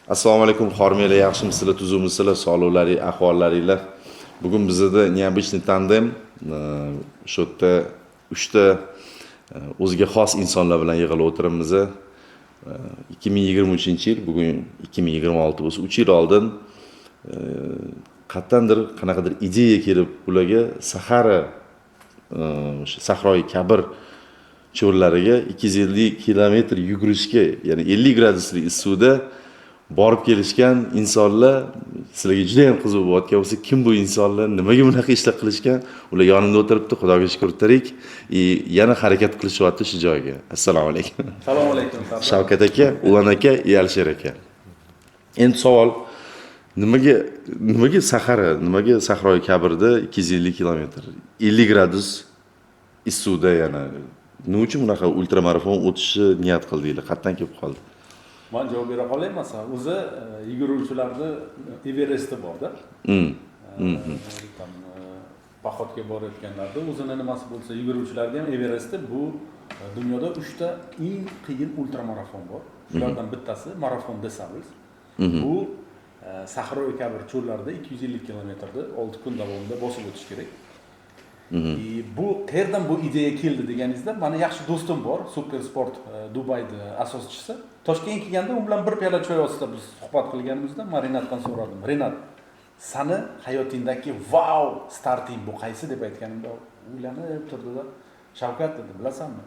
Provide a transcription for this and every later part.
Assalomu alaykum, hormanglar, yaxshimisizlar, tuzukmisizlar, sog'liqlaring, ahvollaringlar? Bugun bizada необычный tandem. Shu yerda uchta o'ziga xos insonlar bilan yig'ilib o'tiribmiz. 2023-yil, bugun 2026 bo'lsa, 3 yil oldin qayerdandir qanaqadir ideya kelib ularga Sahara, o'sha Sahroi Kabir cho'llariga 250 kilometr yugurishga, ya'ni 50 gradusli issiqda borib kelishgan insonlar. Sizlarga juda ham qiziq bo'layotgan bo'lsa, kim bu insonlar, nimaga bunaqa ishlar qilishgan, ular yonimda o'tiribdi, Xudoga shukur, tirik и yana harakat qilishyapti shu joyga. Assalomu alaykum. Assalomu alaykum, Sardor. Shavkat aka, Ulan aka и Alisher aka. Endi savol: nimaga Sahara, nimaga Sahroi Kabirda 250 kilometr, 50 gradus issiqda? Yana nima uchun bunaqa ultramarafon o'tishni niyat qildinglar, qayerdan kelib qoldi? Man javob bera qolay. Masalan, o'zi yuguruvchilarni Everesti borda. Там поход ga borayotganlarda o'zini nimasi bo'lsa, yuguruvchilarga ham Everesti. Bu dunyoda uchta eng qiyin ultramarafon bor. Shulardan bittasi Marathon des Sables. Bu Sahroi Kabir cho'llarida 250 kilometrni 6 kun davomida bosib o'tish kerak. И bu qayerdan bu ideya keldi deganingizda, mani yaxshi do'stim bor, Super Sport Dubayni asoschisi. Toshkentga kelganda u bilan bir piyola choy ostida biz suhbat qilganimizda, man Renatdan so'radim: "Renat, sani hayotingdagi vau starting bu qaysi?" deb aytganimda, o'ylanib turdida, "Shavkat, — dedi, — bilasanmi,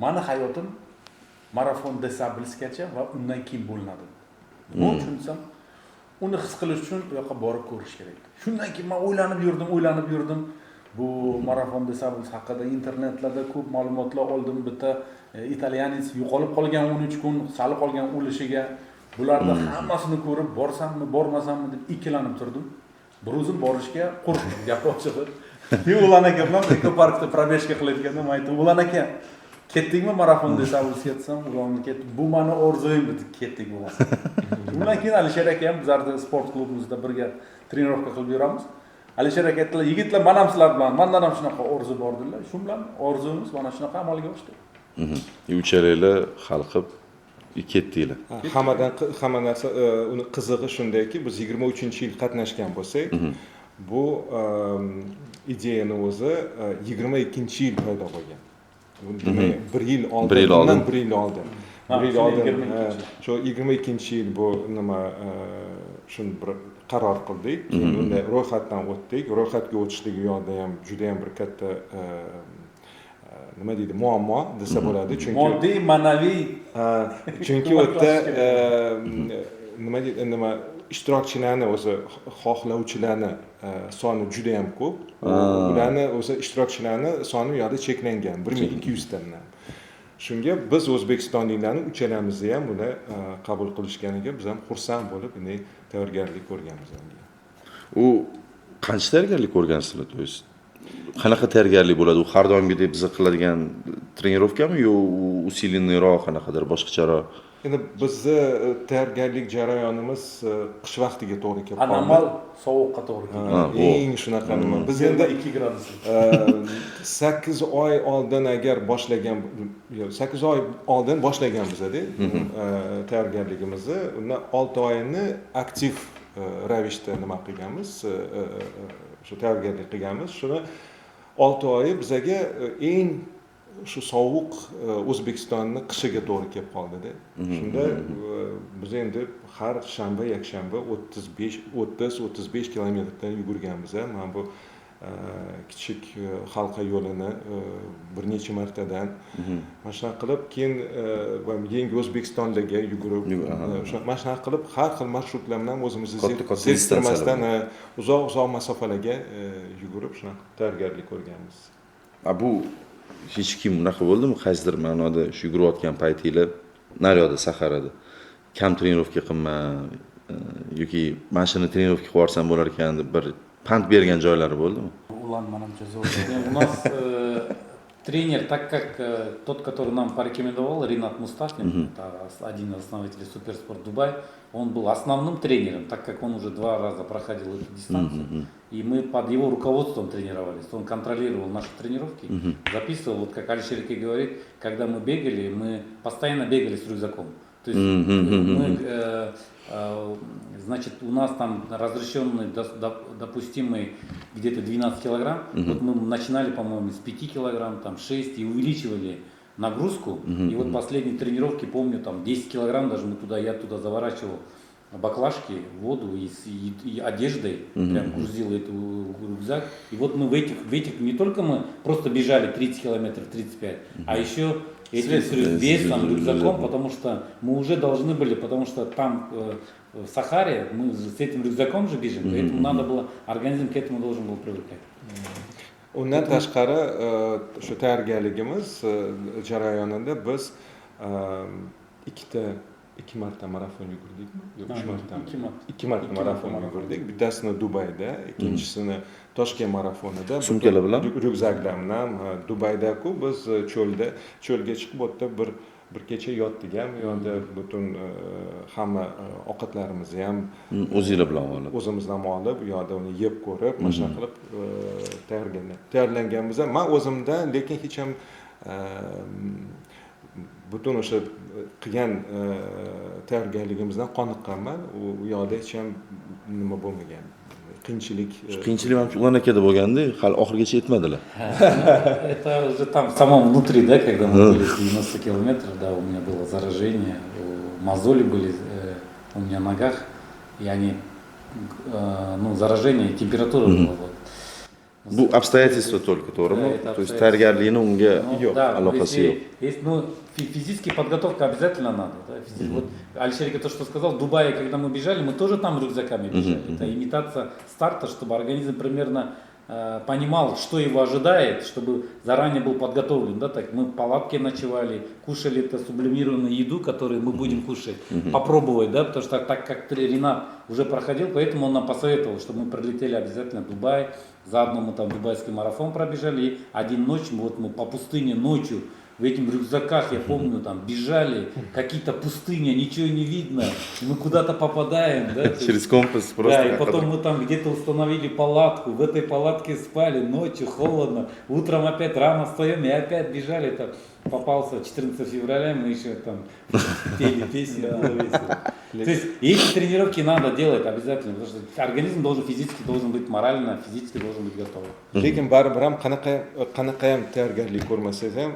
mani hayotim Marathon des Sablesgacha va undan keyin bo'linadi". Nima uchun desam, uni his qilish uchun u yoqqa borib ko'rish kerak. Shundan keyin man o'ylanib yurdim, o'ylanib yurdim. Bu Marathon des Sables haqida internetlarda ko'p ma'lumotlar oldim. Bitta итальянец yo'qolib qolgan 13 kun, sal qolgan o'lishiga. Bularni hammasini ko'rib, borsammi, bormasammi deb ikkilanib turdim. Bir o'zim borishga qo'rqdim, gap ochig'i. И Ulan aka bilan ekoparkda пробежка qilayotganda man aytdim: "Ulan aka, ketdikmi Marathon des Sablesga?" desam, Ulan ketdi, "Bu mani orzuyim", dedi, "Ketdik bo'lmasa". Undan keyin Alisher aka ham, bizlarni sport klubimizda birga тренировка qilib yuramiz. Alisher aka aytdilar: "Yigitlar, man ham sizlar bilan, mandan ham shunaqa orzu bor", dedilar. Shu bilan orzuyimiz mana shunaqa amalga oshdi. И uchalanglar hal qilib ketdinglar. Hammadan hamma narsa, uni qizig'i shundaki, biz 23-yil qatnashgan bo'lsak, bu ideyani o'zi 22-yil paydo bo'lgan. Bu demak, bir yil oldin. Bir yil oldin. Bundan bir yil oldin. Ha, Bir yil shuni oldin. 22. Shu 22-yil bu nima, shuni bir qaror qildik. Keyin unda ro'yxatdan o'tdik. Ro'yxatga o'tishlik u yoqda ham judayam bir katta, nima deydi, muammo desa bo'ladi, chunki moddiy, ma'naviy. Ha, chunki u yerda Ko'maklash kerak. Nima deydi, nima, ishtirokchilarni o'zi, xohlovchilarni soni juda yam ko'p. Ularni o'zi, ishtirokchilarni soni u yoqda cheklangan, 1200 tadan. Shunga biz o'zbekistonliklarni uchalamizni ham buni qabul qilishganiga biz ham xursand bo'lib, bunday tayyorgarlik ko'rganmiz unga. U qancha tayyorgarlik ko'rgansizlar? То есть qanaqa tayyorgarlik bo'ladi u? Har doimgidek biza qiladigan тренировка mi yo u усиленный roq, qanaqadir boshqacharoq? Endi bizni tayyorgarlik jarayonimiz qish vaqtiga to'g'ri kelib qoldi. Anomal sovuqqa to'g'ri keldi. Ha, Ha, o. eng shunaqa nima, biz endi 22 gradus. 8 oy oldin agar boshlagan, yo'q, 8 oy oldin boshlagan bizada tayyorgarligimizni. Undan 6 oyini aktiv ravishda nima qilganmiz, shu tayyorgarlik qilganmiz. Shuni 6 oyi bizaga eng shu sovuq O'zbekistonni qishiga to'g'ri kelib qoldida. Shunda biz endi har shanba, yakshanba 35, 30, 35 kilometrdan yugurganmiz. Mana bu kichik halqa yo'lini bir necha martadan, mana shunaqa qilib. Keyin yangi O'zbekistonlarga yugurib, mana shunaqa qilib har xil marshrutlar bilan o'zimizni Katta katta zeriktirmasdan, uzoq uzoq masofalarga yugurib, shunaqa tayyorgarlik ko'rganmiz. A bu hech kim unaqa bo'ldimi, qaysidir ma'noda shu yugurayotgan paytinglar naryoqda, Saharada kam тренировка qilma yoki mana shuni тренировка qilib yuborsam bo'lar ekan deb bir pand bergan joylari bo'ldimi? Ulan manimcha zo'r. У нас тренер, так как тот, который нам порекомендовал, Ринат Мустафин, это один из основателей Суперспорт Дубай, он был основным тренером, так как он уже два раза проходил эту дистанцию. И мы под его руководством тренировались. Он контролировал наши тренировки, записывал. Вот как Алишер говорит, когда мы бегали, мы постоянно бегали с рюкзаком. То есть мы, значит, у нас там разрешенный, допустимый где-то 12 килограмм. Вот мы начинали, по-моему, с 5 килограмм, там 6 и увеличивали нагрузку. И вот последние тренировки, помню, там 10 килограмм даже мы туда, я туда заворачивал баклажки, воду и одеждой, прям грузил эту рюкзак. И вот мы в этих не только мы просто бежали 30 километров, 35, а еще этим весом, рюкзаком, потому что мы уже должны были, потому что там в Сахаре мы с этим рюкзаком же бежим, поэтому надо было, организм к этому должен был привыкать. Undan tashqari shu tayyorgarligimiz jarayonida biz ikki marta marafon yugurdikmi? Yo'q, uch marta. Ikki marta marafon yugurdik. Bittasini Dubayda, ikkinchisini Toshkent marafonida. Sumkalar bilan? Ryukzaklar bilan. Dubayda-ku biz cho'lga chiqib, u yerda bir kecha yotdik ham, u yerda butun hamma ovqatlarimizni ham o'zinglar bilan olib, o'zimizdan olib, u yerda uni yeb ko'rib, mana shunaqa qilib tayyorlanganmiz. Men o'zimdan lekin hech ham butun o'sha qilgan tayyorgarligimizdan qoniqqanman. U yoqda hech ham nima bo'lmagan. Qiyinchilik. Qiyinchilik ham Ulan akada bo'lganda, hali oxirigacha yetmadilar. Это уже там в самом внутри, да, когда мы были 90 километров, да, у меня было заражение, мозоли были у меня на ногах, и они, ну, заражение, температура была. Вот. Bu обстоятельства только, to'g'rimi? То есть tayyorgarlikni unga yo'q, aloqasi yo'q. Есть, ну, физическая подготовка обязательно надо. Да? Вот Алишер то, что сказал, в Дубае, когда мы бежали, мы тоже там рюкзаками бежали. Это имитация старта, чтобы организм примерно понимал, что его ожидает, чтобы заранее был подготовлен. Да? Так мы в палатке ночевали, кушали это сублимированную еду, которую мы будем кушать, попробовать, да? Потому что так как Ринат уже проходил, поэтому он нам посоветовал, чтобы мы прилетели обязательно в Дубай, заодно мы там дубайский марафон пробежали, и один ночь, вот мы по пустыне ночью в этих рюкзаках, я помню, там бежали, какие-то пустыни, ничего не видно, мы куда-то попадаем. Да, через компас просто. Да, и потом мы там где-то установили палатку, в этой палатке спали, ночью холодно, утром опять рано встаем и опять бежали. Это попался 14 февраля, мы еще там пели песни, было весело. То есть эти тренировки надо делать обязательно, потому что организм должен физически должен быть морально, физически должен быть готов. Lekin baribir ham qanaqa ham tayyorgarlik ko'rmasangiz ham,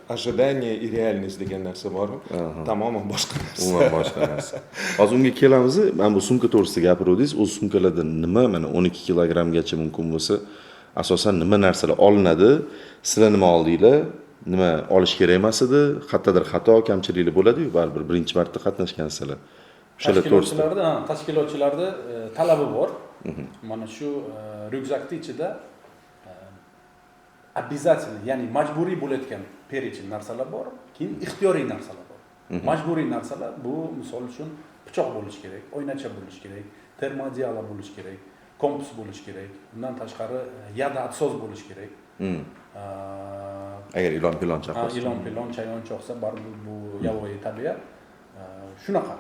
ожидание и реальность degan narsa bor, tamoman boshqa narsa. Umuman boshqa narsa. Hozir unga kelamiz. Mana bu sumka to'g'risida gapiruvdingiz. O'z sumkalarda nima, mana 12 kilogrammgacha mumkin bo'lsa, asosan nima narsalar olinadi? Sizlar nima oldinglar? Nima olish kerak emas edi? Qayerdadir xato, kamchiliklar bo'ladi-yu, baribir birinchi marta qatnashgansizlar. O'shalar to'g'risida. Tashkilotchilarda talabi bor. Mana shu ryukzakning ichida обязательно, ya'ni majburiy bo'layotgan перечень narsalar bor, keyin ixtiyoriy narsalar bor. Majburiy narsalar bu misol uchun pichoq bo'lishi kerak, oynacha bo'lishi kerak, termoodеяло bo'lishi kerak, kompas bo'lishi kerak, undan tashqari ядоотсос bo'lishi kerak. Agar ilon pilon chaqsa, ilon pilon chayon chaqsa, baribir bu yovvoyi tabiat. Shunaqa.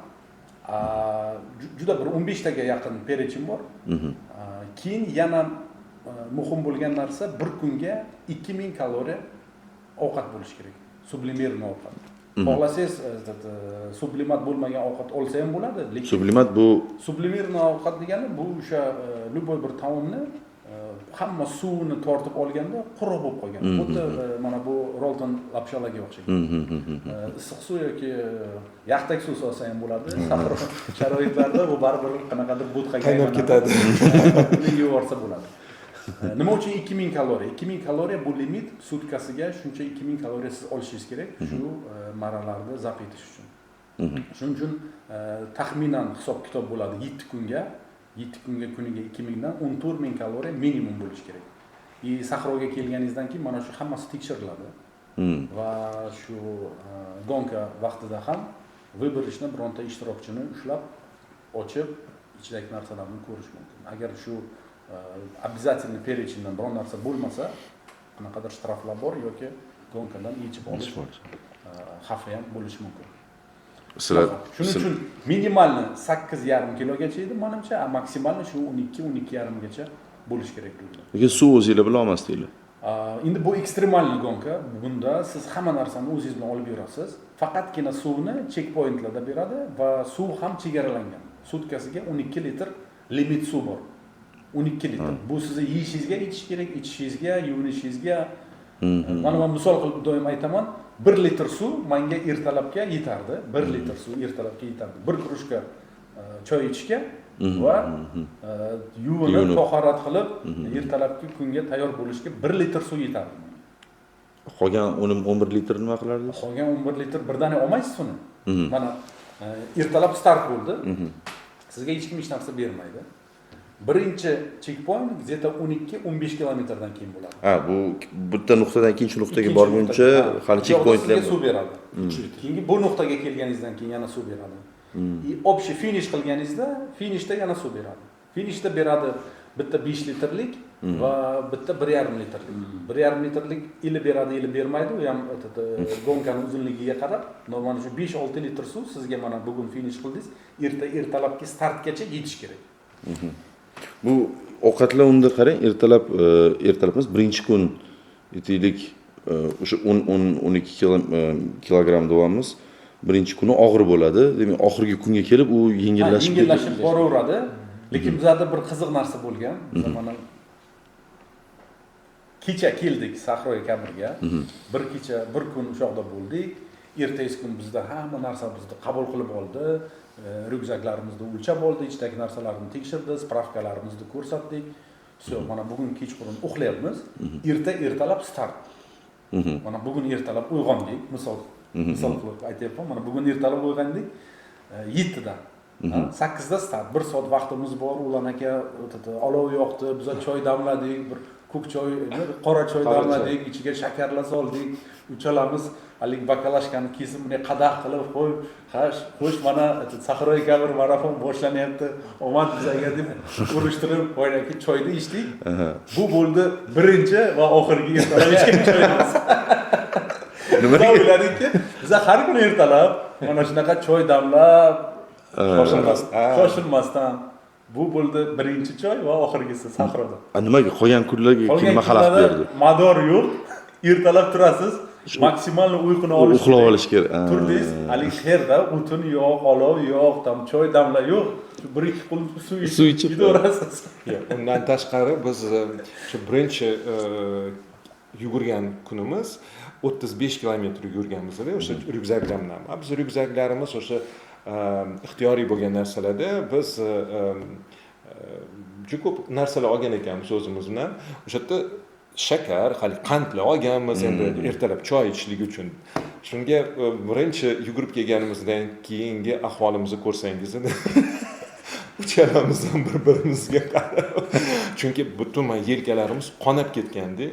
Juda bir 15 taga yaqin перечень bor. Keyin yana muhim bo'lgan narsa, bir kunga 2000 kaloriya ovqat bo'lishi kerak. Sublimirli ovqat. Xohlasangiz sublimat bo'lmagan ovqat olsa ham bo'ladi, lekin sublimat bu sublimirli ovqat degani bu o'sha любой bir taomni hamma suvini tortib olganda quruq bo'lib qolgan. Xuddi mana bu Rolton lapshalarga o'xshagan. Issiq suv yoki yaxtak suv solsa ham bo'ladi. Sahro sharoitlarida bu baribir qanaqadir bo'tqaga qaynab ketadi. Uni yevorsa bo'ladi. Nima uchun 2000 kaloriya? 2000 kaloriya bu limit, sutkasiga shuncha 2000 kaloriya siz olishingiz kerak shu maralarni zabt etish uchun. Shuning uchun taxminan hisob-kitob bo'ladi 7 kunga. 7 kunga kuniga 2000 dan 14000 kaloriya minimum bo'lishi kerak. И sahroga kelganingizdan keyin mana shu hammasi tekshiriladi. Va shu гонка vaqtida ham выборочно bironta ishtirokchini ushlab, ochib, ichidagi narsalarni ko'rish mumkin. Agar shu обязательно перечень dan biron narsa bo'lmasa, qanaqadir shtraflar bor yoki гонка dan yechib olish xavfi ham bo'lishi mumkin. Shuning uchun minimalni 8,5 kilogacha edi menimcha, maksimalni shu 12-12,5 gacha bo'lishi kerak. Lekin suv o'zinglar bila olmasdinglar. Endi bu экстремальный гонка. Bunda siz hamma narsani o'zingiz bilan olib yurasiz. Faqatgina suvni chekpointlarda beradi va suv ham chegaralangan. Sutkasiga 12 litr limit suv bor. 12 litr. Bu sizni yeyishingizga ichish kerak, ichishingizga, yuvinishingizga. Mana men misol qilib doim aytaman, 1 litr suv menga ertalabga yetardi. 1 litr suv ertalabga yetardi. Bir кружка choy ichishga va yuvinib, tahorat qilib, ertalabki kunga tayyor bo'lishga 1 litr suv yetardi. Qolgan 11 litr nima qilardingiz? Qolgan 11 litr birdaniga olmaysiz uni. Mana ertalab start bo'ldi. Sizga hech kim hech narsa bermaydi. Birinchi checkpoint где-то 12-15 kilometrdan keyin bo'ladi. Ha, bu bitta nuqtadan ikkinchi nuqtaga borguncha hali checkpointlar suv beradi. Keyingi bu nuqtaga kelganingizdan keyin yana suv beradi. И общий finish qilganingizda finishda yana suv beradi. Finishda beradi bitta 5 litrlik va bitta 1,5 litrlik. 1,5 litrlik или beradi, или bermaydi. U ham гонка ning uzunligiga qarab, mana shu 5-6 litr suv sizga mana bugun finish qildingiz, ertalabki startgacha yetish kerak. Bu ovqatlar unda qarang, ertalab ertalab emas, birinchi kun aytaylik, o'sha 10 12 kilogramm deyapmiz. Birinchi kuni og'ir bo'ladi. Demak, oxirgi kunga kelib u yengillashib yengillashib boraveradi. Lekin bizada bir qiziq narsa bo'lgan. Biz mana kecha keldik Sahroyi Kabirga. Bir kecha, bir kun o'sha yoqda bo'ldik. Ertasi kun bizda hamma narsa bizni qabul qilib oldi. Ryukzaklarimizni o'lchab oldi, ichidagi narsalarni tekshirdi, справка larimizni ko'rsatdik. Всё, mana bugun kechqurun uxlayapmiz. Erta ertalab start. Mana bugun ertalab uyg'ondik, misol qilib aytyapman. Mana bugun ertalab uyg'ondik 7da. 8da start. 1 soat vaqtimiz bor. Ulan aka olov yoqdi, biz choy damladik, bir ko'k choy, qora choy damladik, ichiga shakarlar soldik. Uchalamiz haligi баклажка ni kesib bunday qadah qilib qo'yib, xo'sh, mana Sahroyi Kabir marafon boshlanyapti, omad bizga deb urushtirib, boyagi choyni ichdik. Bu bo'ldi birinchi va oxirgi ertalab ichgan choyimiz. Nima o'yladikki, biz har kuni ertalab mana shunaqa choy damlab, shoshilmasdan. Bu bo'ldi birinchi choy va oxirgisi sahroda. Nimaga qolgan kunlarga nima xalaqit berdi? Mador yo'q. Ertalab turasiz, maksimal uyquni olish, uxlab olish kerak. Turdingiz, haligi xerda o'tin yo'q, olov yo'q, tam choy damla yo'q. Bir ikki qulf suv ichib ketaverasiz. Undan tashqari biz shu birinchi yugurgan kunimiz 35 kilometr yugurganmiz-da, o'sha ryukzaklar bilan. Biz ryukzaklarimiz o'sha ixtiyoriy bo'lgan narsalarda biz juda ko'p narsalar olgan ekanmiz o'zimiz bilan. O'sha yerda shakar, hali qandlar olganmiz endi ertalab choy ichishlik uchun. Shunga birinchi yugurib kelganimizdan keyingi ahvolimizni ko'rsangiz uchalamiz ham bir-birimizga qarab. Chunki butun yelkalarimiz qonab ketgandi.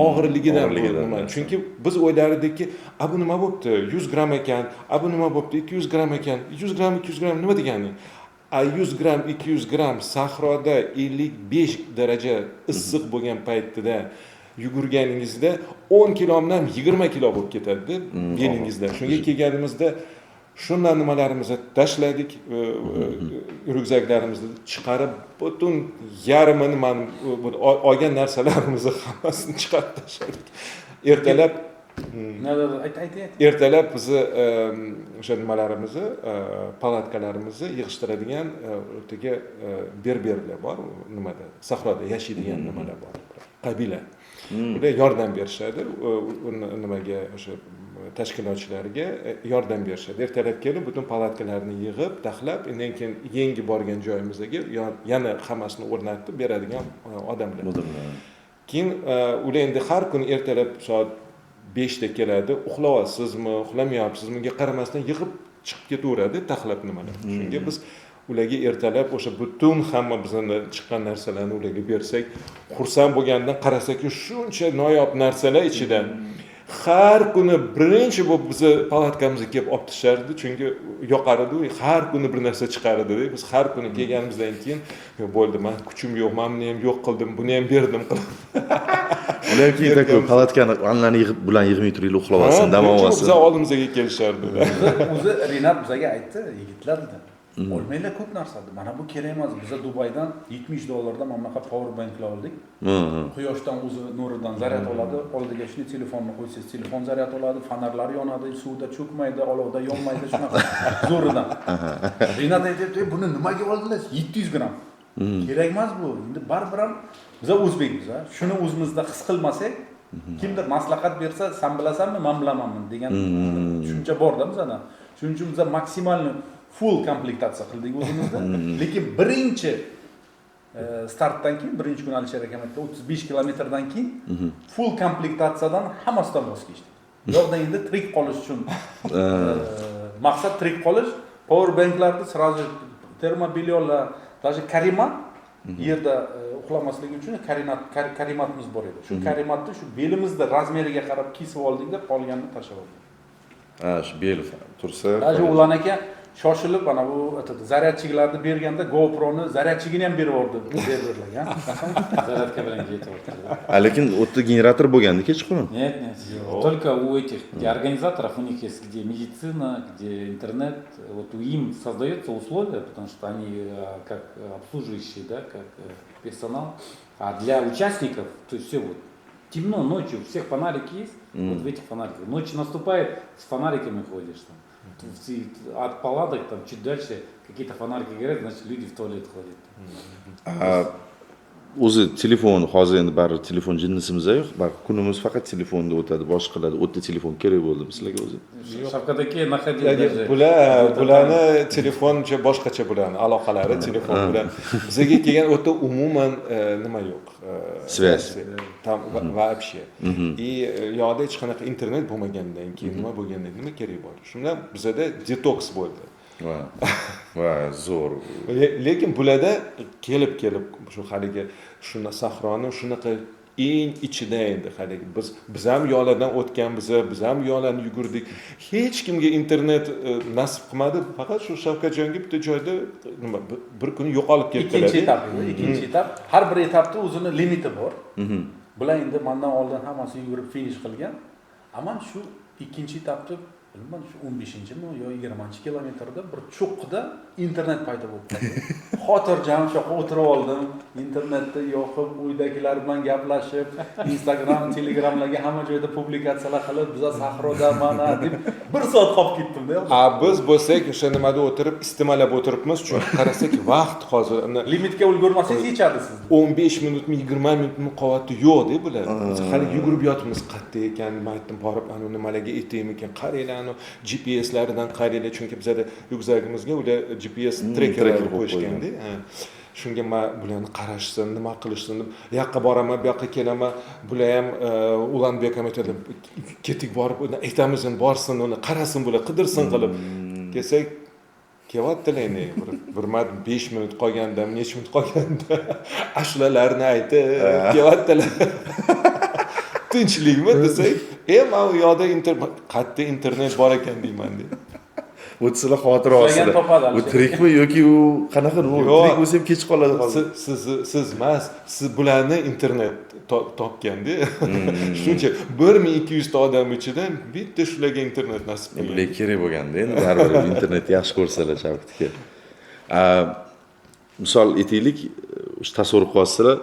Og'irligidan nima? Chunki biz o'ylardikki, a bu nima bo'pti? 100 gramm ekan, a bu nima bo'pti? 200 gramm ekan. 100 gramm, 200 gramm nima degani? A 100 gramm, 200 gramm sahroda 55 daraja issiq bo'lgan paytida yugurganingizda 10 kilomdan 20 kilo bo'lib ketadi belingizda. Shunga kelganimizda shundan nimalarimizni tashladik, ryukzaklarimizni chiqarib, butun yarmini mana olgan narsalarimizni hammasini chiqarib tashladik. Ertalab ertalab bizni o'sha nimalarimizni, palatkalarimizni yig'ishtiradigan o'rtaga berberlar bor, nimada, sahroda yashaydigan nimalar bor, qabila. Ular yordam berishadi, nimaga o'sha tashkilotchilarga yordam berishadi. Ertalab kelib butun palatkalarni yig'ib, taxlab, undan keyin yangi borgan joyimizga yana hammasini o'rnatib beradigan odamlar. Keyin ular endi har kuni ertalab soat 5 da keladi, uxlayapsizmi, uxlamayapsizmi, unga qaramasdan yig'ib chiqib ketaveradi, taxlab nimalar. Shunga biz ularga ertalab o'sha butun hamma bizdan chiqqan narsalarni ularga bersak, xursand bo'lgandan qarasaki, shuncha noyob narsalar ichidan har kuni birinchi bo'lib bizni palatkamizga kelib olib tushardi, chunki yoqardi, har kuni bir narsa chiqardi. Biz har kuni kelganimizdan keyin bo'ldi, men kuchim yo'q, men buni ham yo'q qildim, buni ham berdim qilib. Ular keyin taku palatkani anlarni yig'ib, bularni yig'may turinglar, uxlab olsin, dam olsin. Biz oldimizga kelishardi. O'zi Rinat bizga aytdi, yigitlar dedi. Olmanglar ko'p narsani. Mana bu kerak emas. Biza Dubaydan 70 dollardan mana bunaqa power banklar oldik. Quyoshdan o'zi nuridan zaryad oladi. Oldiga shuni telefonni qo'ysangiz, telefon zaryad oladi, fonarlar yonadi, suvda cho'kmaydi, olovda yonmaydi, shunaqa zo'ridan. Rinat aytyapti, "Buni nimaga oldilar? 700 gramm." Kerak emas bu. Endi baribir ham biza o'zbekmiz, ha. Shuni o'zimizda his qilmasak, kimdir maslahat bersa, san bilasanmi, man bilamanmi degan tushuncha borda bizada. Shuning uchun biza maksimalni full komplektatsiya qildik o'zimizda. Lekin birinchi startdan keyin, birinchi kun Alisher akam aytdi, 35 kilometrdan keyin full komplektatsiyadan hammasidan voz kechdik. Bu yoqda endi tirik qolish uchun maqsad tirik qolish, power banklarni сразу термобельё lar, даже karimat yerda uxlamasligi uchun karimatimiz bor edi. Shu karimatni shu belimizda razmeriga qarab kesib oldikda, qolganini tashlab oldik. Ha, shu bel tursa. Даже Ulan aka shoshilib mana bu этот зарядчик larni berganda GoPro'ni зарядчик ini ham berib yubordi serverlarga. Зарядка bilan ketyapti. A, lekin u yerda generator bo'lganda kechqurun. Нет, нет. Только у этих, где организаторов, у них есть где медицина, где интернет. Вот у им создаются условия, потому что они как обслуживающие, да, как персонал. А для участников, то есть все вот темно ночью, у всех фонарики есть, вот в этих фонариках. Ночь наступает, с фонариками ходишь там. От палаток там чуть дальше какие-то фонарики горят, значит, люди в туалет ходят. A, o'zi telefon hozir endi baribir telefon jinnisimiz yo'q, baribir kunimiz faqat telefonda o'tadi, boshqalarda u yerda telefon kerak bo'ldimi sizlarga o'zi? Shavkat aka находил Ya'ni даже. Bular bularni telefon boshqacha, bularni aloqalari telefon bilan. Bizga kelgan u yerda umuman nima yo'q. Связь. Там вообще. И yoqda hech qanaqa internet bo'lmagandan keyin, nima bo'lgandan nima kerak bor? Shundan bizada detoks bo'ldi. Va zo'r. Lekin bularda kelib kelib shu haligi shuni sahroni shunaqa eng ichida endi haligi biz ham yo'llardan o'tganmiz, biz ham yo'llarni yugurdik, hech kimga internet nasib qilmadi, faqat shu Shavkatjonga bitta joyda nima bir kuni yo'qolib ketdilar. Ikkinchi etap, ikkinchi etap. Har bir etapda o'zini limiti bor. Bular endi mandan oldin hammasi yugurib finish qilgan. Aman shu ikkinchi etapni bilmadim, shu 15-mi yo 20-kilometrda bir cho'qqida internet paydo bo'lib qoldi. Xotirjam shu yoqqa o'tirib oldim, internetni yoqib, uydagilar bilan gaplashib, Instagram, Telegramlarga hamma joyda publikatsiyalar qilib, biza sahroda mana deb bir soat qolib ketdimda. A biz bo'lsak o'sha nimada o'tirib iste'mollab o'tiribmiz, chunki qarasak vaqt hozir Limitga ulgurmasangiz yechadi sizni. 15 minutmi, 20 minutmi qolyapti, yo'qda bular. Biz hali yugurib yotibmiz, qayerda ekan, man aytdim, borib anavi nimalarga aytaymikan, qaranglar, anavi GPSlaridan qaranglar, chunki bizada ryukzagimizga ular GPS trekerlar Treker qo'yib qo'yishganda. Ha. Shunga man bularni qarashsin, nima qilishsin deb u yoqqa boraman, bu yoqqa kelaman, bular ham Ulanbek ham aytadi, ketdik, borib uni aytamiz endi, borsin, uni qarasin, bular qidirsin qilib kelsak, kelyaptilar endi bir 5 minut qolganda, necha minut qolganda ashulalarni aytib kelyaptilar, tinchlikmi desak, e man u yoqda qayerda internet bor ekan deyman de. U sizlar xavotir Ishlagan olsizlar. topadi U Alisher. tirikmi yoki u qanaqa u Yo'q. tirik bo'lsa ham kech qoladi hozir. Siz emas, siz bularni internet topganda, shuncha 1200 ta odam ichidan bitta shularga internet nasib qilgan. Bularga kerak bo'lganda endi baribir internetni yaxshi ko'rsalar Shavkatga. Misol aytaylik, o'sha tasavvur qilyapsizlar,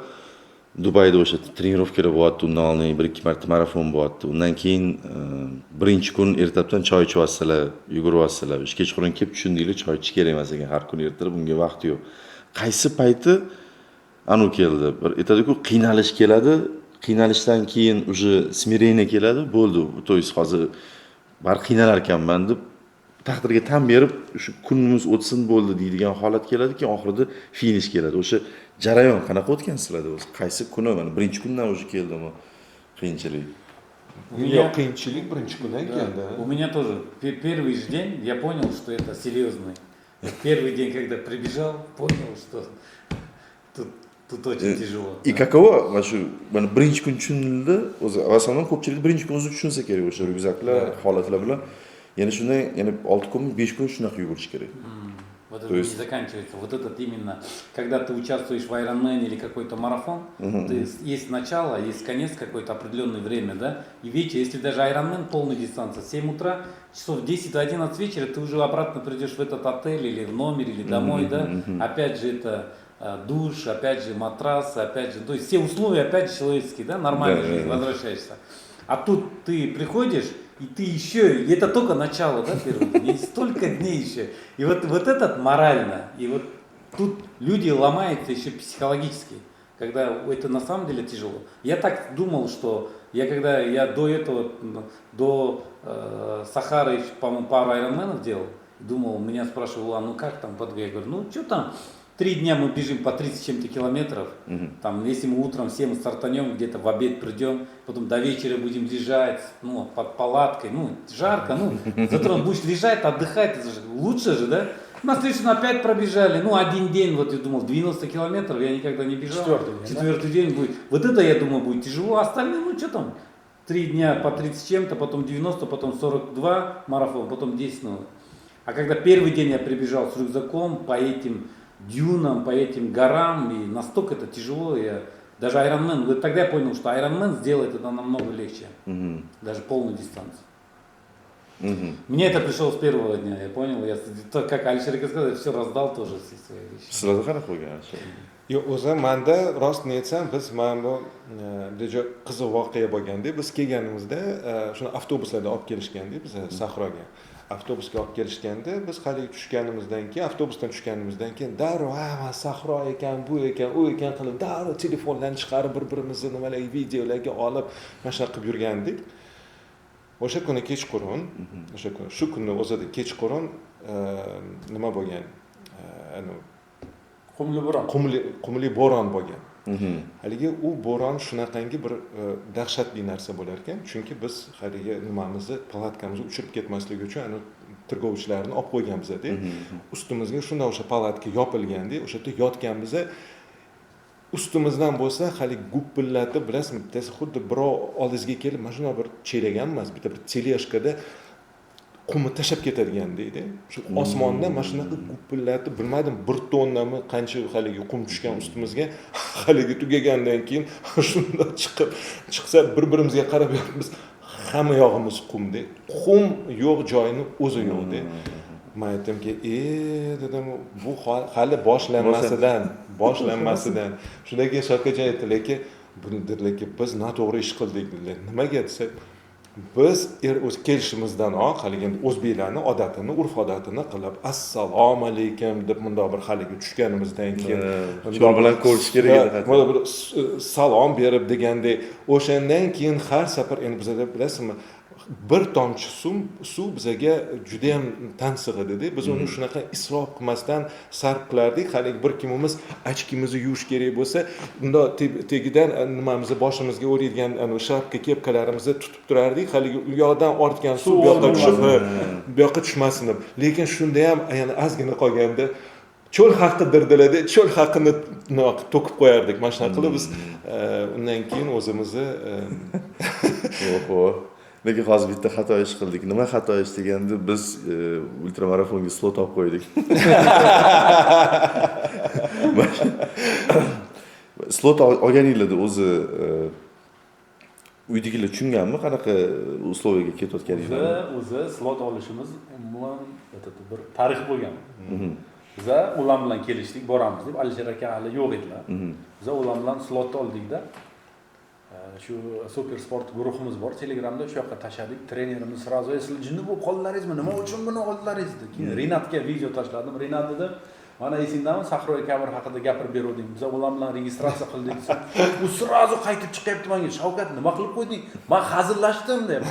Dubayda o'sha тренировка lar bo'lyapti, undan oldin bir ikki marta marafon bo'lyapti. Undan keyin birinchi kun ertalabdan choy ichyapsizlar, yuguryapsizlar. O'sha kechqurun kelib tushundinglar, choy ichish kerak emas ekan har kuni ertalab, bunga vaqt yo'q. Qaysi payti anu keldi? Bir aytadiku, qiynalish keladi, qiynalishdan keyin уже смирение keladi, bo'ldi. То есть hozir baribir qiynalar ekanman deb taqdirga tan berib, shu kunimiz o'tsin bo'ldi deydigan holat keladi, keyin oxirida finish keladi. O'sha jarayon qanaqa o'tgan sizlarda o'zi? Qaysi kuni, mana birinchi kundan уже keldimi qiyinchilik? У меня, Yo'q, qiyinchilik birinchi kundan да, keldi. У меня тоже первый же день я понял, что это серьезный. Первый день, когда прибежал, понял, что тут очень тяжело. И каково mana shu, mana birinchi kun tushunildi o'zi, в основном ko'pchilik birinchi kun o'zi tushunsa kerak o'sha ryukzaklar, holatlar bilan. Yana shundan yana 6 kunmi, 5 kun shunaqa yugurish kerak. Вот То это есть- не заканчивается. Вот этот именно, когда ты участвуешь в Ironman или какой-то марафон, ты, есть начало, есть конец какое-то определенное время, да, и вечер, если даже Ironman полная дистанция, 7 утра, часов 10-11 вечера, ты уже обратно придешь в этот отель или в номер, или домой, да, опять же это душ, опять же матрас, опять же, то есть все условия опять же человеческие, да, нормальная жизнь, возвращаешься. А тут ты приходишь, и ты еще, и это только начало, да, первый день, и столько дней еще. И вот этот морально, и вот тут люди ломаются еще психологически, когда это на самом деле тяжело. Я так думал, что я когда, я до этого, до Сахары, еще, по-моему, пару айронменов делал, думал, меня спрашивал, а ну как там, я говорю, ну что там, 3 дня мы бежим по 30 с чем-то километров, там, если мы утром всем стартанем, где-то в обед придем, потом до вечера будем лежать, ну, под палаткой, ну, жарко, ну, зато будешь лежать, отдыхать, это же лучше же, да? На следующий день опять пробежали, ну, один день, вот я думал, 90 километров, я никогда не бежал. Четвертый день, Четвертый день будет. Вот это, я думаю, будет тяжело, а остальные, ну, что там, 3 дня по 30 с чем-то, потом 90, потом 42 марафон, потом 10 новых. А когда первый день я прибежал с рюкзаком по этим дюнам, по этим горам, и настолько это тяжело, я даже Ironman, вот тогда я понял, что Ironman сделает это намного легче, даже полную дистанцию. Мне это пришло с первого дня, я понял, я, то, как Алишер сказал, я все раздал тоже все свои вещи. Sizlarda qanaqa bo'lgan? Yo'q, o'zi manda rostini aytsam, biz mana bu juda qiziq voqea bo'lganda, biz kelganimizda shuni avtobuslarda olib kelishganda bizni sahroga. Avtobusga olib kelishganda, biz haligi tushganimizdan keyin, avtobusdan tushganimizdan keyin darrov, ha, mana sahro ekan, bu ekan, u ekan qilib, darrov telefonlarni chiqarib bir-birimizni nimalarga, videolarga olib, mana shunaqa qilib yurgandik. O'sha kuni kechqurun, o'sha kuni, shu kunni o'zida kechqurun nima bo'lgan? Qumli bo'ron. Qumli bo'ron bo'lgan. Haligi u bo'ron shunaqangi bir dahshatli narsa bo'lar ekan, chunki biz haligi nimamizni, palatkamizni uchirib ketmasligi uchun ana tirgovchilarni olib qo'yganmiz-da. Ustimizga shunday o'sha palatka yopilganda, o'sha yerda yotganmiz. Ustimizdan bo'lsa hali gupillatib, bilasizmi, bittasi xuddi birov oldingizga kelib mana shunday bir chelagan emas, bitta bir teleshkada qumni tashlab ketadigan deydi. Shu osmondan mana shunaqa gupillatib, bilmadim, 1 tonnami qancha haligi qum tushgan ustimizga, haligi tugagandan keyin shunday chiqib chiqsa bir-birimizga qarab yotibmiz, hamma yog'imiz qumda. Qum yo'q joyini o'zi yo'qda. Men aytdimki, dedim, bu hali boshlanmasidan. Shundan keyin Shavkatjon aytdilarki, buni dedilarki, biz noto'g'ri ish qildik dedilar. Nimaga desak, biz o'z kelishimizdan-oq haligi endi o'zbeklarning odatini, urf-odatini qilib, assalomu alaykum deb bundoq bir haligi tushganimizdan keyin Choy bilan ko'rish kerak edi hatto. Bundoq bir salom berib degandek, o'shandan keyin har safar endi bizada bilasizmi, bir tomchi suv bizaga juda ham tansiq edi-da. Biz uni shunaqa isrof qilmasdan sarf qilardik. Haligi bir kimimiz ochkimizni yuvish kerak bo'lsa, bundoq tegidan nimamizni boshimizga o'raydigan ana shapka, kepkalarimizni tutib turardik. Haligi u yoqdan ortgan suv bu yoqqa tushib, bu yoqqa tushmasin deb. Lekin shunda ham yana ozgina qolganda cho'l haqidir dedilar, cho'l haqini nima qilib to'kib qo'yardik. Mana shunaqa qilib biz undan keyin o'zimizni Oho. Lekin hozir bitta xato ish qildik. Nima xato ish deganda biz ultramarafonga slot olib qo'ydik. Slot olganinglarda o'zi uydagilar tushunganmi qanaqa usloviyaga ketayotganinglarni? O'zi slot olishimiz umuman bir tarix bo'lgan. Biza ular bilan kelishdik, boramiz deb. Alisher aka hali yo'q edilar. Biza ular bilan slotni oldikda. Shu super sport guruhimiz bor Telegramda, o'sha yoqqa tashladik. Trenerimiz sразу, sizlar jinni bo'lib qoldilaringizmi? Nima uchun buni oldilaringiz dedi. Keyin Rinatga video tashladim. Rinat dedi, mana esingdami Sahroy Kabir haqida gapirib beruvding. Biz ular bilan registratsiya qildik desam, u sразу qaytib chiqyapti menga. Shavkat, nima qilib qo'yding? Men hazillashdim deb.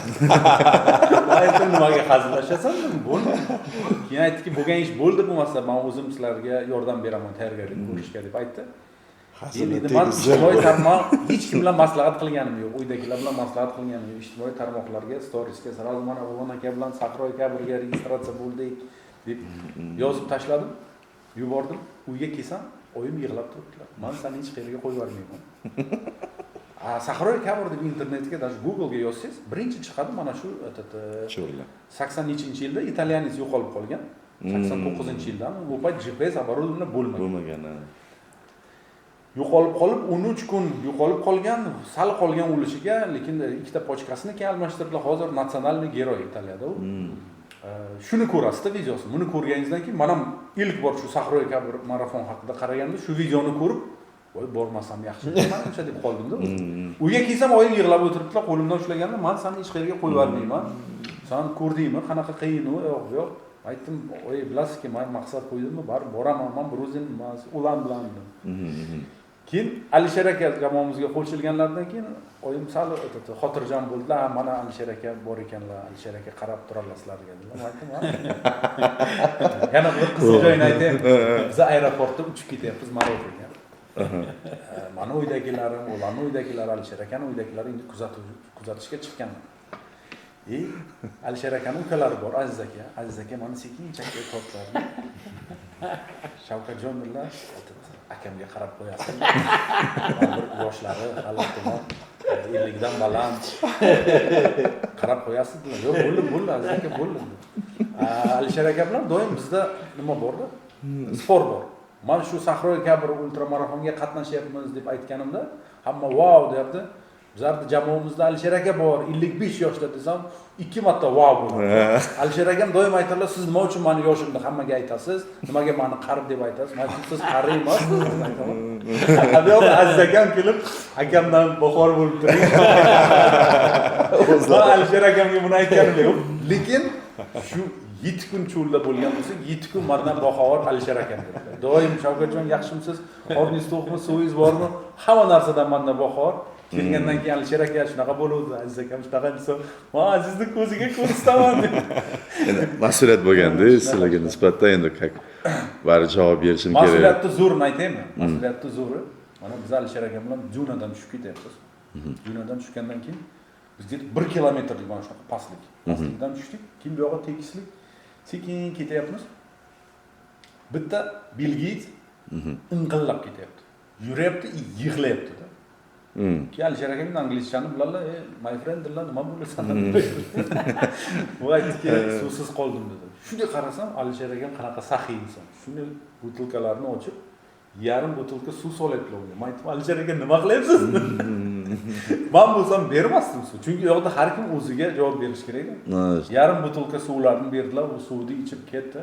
Men aytdim, nimaga hazillashasan dedim, bo'ldi. Keyin aytdiki, bo'lgan ish bo'ldi bo'lmasa, men o'zim sizlarga yordam beraman tayyorgarlik ko'rishga deb aytdi. Endi men ijtimoiy tarmoq hech kim bilan maslahat qilganim yo'q, uydagilar bilan maslahat qilganim yo'q. Ijtimoiy tarmoqlarga, storiesga sразу mana Ulon aka bilan Sahroy Kabirga registratsiya bo'ldik deb yozib tashladim, yubordim. Uyga kelsam, oyim yig'lab turibdilar. Men seni hech qayerga qo'yib yubormayman. Sahroy Kabir deb internetga, даже Google'ga yozsangiz, birinchi chiqadi mana shu Cho'llar. 80-yilda italyanец yo'qolib qolgan. 89-yildami? U payt GPS оборудование bo'lmagan. Bo'lmagan. Yo'qolib qolib 13 kun yo'qolib qolgan, sal qolgan o'lishiga, lekin ikkita pochkasini keyin almashtirdilar. Hozir национальный герой Italiyada u. Shuni ko'rasizda videosini. Buni ko'rganingizdan keyin men ham ilk bor shu Sahroyi Kabir marafon haqida qaraganimda shu videoni ko'rib, voy bormasam yaxshi manimcha deb qoldimda. Uyga kelsam oyim yig'lab o'tiribdilar, qo'limdan ushlaganda, "Men seni hech qayerga qo'yib yubormayman. Sen ko'rdingmi, qanaqa qiyin u, yo'q, yo'q." Aytdim, "Oy, bilasizki, men maqsad qo'ydimmi, baribir boraman, men bir o'zim emas, ular bilan." Keyin Alisher aka jamoamizga qo'shilganlaridan keyin oyim sal xotirjam bo'ldilar. Mana Alisher aka bor ekanlar, Alisher aka qarab turarlar sizlarga dedilar. Men aytdim, yana bir qiziq joyini aytayim. Biz aeroportda uchib ketyapmiz Marokkoga. Mani uydagilarim, ularning uydagilari, Alisher akani uydagilari endi kuzatishga chiqqanman. Alisher akani ukalari bor, Aziz aka. Aziz aka mani sekin chakka tortlardi. Shavkatjon dedilar, akamga qarab qo'yasiz. Bir yoshlari hali 50 dan baland. Qarab qo'yasiz dedilar. Yo'q, bo'ldi, bo'ldi, Aziz aka, bo'ldi. Alisher aka bilan doim bizda nima borda? Spor bor. Men shu Sahroyi Kabir ultramarafonga qatnashyapmiz deb aytganimda, hamma vau deyapti. Bizlarning jamoamizda Alisher aka bor, 55 yoshda desam, 2 marta vau bo'ladi. Alisher akam doim aytadilar, siz nima uchun meni yoshimni hammaga aytasiz? Nimaga meni qari deb aytasiz? Men aytdim, siz qari emassiz, aytaman. Yo'q, Aziz akam kelib, akamdan bahor bo'lib turing. O'zlari Alisher akamga buni aytganim yo'q. Lekin shu 7 kun cho'lda bo'lgan bo'lsa, 7 kun mendan boxabar Alisher akam dedilar. Doim Shavkatjon yaxshimisiz? Qorningiz to'qmi, suvingiz bormi? Hamma narsadan mendan boxabar. Kelgandan keyin Alisher aka shunaqa bo'luvdi, Aziz akam shunaqa desa, "Men Azizni ko'ziga ko'rsataman" deb. Endi mas'uliyat bo'lganda sizlarga nisbatan endi как bari javob berishim kerak. Mas'uliyatni zo'rini aytaymi? Mas'uliyatni zo'ri. Mana biz Alisher akam bilan Junadan tushib ketyapmiz. Junadan tushgandan keyin biz 1 kilometrlik mana shunaqa pastlik. Pastlikdan tushdik, keyin bu yoqqa tekislik. Sekin ketyapmiz. Bitta Bill Gates inqillab ketyapti. Yuryapti, yig'layapti-da. Keyin Alisher akamning inglizchani biladilar, my friend dedilar, nima bo'ldi sana? U aytdiki, suvsiz qoldim dedi. Shunday qarasam, Alisher akam qanaqa saxiy inson. Shunday butilkalarni ochib, yarim butilka suv solyaptilar unga. Men aytdim, Alisher aka nima qilyapsiz? Men bo'lsam bermasdim suv. Chunki u yoqda har kim o'ziga javob berish kerak-da. Yarim butilka suvlarni berdilar, u suvni ichib ketdi.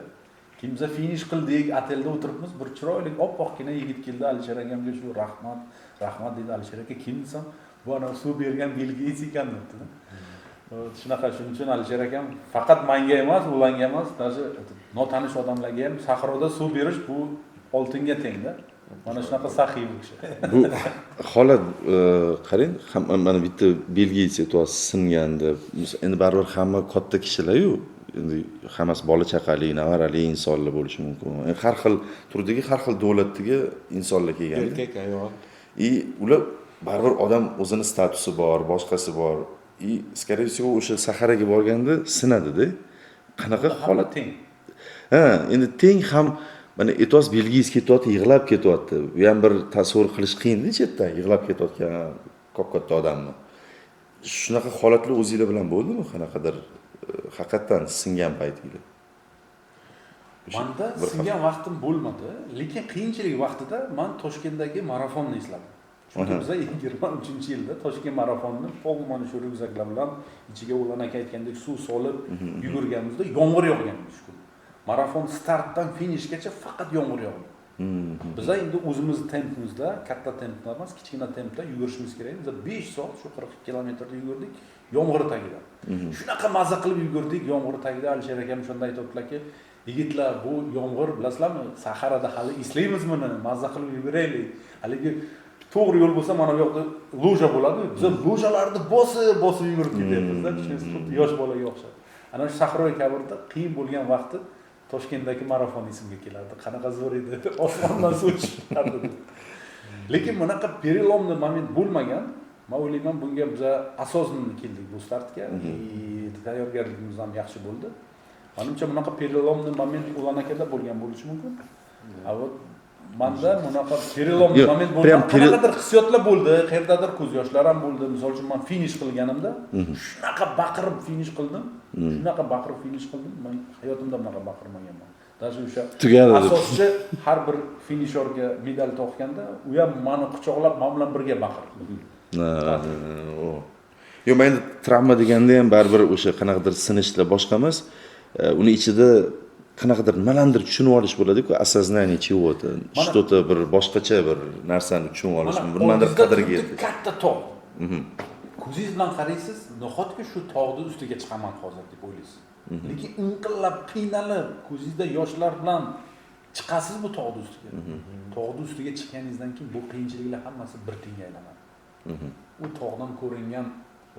Keyin biz finish qildik, otelda o'tiribmiz, bir chiroyli oppoqqina yigit keldi Alisher akamga shu rahmat, rahmat dedi. Alisher aka kim desam, bu ana suv bergan Bill Gates ekan debdi. Shunaqa, shuning uchun Alisher akam faqat menga emas, ularga emas, даже notanish odamlarga ham sahroda suv berish bu oltinga tengda. Mana shunaqa saxiy bu kishi. Bu holat qarang, mana bitta Bill Gates aytyapsiz singan deb. Endi baribir hamma katta kishilar-yu, endi hammasi bola chaqali, nevarali insonlar bo'lishi mumkin. Har xil turdagi, har xil davlatdagi insonlar kelgan. Erkak, ayol. И ular baribir odam o'zini statusi bor, boshqasi bor. И скорее всего o'sha Saharaga borganda sinadi-da. Qanaqa holat? Teng. Ha, endi teng ham mana aytyapsiz Bill Gates ketyapti, yig'lab ketyapti. Bu ham bir tasavvur qilish qiyin-da chetdan yig'lab ketayotgan kop-katta odamni. Shunaqa holatlar o'zinglar bilan bo'ldimi? Qanaqadir haqiqatdan singan paytinglar? Manda singan vaqtim bo'lmadi, lekin qiyinchilik vaqtida men Toshkentdagi marafonni esladim. Chunki biz 23-yilda Toshkent marafonni pol mana shu ryukzaklar bilan ichiga ulan aka aytgandek suv solib yugurganimizda yomg'ir yog'gan shu kun. Marafon startdan finishgacha faqat yomg'ir yog'di. Biz endi o'zimiz tempimizda, katta tempda emas, kichkina tempda yugurishimiz kerak. Biz 5 soat shu 42 kilometrda yugurdik yomg'ir tagida. Shunaqa maza qilib yugurdik yomg'ir tagida. Alisher akam shunda aytibdilarki, yigitlar, bu yomg'ir bilasizlarmi, Saharada hali eslaymiz buni, maza qilib yuguraylik. Haligi to'g'ri yo'l bo'lsa mana bu yoqda luja bo'ladi. Biz lujalarni bosib, bosib yugurib ketyapmiz-da, xuddi yosh bolaga o'xshab. Ana shu Sahroyi Kabirda qiyin bo'lgan vaqti Toshkentdagi marafon esimga kelardi. Qanaqa zo'r edi, osmondan suv tushardi deb. Lekin bunaqa переломный момент bo'lmagan. Men o'ylayman, bunga biz осознанно keldik bu startga. Tayyorgarligimiz ham yaxshi bo'ldi. Menimcha bunaqa переломный момент ulan akada bo'lgan bo'lishi mumkin. A вот manda bunaqa переломный момент bo'ldi. Qanaqadir hissiyotlar bo'ldi, qayerdadir ko'z yoshlar ham bo'ldi. Misol uchun men finish qilganimda shunaqa baqirib finish qildim. Shunaqa baqirib finish qildim. Men hayotimda bunaqa baqirmaganman. Даже o'sha Tugadi deb. Asoschi har bir finishorga medal topganda u ham mani quchoqlab, man bilan birga baqirdi. Yo'q, men endi travma deganda ham baribir o'sha qanaqadir sinishlar boshqa emas. Uni ichida qanaqadir nimalarnidir tushunib olish bo'ladi-ku, осознание чего-то, что-то bir boshqacha bir narsani tushunib olish, Mana bir nimadir oldingizda qadriga turibdi yetish. Katta tog'. Ko'zingiz bilan qaraysiz, nahotki shu tog'ni ustiga chiqaman hozir deb o'ylaysiz. Lekin inqillab, qiynalib, ko'zingizda yoshlar bilan chiqasiz bu tog'ni ustiga. Tog'ni ustiga chiqqaningizdan keyin bu qiyinchiliklar hammasi bir tiyinga aylanadi. U tog'dan ko'ringan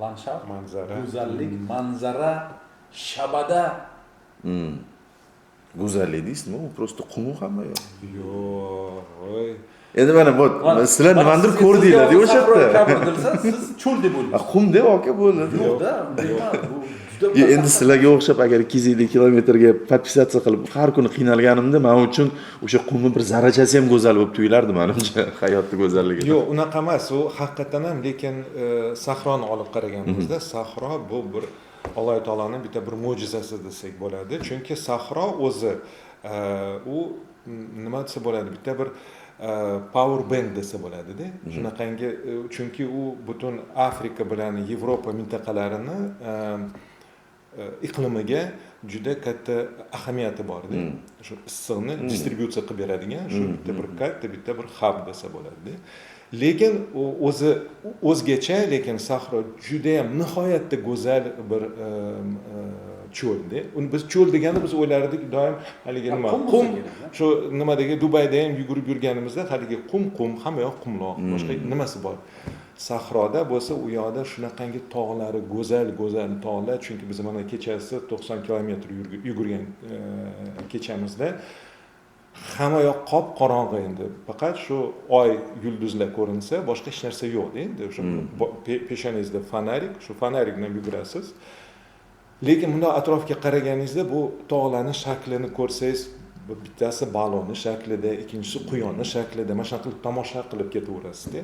landshaft, Manzara. Go'zallik, manzara, shabada. Go'zallik deysizmi? U просто qumu hamma yoq. Yo'q, voy. Endi mana bu sizlar Mana nimadir sizga ko'rdinglar o'sha Sahro yerda. Kabir desa, siz cho'l deb o'ylaysiz. Qum deb aka bo'ldi. Yo'q-da, unday emas. Bu juda Yo, endi sizlarga o'xshab agar 250 kilometrga подписаться qilib har kuni qiynalganimda men uchun o'sha qumni bir zarrachasi ham go'zal bo'lib tuyulardi menimcha, hayotni go'zalligi. Yo'q, unaqa emas, u haqiqatan ham, lekin sahroni olib qaraganimizda, sahro bu bir Alloh taoloning bitta bir mo'jizasi desak bo'ladi. Chunki sahro o'zi u nima desa bo'ladi, bitta bir power bank desa bo'ladida. Shunaqangi, chunki u butun Afrika bilan Yevropa mintaqalarini iqlimiga juda katta ahamiyati borda. Shu issiqni distributsiya qilib beradigan shu bitta bir katta bitta bir hub desa bo'ladida. Lekin u o'zi o'zgacha, lekin sahro juda ham nihoyatda go'zal bir cho'lda. Uni biz cho'l deganda biz o'ylardik doim haligi nima, Qum bo'lsa qum, kerak, shu nimadagi Dubayda ham yugurib yurganimizda haligi qum, qum, hamma yoq qumloq, boshqa nimasi bor. Sahroda bo'lsa u yoqda shunaqangi tog'lari, go'zal go'zal tog'lar, chunki biz mana kechasi 90 kilometr yugurgan kechamizda hamma yoq qop qorong'i endi. Faqat shu oy, yulduzlar ko'rinsa, boshqa hech narsa yo'q endi. O'sha peshonangizda фонарик, shu фонарик bilan yugurasiz. Lekin bundoq atrofga qaraganingizda bu tog'larning shaklini ko'rsangiz, bittasi balonni shaklida, ikkinchisi quyonni shaklida, mana shunaqa qilib tomosha qilib ketaverasizda.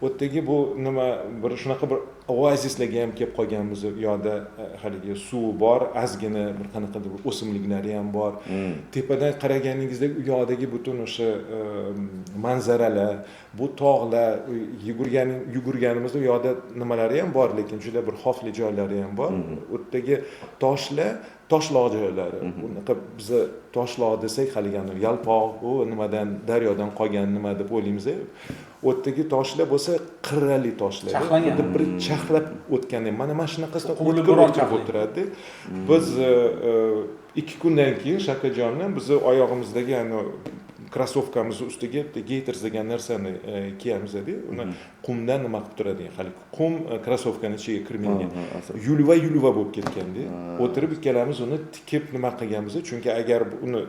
U yerdagi bu nima bir shunaqa bir oazislarga ham kelib qolganmiz. U yoqda haligi suv bor, ozgina bir qanaqadir bir o'simliklari ham bor. Tepadan qaraganingizda u yoqdagi butun o'sha manzaralar, bu tog'lar, yugurganimizda u yoqda nimalari ham bor, lekin juda bir xavfli joylari ham bor. U yerdagi toshlar, toshloq joylari. Unaqa biza toshloq desak haligi yalpoq, u nimadan, daryodan qolgan nima deb o'ylaymiz. U yerdagi toshlar bo'lsa qirrali toshlar. Charxlangan. Xuddi bir charxlab o'tgandek. Mana shunaqasidan Qumli o'tkir bo'ron o'tkir charxlaydi. o'tiradi. Biz 2 kundan keyin Shakajon bilan bizni oyog'imizdagi krossovkamizni ustiga bitta gaiters degan narsani kiyamiz edi. Uni qumdan nima qilib turadigan, hali qum krossovkani ichiga kirmaydigan. Yulva yulva bo'lib ketganda, o'tirib ikkalamiz uni tikib nima qilganmiz, chunki agar uni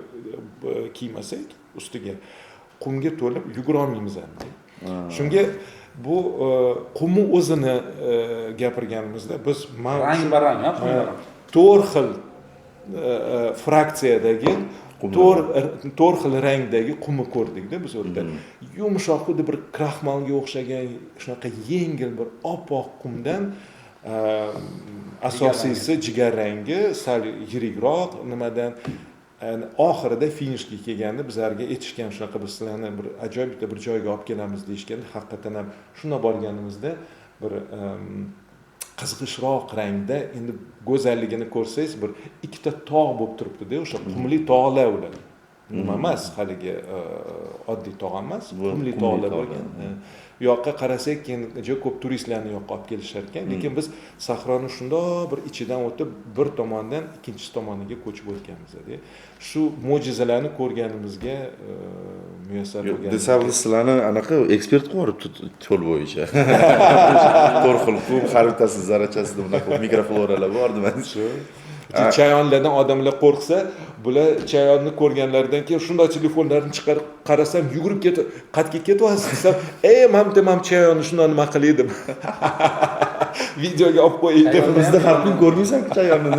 kiymasak ustiga qumga to'lib yugura olmaymiz endi. Shunga bu qumni o'zini gapirganimizda biz rang barang, ha, qum barang. To'rt xil fraksiyadagi to'rt xil rangdagi qumni ko'rdikda biz u yerda. Yumshoq, xuddi bir kraxmalga o'xshagan shunaqa yengil bir oppoq qumdan asosiysi jigarrangi, sal yirikroq nimadan. Oxirida finishga kelganda bizlarga aytishgan shunaqa, biz sizlarni bir ajoyib bitta bir joyga olib kelamiz deyishganda, haqiqatan ham shunda borganimizda bir qizg'ishroq rangda, endi go'zalligini ko'rsangiz bir ikkita tog' bo'lib turibdi-da, o'sha qumli tog'lar ular. Nima emas, haligi oddiy tog' emas, qumli tog'lar bo'lgan. U yoqqa qarasak, keyin juda ko'p turistlarni u yoqqa olib kelishar ekan, lekin biz sahroni shundoq bir ichidan o'tib, bir tomondan ikkinchi tomoniga ko'chib o'tganmiz. Shu mo'jizalarni ko'rganimizga muyassar bo'lganmiz. Desam, sizlarni anaqa ekspert qilib yuboribdi cho'l bo'yicha. To'rt xil qum, har bittasi zarrachasida bunaqa mikrofloralar bor demak. Shu. Chayonlardan odamlar qo'rqsa, bular chayonni ko'rganlaridan keyin shunday telefonlarini chiqarib qarasam yugurib ketib, qayerga ketyapsiz desam, ey, mam chayonni shunday nima qilay deb. Videoga olib qo'yay deb. Bizda har kun ko'rmaysan-ku chayonni.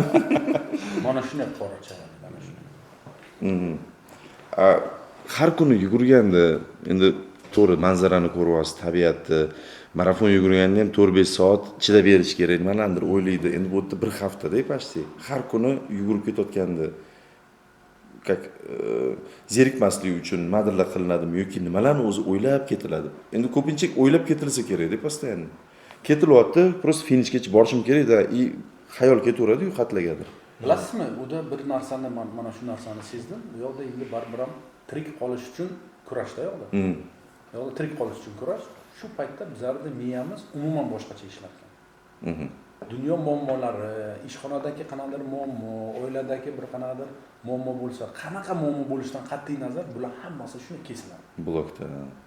Mana shunday qora chayon, mana shunday. Har kuni yugurganda, endi to'g'ri manzarani ko'ryapsiz, tabiatni, marafon yugurganda ham 4-5 soat chidab berish kerak, nimalarnidir o'ylaydi. Endi bu yerda bir haftada почти har kuni yugurib ketayotganda Как zerikmaslik uchun nimadirlar qilinadimi yoki nimalarni o'zi o'ylab ketiladi? Endi ko'pincha o'ylab ketilsa kerakda, постоянно ketilyapti, просто finishgacha borishim kerakda, и xayol ketaveradiyu xatlagadir. Bilasizmi, unda bir narsani, man mana shu narsani sezdim. Bu yoqda endi baribir ham tirik qolish uchun kurashda yoqda. Bu yoqda tirik qolish uchun kurash. Shu paytda bizlarni miyamiz umuman boshqacha ishlar ekan. Dunyo muammolari, ishxonadagi qanaqadir muammo, oiladagi bir qanaqadir muammo bo'lsa, qanaqa muammo bo'lishidan qat'iy nazar, bular hammasi shuni kesiladi. Blokda.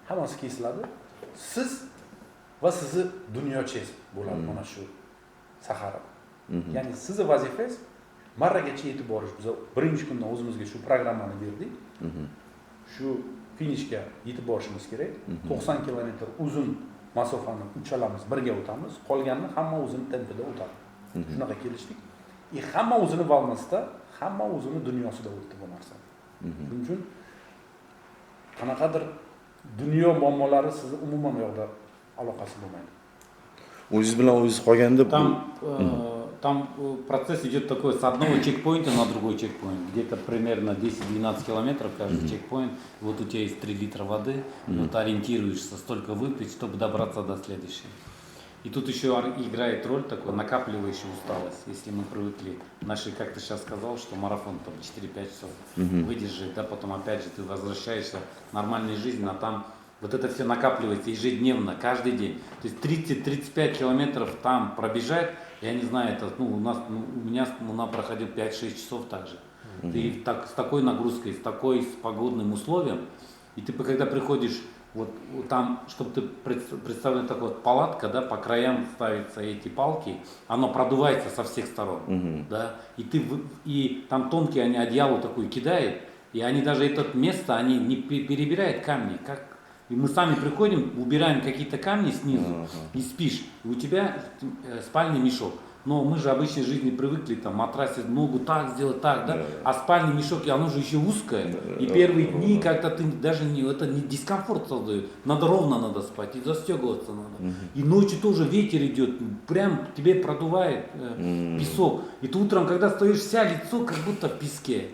Hammasi kesiladi. Siz va sizni dunyochangiz bo'ladi mana shu Saharada. Ya'ni sizni vazifangiz marragacha yetib borish. Biz birinchi kundan o'zimizga shu programmani berdik. Shu finishga yetib borishimiz kerak. 90 kilometr uzun masofani uchalamiz birga o'tamiz, qolganini hamma o'zini tempida o'tadi. Shunaqa kelishdik. И hamma o'zini волна sida, hamma o'zini dunyosida o'tdi bu narsa. Shuning uchun qanaqadir dunyo muammolari sizni umuman u yoqda aloqasi bo'lmaydi. O'zingiz bilan o'zingiz qolganda. Там процесс идет такой: с одного чекпоинта на другой чекпоинт, где-то примерно 10-12 километров каждый чекпоинт. Вот у тебя есть 3 литра воды, вот ориентируешься, столько выпить, чтобы добраться до следующей. И тут еще играет роль такой накапливающая усталость. Если мы привыкли, наши, как ты сейчас сказал, что марафон там 4-5 часов выдержит, да, потом опять же ты возвращаешься в нормальную жизнь, а там вот это все накапливается ежедневно, каждый день. То есть 30-35 километров там пробежать, я не знаю, это, ну, у нас, ну, у меня, ну, на проходил 5-6 часов также. Ты так, с такой нагрузкой, с такой, с погодным условием, и ты когда приходишь, вот там, чтобы ты представлял, такая вот палатка, да, по краям ставятся эти палки, оно продувается со всех сторон, да, и там тонкие они одеяло такое кидают, и они даже это место, они не перебирают камни, как и мы сами приходим, убираем какие-то камни снизу и спишь, и у тебя спальный мешок. Но мы же обычной жизни привыкли там матрасе ногу так сделать, так, да? А спальный мешок, и оно же еще узкое. И первые дни как-то ты даже не, это не дискомфорт создает. Надо ровно надо спать, и застегиваться надо. И ночью тоже ветер идет, прям тебе продувает песок. И ты утром, когда стоишь, вся лицо как будто в песке.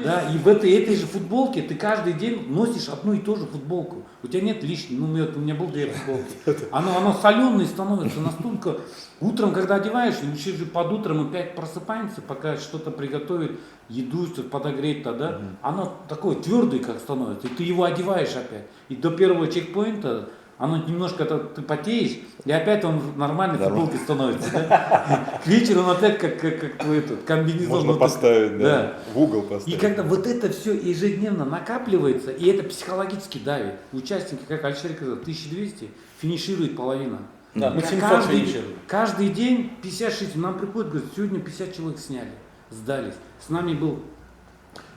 Да? И в этой же футболке ты каждый день носишь одну и ту же футболку. У тебя нет лишней, ну, у меня был две футболки. Оно соленое становится настолько. Утром, когда одеваешь, еще же под утром опять просыпаемся, пока что-то приготовить, еду, что-то подогреть, тогда оно такое твердое, как становится, и ты его одеваешь опять. И до первого чекпоинта оно немножко, ты потеешь, и опять он в нормальной футболке становится. Да? К вечеру он опять как твой этот комбинезон. Можно вот поставить, да, да, в угол поставить. И когда вот это все ежедневно накапливается, и это психологически давит. Участники, как Алишер сказал, 1200, финиширует половина. Да, мы 700 финишируем. Каждый день 56, нам приходят, говорят, сегодня 50 человек сняли, сдались. С нами был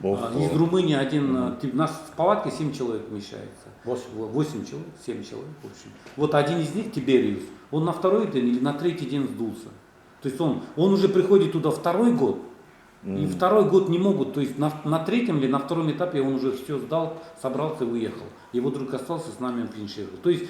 из Румынии один, у нас в палатке 7 человек вмещается. 8 человек, 7 человек, в общем. Вот один из них, Тибериус, он на второй день или на третий день сдулся. То есть он уже приходит туда второй год, и второй год не могут, то есть на третьем или на втором этапе он уже все сдал, собрался и уехал. Его друг остался с нами, он финишировал. То есть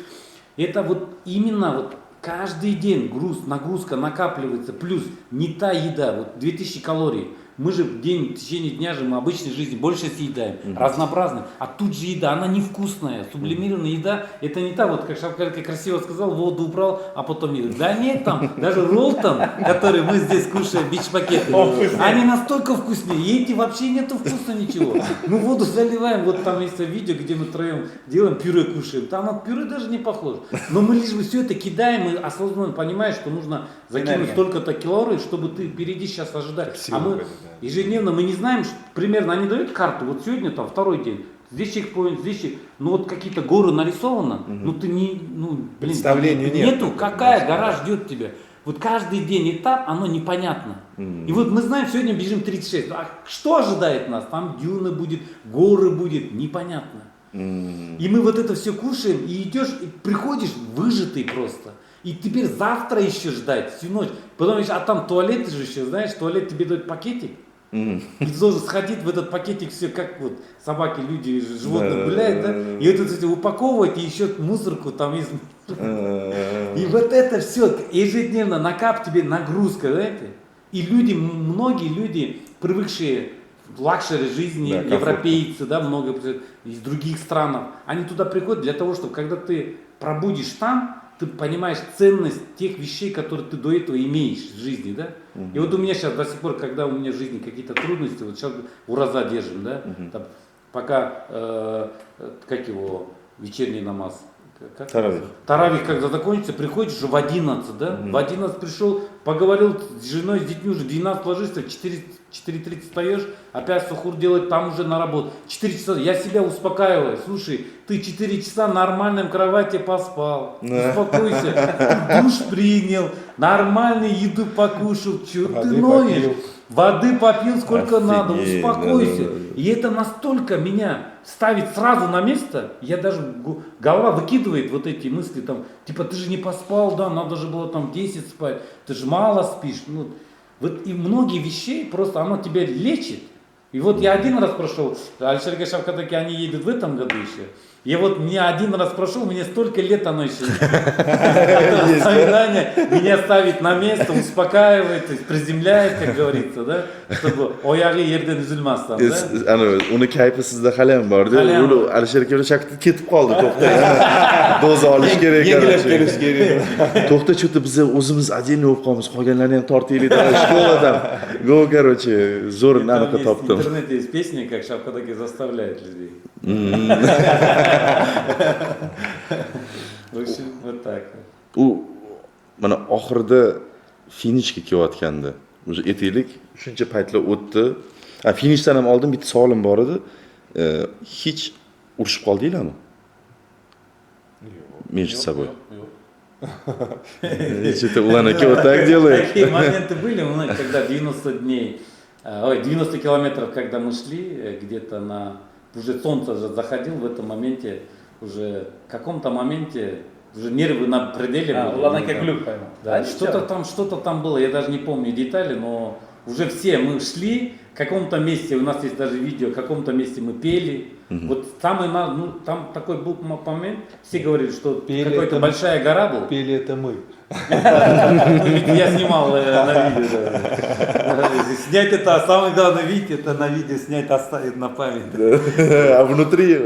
это вот именно вот каждый день груз, нагрузка накапливается, плюс не та еда, вот 2000 калорий. Мы же в день, в течение дня же мы обычной жизни больше съедаем, разнообразно. А тут же еда, она невкусная, сублимированная еда, это не та, вот как Шавкат красиво сказал, воду убрал, а потом еду. Да нет, там даже роллтон, который мы здесь кушаем, бич-пакеты, они настолько вкуснее, и эти вообще нету вкуса ничего. Мы воду заливаем, вот там есть видео, где мы втроем делаем, пюре кушаем, там от пюре даже не похоже. Но мы лишь бы все это кидаем и осознанно понимаешь, что нужно закинуть столько-то калорий, чтобы ты впереди сейчас ожидаешь. А мы ежедневно мы не знаем, что, примерно они дают карту, вот сегодня там второй день, здесь чекпоинт, здесь чек, ну вот какие-то горы нарисованы, ну ты не, ну, блин, представления нету, какая гора ждет тебя. Вот каждый день этап, оно непонятно. И вот мы знаем, сегодня бежим 36, а что ожидает нас? Там дюны будет, горы будет, непонятно. И мы вот это все кушаем, и идешь, и приходишь выжатый просто. И теперь завтра еще ждать, всю ночь. Потом еще, а там туалет же еще, знаешь, туалет тебе дает пакетик. И ты должен сходить в этот пакетик, все как вот собаки, люди, животные гуляют, да? И вот это упаковывать, и еще мусорку там из... И вот это все ежедневно накап тебе нагрузка, знаете? И люди, многие люди, привыкшие Luxury жизни, Да, европейцы, да, много из других стран. Они туда приходят для того, чтобы когда ты пробудешь там, ты понимаешь ценность тех вещей, которые ты до этого имеешь в жизни, да? И вот у меня сейчас до сих пор, когда у меня в жизни какие-то трудности, вот сейчас ураза держим, да, там, пока, как его, вечерний намаз, как? Таравих. Таравих, когда закончится, приходишь уже в 11, да? В 11 пришел, поговорил с женой, с детьми, уже 12 ложишься, в 4:30 встаешь, опять сухур делать, там уже на работу. 4 часа, я себя успокаиваю, слушай, ты 4 часа на нормальном кровати поспал, успокойся, ты душ принял, нормальную еду покушал, чё ты ноешь? Попил. Воды попил сколько надо, успокойся. Да. И это настолько меня ставит сразу на место, я даже, голова выкидывает вот эти мысли, там, типа, ты же не поспал, да, надо же было там 10 спать, ты же мало спишь. Ну, вот и многие вещей просто оно тебя лечит. И вот я один раз прошел, Алишер и Шавкат ака, они едут в этом году еще. Я вот мне один раз прошел, мне столько лет оно еще. Это воспоминание меня ставит на место, успокаивает, то есть приземляет, как говорится, да, чтобы oyog'i yerdan uzilmasdan, да? Ana, uni kayfi sizda hali ham bor-da. Hali ham Uni Alisher aka bilan Shavkat ketib qoldi, to'xta, yana doza olish kerak. Yengillab kelish kerak. To'xta, что-то biz o'zimiz отдельно bo'lib qolamiz, qolganlarni ham tortaylik, давай, shkoladan. Go, короче, zo'r anaqa topdim. В интернете есть песни, как Шавкат ака заставляет людей. В общем, вот так. U mana oxirida finishga kelayotganda, уже aytaylik, shuncha paytlar o'tdi. Finishdan ham oldin bitta savolim bor edi. Hech urushib qoldinglarmi? Между собой. Что-то Улан ака вот так делает. Такие моменты были, мы, когда 90 дней, ой, 90 километров, когда мы шли, где-то на, уже солнце уже заходило в этом моменте, уже в каком-то моменте уже нервы на пределе были. Улан ака глюк поймал. Да, что-то там было, я даже не помню детали, но уже все мы шли, в каком-то месте, у нас есть даже видео, в каком-то месте мы пели. Вот самый, ну, там такой был момент, все говорили, что какая-то большая гора была. Пели это мы. Я снимал на видео. Снять это, самое главное, видите, это на видео снять, оставить на память. А внутри...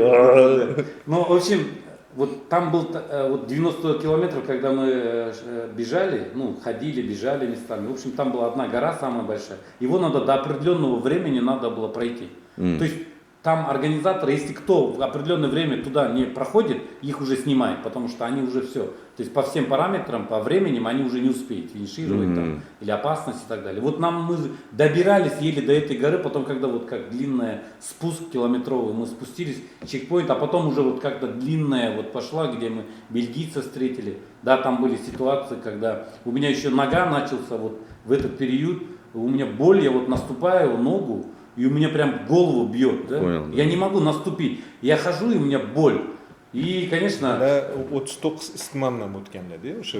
Ну, в общем, вот там был вот 90 километров, когда мы бежали, ну, ходили, бежали местами. В общем, там была одна гора самая большая. Его надо до определенного времени надо было пройти. То есть там организаторы, если кто в определенное время туда не проходит, их уже снимают, потому что они уже все. То есть по всем параметрам, по временем они уже не успеют финишировать там, или опасность и так далее. Вот нам мы добирались еле до этой горы, потом когда вот как длинная спуск километровый, мы спустились, чекпоинт, а потом уже вот как-то длинная вот пошла, где мы бельгийцев встретили. Да, там были ситуации, когда у меня еще нога начался вот в этот период, у меня боль, я вот наступаю ногу, и у меня прям голову бьет, да? Понял, да. Я не могу наступить. Я хожу, и у меня боль. И, конечно... Да, 39 isitma bilan o'tganlar-da o'sha.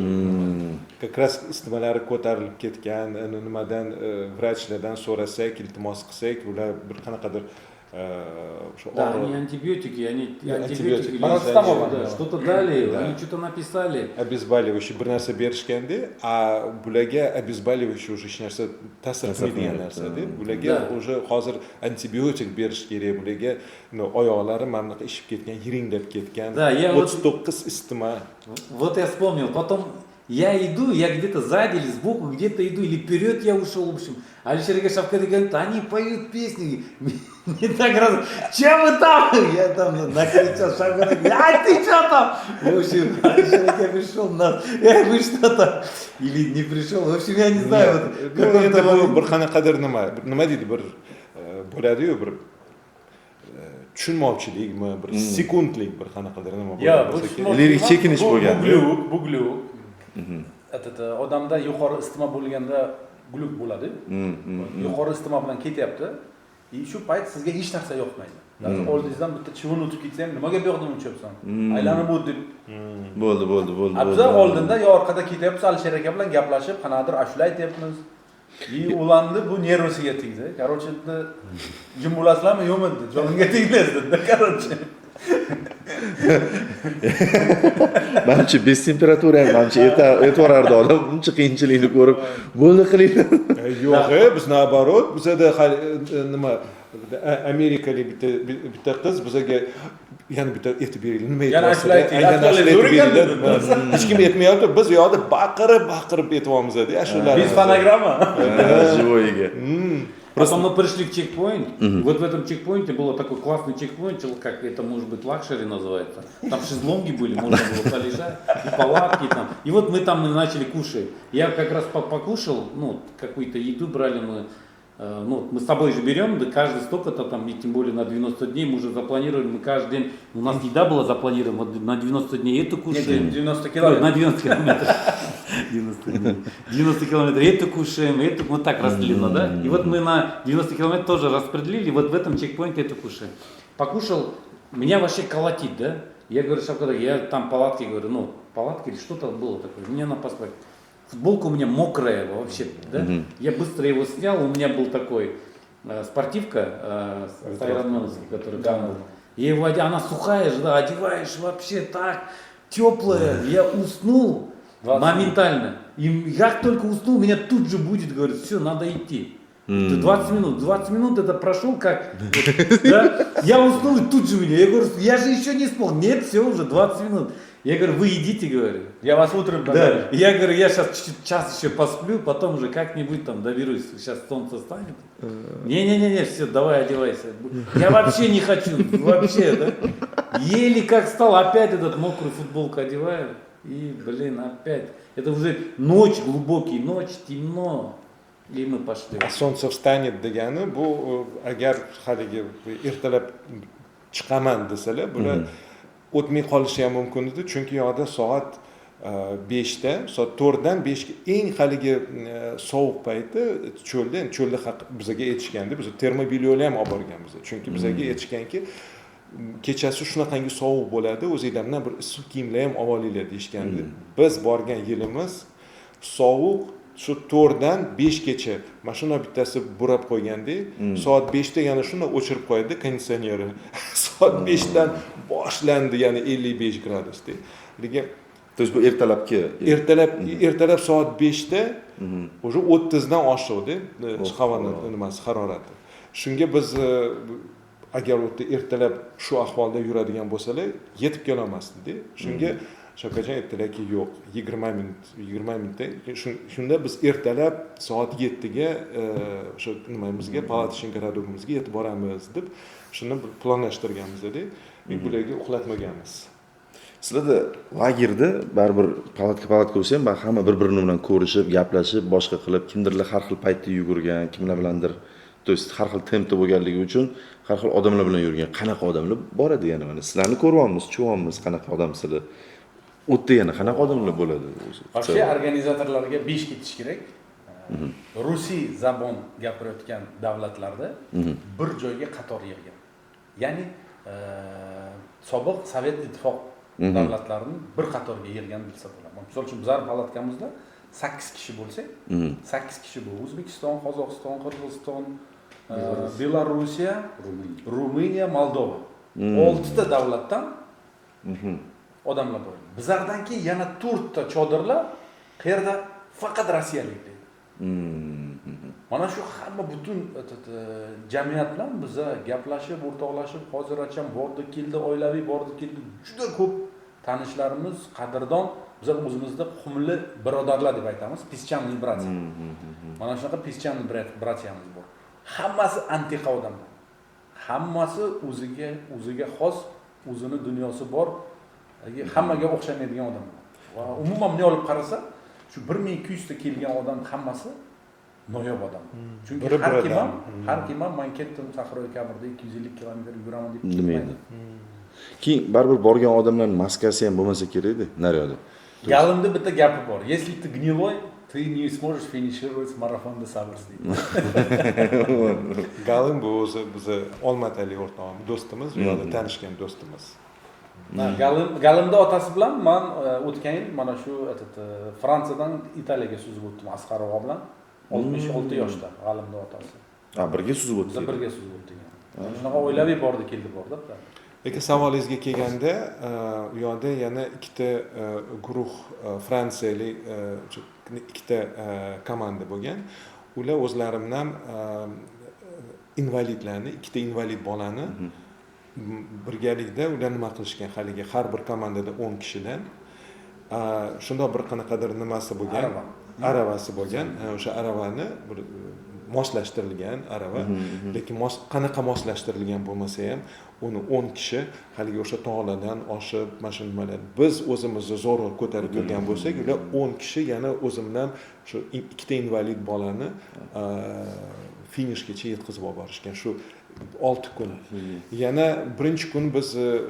Как раз isitmalari ko'tarilib ketgan, nimadan vrachlardan so'rasak, iltimos qilsak, ular bir qanaqadir Да, они антибиотики, они антибиотики, да, что-то дали, да. Они что-то написали. Обезболивающий bir narsa berishganda, a bularga обезболивающий уже hech narsa ta'sir qilmaydigan narsa-da. Bularga уже hozir antibiotik berish kerak, bularga oyoqlari mana bunaqa ishib ketgan, yiringlab ketgan. Да, я 39 isitma. Вот я вспомнил, потом я иду, я где-то сзади или сбоку где-то иду, или вперед я ушел, в общем. Алишер и Шавкат говорят, они поют песни. Не так раз, чем вы там? Я там накричал, Шавкат говорит, а ты что там? В общем, Алишер пришел нас, вы что там? Или не пришел, в общем, я не знаю. Вот, endi bu bir qanaqadir nima, nima deydi, bir bo'ladi-yu, bir tushunmovchilikmi, bir sekundlik bir qanaqadir nima bo'ladi. Lirik chekinish bo'lgan. Bu gluk. Odamda yuqori isitma bo'lganda gluk bo'ladi. Yuqori isitma bilan ketyapti. Shu payt sizga hech narsa yoqmaydi. Oldingizdan bitta chivin o'tib ketsa ham nimaga bu yoqdan uchyapsan? Aylanib o't deb. Bo'ldi. Biz oldinda yo orqada ketyapmiz, Alisher aka bilan gaplashib, qanaqadir ashula aytyapmiz. И ulanni bu nervisiga tegdi. Короче, jim bo'lasizlarmi, yo'qmi dedi. Jonimga tegdi dedi, короче. Manimcha bez temperatura ham manimcha aytaverardi odam buncha qiyinchilikni ko'rib bo'ldi qilinglar. Yo'q, biz naоборот, bizada nima Amerikalik bitta qiz bizaga yana bitta aytib beringlar, nima Yana aytyapsizlar? ashula ayting, Yana ashula ashula aytib zo'r ekan beringlar. dedi. Hech kim aytmayapti, biz u yoqda baqirib baqirib aytyapmiz ashulalarimizni. Без фонограмма. Живой ga. Потом мы пришли в чекпоинт. Вот в этом чекпоинте был такой классный чекпоинт, как это может быть luxury называется. Там шезлонги были, можно было полежать, и палатки там. И вот мы там и начали кушать. Я как раз покушал, ну, какую-то еду брали мы. Ну, мы с собой же берем, да каждый столько-то там, и тем более на 90 дней мы уже запланировали, мы каждый день, у нас еда была запланирована, вот на 90 дней эту кушаем. Нет, 90 Ой, километров. на 90 километров. 90 дней. 90 километров. Это кушаем, это вот так разделено, да? И вот мы на 90 километров тоже распределили, вот в этом чекпоинте это кушаем. Покушал, меня вообще колотит, да? Я говорю, Шавкат, я там палатки, говорю, ну, палатки или что-то было такое, мне надо поспать. Футболка у меня мокрая вообще, да? Я быстро его снял, у меня был такой спортивка с Айронменовский, который там был. Я его одел, она сухая же, да, одеваешь вообще так, теплая. Я уснул 20 моментально. И как только уснул, меня тут же будет, говорит, все, надо идти. Это 20 минут. 20 минут это прошел как... Вот, да? Я уснул, и тут же меня. Я говорю, я же еще не спал. Нет, все уже, 20 минут. Я говорю, вы идите, говорю. Я вас утром Да. догоню. Я говорю, я сейчас чуть-чуть час еще посплю, потом уже как-нибудь там доберусь. Сейчас солнце станет. Не-не-не, все, давай одевайся. Я вообще не хочу, вообще, да. Еле как стал, опять этот мокрую футболку одеваю. И, блин, опять. Это уже ночь, глубокий ночь, темно. И мы пошли. А солнце встанет degani bu agar haligi ertalab chiqaman desalar, bular o'tmay qolishi ham mumkin edi, chunki u yoqda soat 5da, soat 4dan 5ga eng haligi sovuq payti cho'lda. Endi cho'lda bizaga aytishganda, biz термобельё lar ham olib borganmiz, chunki bizaga aytishganki, kechasi shunaqangi sovuq bo'ladi, o'zinglardan bir issiq kiyimlar ham olib olinglar deyishgandi. Biz borgan yilimiz sovuq shu 4dan 5gacha mana shuni bittasi burab qo'yganda, soat 5da yana shuni o'chirib qo'yadi konditsioneri. Soat 5dan boshlandi yana 55 gradusda. Lekin То есть bu ertalabki ertalab soat 5da уже 30dan oshiqda havoni nimasi, harorati. Shunga biz agar u yerda ertalab shu ahvolda yuradigan bo'lsalar, yetib kelolmasdikda. Shunga Shavkatjon aytdilarki, yo'q, 20 minut, 20 minutda. Shunda biz ertalab soat 7ga o'sha nimamizga, палаточный городок imizga yetib boramiz deb shuni planlashtirganmiz-da. Bularga uxlatmaganmiz. Sizlarda lagerda baribir palatka palatka bo'lsa ham, hamma bir birini bilan ko'rishib, gaplashib, boshqa qilib, kimdirlar har xil paytda yugurgan, kimlar bilandir, то есть har xil tempda bo'lganligi uchun har xil odamlar bilan yurgan. Qanaqa odamlar boradi yana mana sizlarni ko'ryapmiz, tushunyapmiz qanaqa odamsizlar. U yerda yana qanaqa odamlar bo'ladi o'zi? Вообще organizatorlarga 5 ketish kerak. Rusiy zabon gapirayotgan davlatlarda bir joyga qator yig'gan. Ya'ni sobiq Sovet ittifoq davlatlarini bir qatorga yig'gan bilsa bo'ladi. Misol uchun, bizlar palatkamizda 8 kishi bo'lsak, 8 kishi bu O'zbekiston, Qozog'iston, Qirg'iziston, Belorussiya, Ruminiya, Moldova. 6 ta davlatdan odamlar bor. Bizlardan keyin yana 4 ta chodirlar qayerda faqat rossiyaliklar. Mana shu hamma butun этот, jamiyat bilan biza gaplashib, o'rtoqlashib, hozirgacha bordi, keldi, oilaviy bordi, keldi. Juda ko'p tanishlarimiz, qadrdon, bizlar o'zimizda qumli birodarlar deb aytamiz, песчаный братья. Mana shunaqa песчаный братья miz bor. Hammasi antiqa odamlar. Hammasi o'ziga xos, o'zini dunyosi bor, hammaga o'xshamaydigan odamlar. Va umuman bunday olib qarasa, shu 1200 ta kelgan odam hammasi noyob odam. Chunki Biri har kim biridan. ham, har kim ham man ketdim Sahroyi Kabirda 250 kilometr yuguraman deb Demaydi. ketmaydi. Keyin baribir borgan odamlarning maskasi ham bo'lmasa kerakda naryoqda. Galimda bitta gapi bor. Если ты гнилой, ты не сможешь финишировать марафон де Саблс deydi. Galim bu o'zi bizni olmatalik o'rtog'imiz, do'stimiz, u yoqda tanishgan do'stimiz. Ha, Galimda otasi bilan man o'tgan yil mana shu этот, Fransiyadan Italiyaga suzib o'tdim Asqar og'a bilan. 66 yoshda Galimda otasi. Ha, birga suzib Biz o'tdik. Birga suzib o'tdik. Shunaqa oilaviy bordi, keldi bordi. Lekin savolingizga kelganda, u yoqda yana ikkita guruh, fransiyalik ikkita komanda bo'lgan. Ular o'zlari bilan Invalidlarni, ikkita invalid bolani birgalikda ular nima qilishgan, haligi har bir komandada 10 kishidan shundoq bir qanaqadir nimasi bo'lgan, aravasi bo'lgan, o'sha aravani bir moslashtirilgan arava, lekin qanaqa moslashtirilgan bo'lmasa ham uni 10 kishi haligi o'sha tog'lardan oshib mana shu nimalar, biz o'zimizni zo'rg'a ko'tarib yurgan bo'lsak, ular 10 kishi yana o'zimdan shu ikkita invalid bolani finishgacha yetkazib olib borishgan shu 6 kun. Yana birinchi kun biz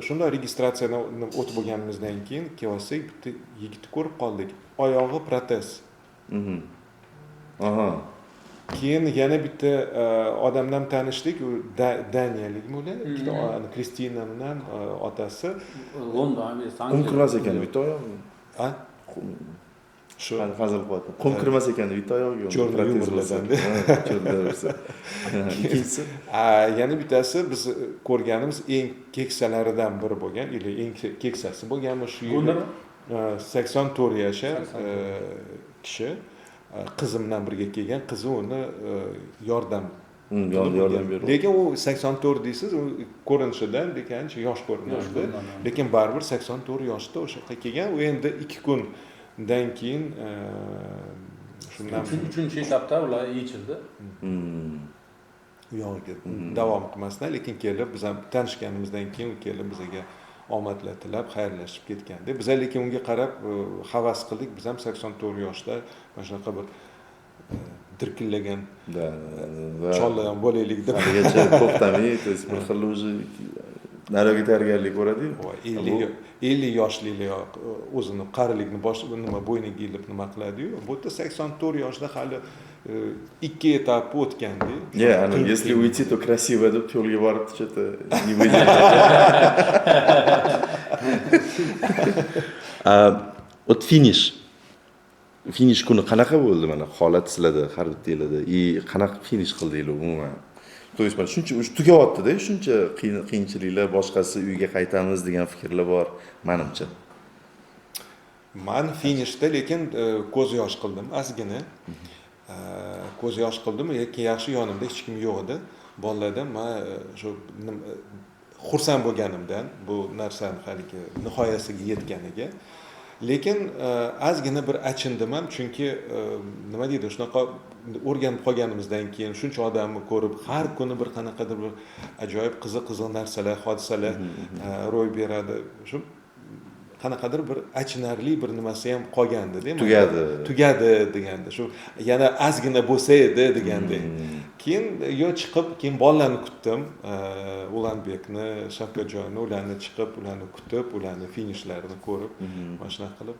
shunday registratsiyadan o'tib bo'lganimizdan keyin kelsak, bitta yigitni ko'rib qoldik, oyog'i protez. Keyin yana bitta odamdan tanishdik, u Daniyalikmi ular, ikkita Kristina bilan otasi. London, qum kirmas ekan bitta oyog'i. Ha? Shu hazil qilyapti. Qum kirmas ekan bitta oyog'i. Cho'rni. Ikkinchisi, yana bittasi biz ko'rganimiz eng keksalaridan biri bo'lgan, ili eng keksasi bo'lganmi shu yil. 84 yashar kishi. Qizim bilan birga kelgan, qizi uni yordam berdi. Lekin u 84 deysiz, u ko'rinishidan lekin ancha yosh ko'rinardi. Lekin baribir 84 yoshda o'sha yoqqa kelgan. U endi 2 kundan keyin shundan 3-etapda ular yechildi. U yog'iga davom qilmasdan, lekin kelib biz ham tanishganimizdan keyin u kelib bizga omadlar tilab xayrlashib ketgandi. Biz lekin unga qarab havas qildik. Biz ham 84 yoshda mana shunaqa bir dirkillagan chollar ham bo'laylik deb. Haligacha to'xtamay, to есть bir xil уже nariga tayyorgarlik ko'radi-yu. 50 yoshlilar o'zini qarilikni bosh nima bo'yniga ilib nima qiladi-yu. Bu yerda 84 yoshda hali 2 etap o'tgandi. Не, если уйти, то красиво deb yo'lga borib что-то не выдержал. Вот finish. Finish kuni qanaqa bo'ldi mana holat sizlarda, har bittanglarda? И qanaqa finish qildinglar umuman? То есть mana shuncha tugayapti-da, shuncha qiyinchiliklar, boshqasi uyga qaytamiz degan fikrlar bor menimcha. Man finishda lekin ko'z yosh qildim ozgina. Ko'z yosh qildim, lekin yaxshi yonimda hech kim yo'q edi. Bolalardan men shu xursand bo'lganimdan bu narsani haligi nihoyasiga yetganiga. Lekin ozgina bir achindim ham, chunki nima deydi, shunaqa o'rganib qolganimizdan keyin shuncha odamni ko'rib, har kuni bir qanaqadir bir ajoyib qiziq-qiziq narsalar, hodisalar ro'y beradi. Shu qanaqadir bir achinarli bir nimasi ham qolgandi-da. Tugadi. Tugadi deganda, shu yana ozgina bo'lsa edi degandek. Keyin yo chiqib, keyin bolalarni kutdim, Ulanbekni, Shavkatjonni, ularni chiqib, ularni kutib, ularni finishlarini ko'rib, mana shunaqa qilib,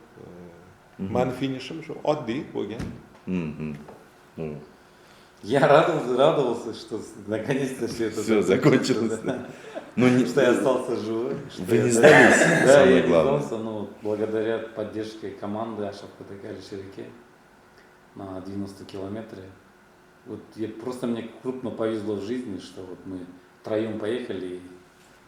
meni finishim shu oddiy bo'lgan. Я радовался, что наконец-то все это все закончилось. Ну, не, что я остался живой. Вы не сдались, да, я не сдался, но благодаря поддержке команды Ашафкат aka Алишер-аке на 90 километре. Вот я, просто мне крупно повезло в жизни, что вот мы втроем поехали.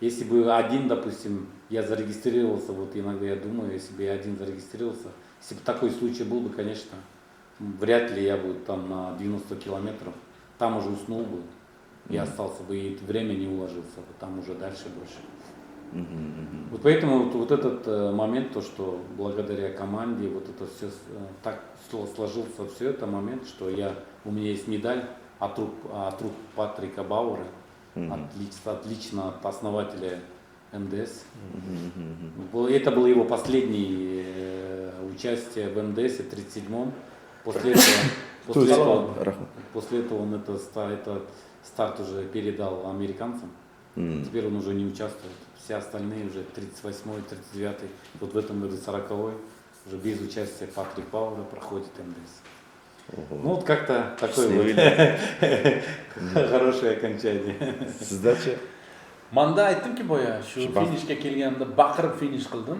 Если бы один, допустим, я зарегистрировался, вот иногда я думаю, если бы я один зарегистрировался, если бы такой случай был бы, конечно, вряд ли я бы там на 90 километров, там уже уснул бы. Я остался бы и время не уложился, там уже дальше больше. Вот поэтому вот этот момент, то что благодаря команде вот это все так сложился, все это момент, что у меня есть медаль от рук Патрика Бауэра, отлично от основателя МДС. Это было его последнее участие в МДС в 37-м. После этого он этот старт уже передал американцам. Теперь он уже не участвует. Все остальные уже 38-й, 39-й, вот в этом году 40-й, уже без участия Патрик Бауэра проходит МДС. Ого. Ну вот как-то такое вот хорошее окончание. Sizdachi? Manda aytdimki boya shu finishga kelganda baqirib finish qildim.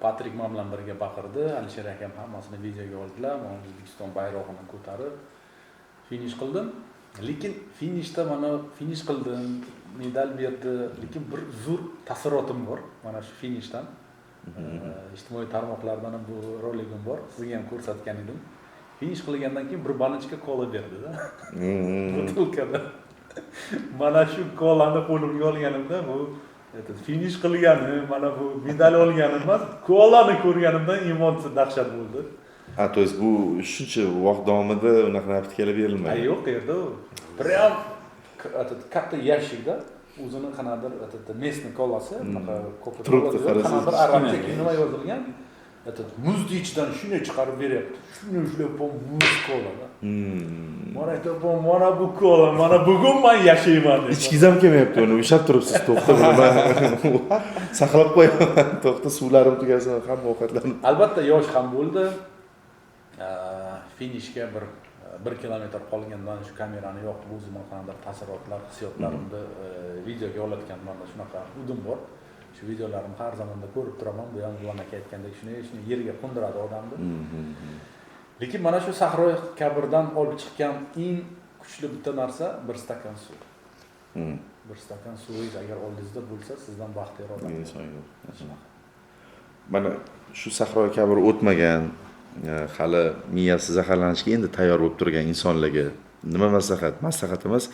Patrik man bilan birga baqirdi, Alisher akam hammasini videoga oldilar. Men O'zbekiston bayrog'ini ko'tarib finish qildim. Lekin finishda mana finish qildim, medal berdi, lekin bir zo'r taassurotim bor mana shu finishdan. Ijtimoiy tarmoqlardan ham bu roligim bor, sizga ham ko'rsatgan edim. Finish qilgandan keyin bir banочка kola berdi-da. Butilkada. Mana shu kolani qo'limga olganimda, bu finish qilganim, mana bu medal olganim emas, kolani ko'rganimdan emotsiya dahshat bo'ldi. А, то есть bu shuncha vaqt davomida unaqa напитка lar berilmagan? Yo'q, qayerda u. Прям этот katta yashikda o'zini qanaqadir этот местный kolasi, bunaqa Turibdi, qarasangiz. Qanaqadir arabcha nima yozilgan. Этот muzni ichidan shunday chiqarib beryapti. Shunday ushlayapman, muz kolada. Mana aytyapman, mana bu kola, mana bugun man yashayman deb. Ichgingiz ham kelmayapti uni, ushlab turibsiz, to'xta, buni man saqlab qo'yaman, to'xta, suvlarim tugasin, hamma ovqatlarim. Albatta yosh ham bo'ldi. Finishga bir kilometr qolgandan shu kamerani yoqib, o'zimni qanaqadir taassurotlar, hissiyotlarimni videoga olayotgan manda shunaqa udim bor. Shu videolarimni har zamonda ko'rib turaman. Bu ham Ulan aka aytgandek, shunday shunday yerga qo'ndiradi odamni. Lekin mana shu Sahroy Kabirdan olib chiqqan eng kuchli bitta narsa bir stakan suv. Bir stakan suvingiz agar oldingizda bo'lsa, sizdan baxtiyor odam yo'q. Inson yo'q. Mana shu Sahroy Kabir o'tmagan, hali miyasi zaharlanishga endi tayyor bo'lib turgan insonlarga nima maslahat? Maslahat emas,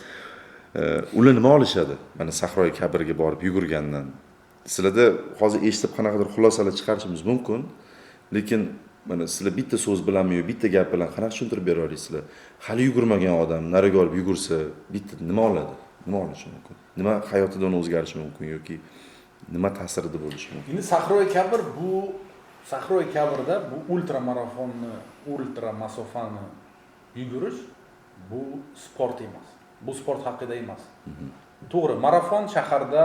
ular nima olishadi? Mana Sahroy Kabirga borib yugurgandan. Sizlarda hozir eshitib qanaqadir xulosalar chiqarishimiz mumkin, lekin mana sizlar bitta so'z bilanmi yo bitta gap bilan qanaqa tushuntirib bera olasizlar? Hali yugurmagan odam nariga olib yugursa, bitta nima oladi? Nima olishi mumkin? Nima hayotida uni o'zgarishi mumkin yoki nima ta'sirida bo'lishi mumkin? Endi Sahroy Kabir, bu Sahroy Kabirda bu ultramarafonni, ultra masofani yugurish bu sport emas. Bu sport haqida emas. To'g'ri, marafon shaharda,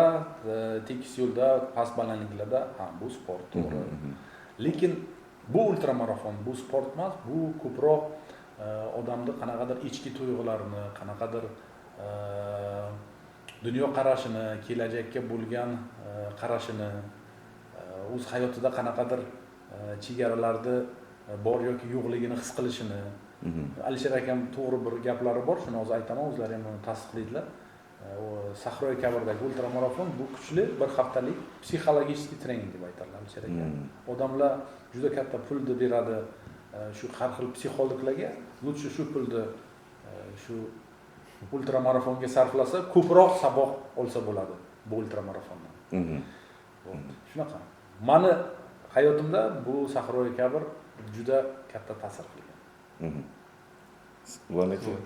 tekis yo'lda, past balandliklarda, ha, bu sport, to'g'ri. Lekin bu ultramarafon bu sport emas, bu ko'proq odamni qanaqadir ichki tuyg'ularini, qanaqadir dunyo qarashini, kelajakka bo'lgan qarashini, o'z hayotida qanaqadir chegaralarni bor yoki yo'qligini his qilishini. Alisher akam to'g'ri bir gaplari bor, shuni hozir aytaman, o'zlari ham uni tasdiqlaydilar. Sahroy Kabirdagi ultramarafon bu kuchli bir haftalik psixologik trening deb aytadilar Alisher aka. Odamlar juda katta pulni beradi shu har xil psixologlarga, лучше shu pulni shu ultramarafonga sarflasa, ko'proq saboq olsa bo'ladi bu ultramarafondan. Shunaqa. Mani hayotimda bu Sahroy Kabir juda katta ta'sir qilgan.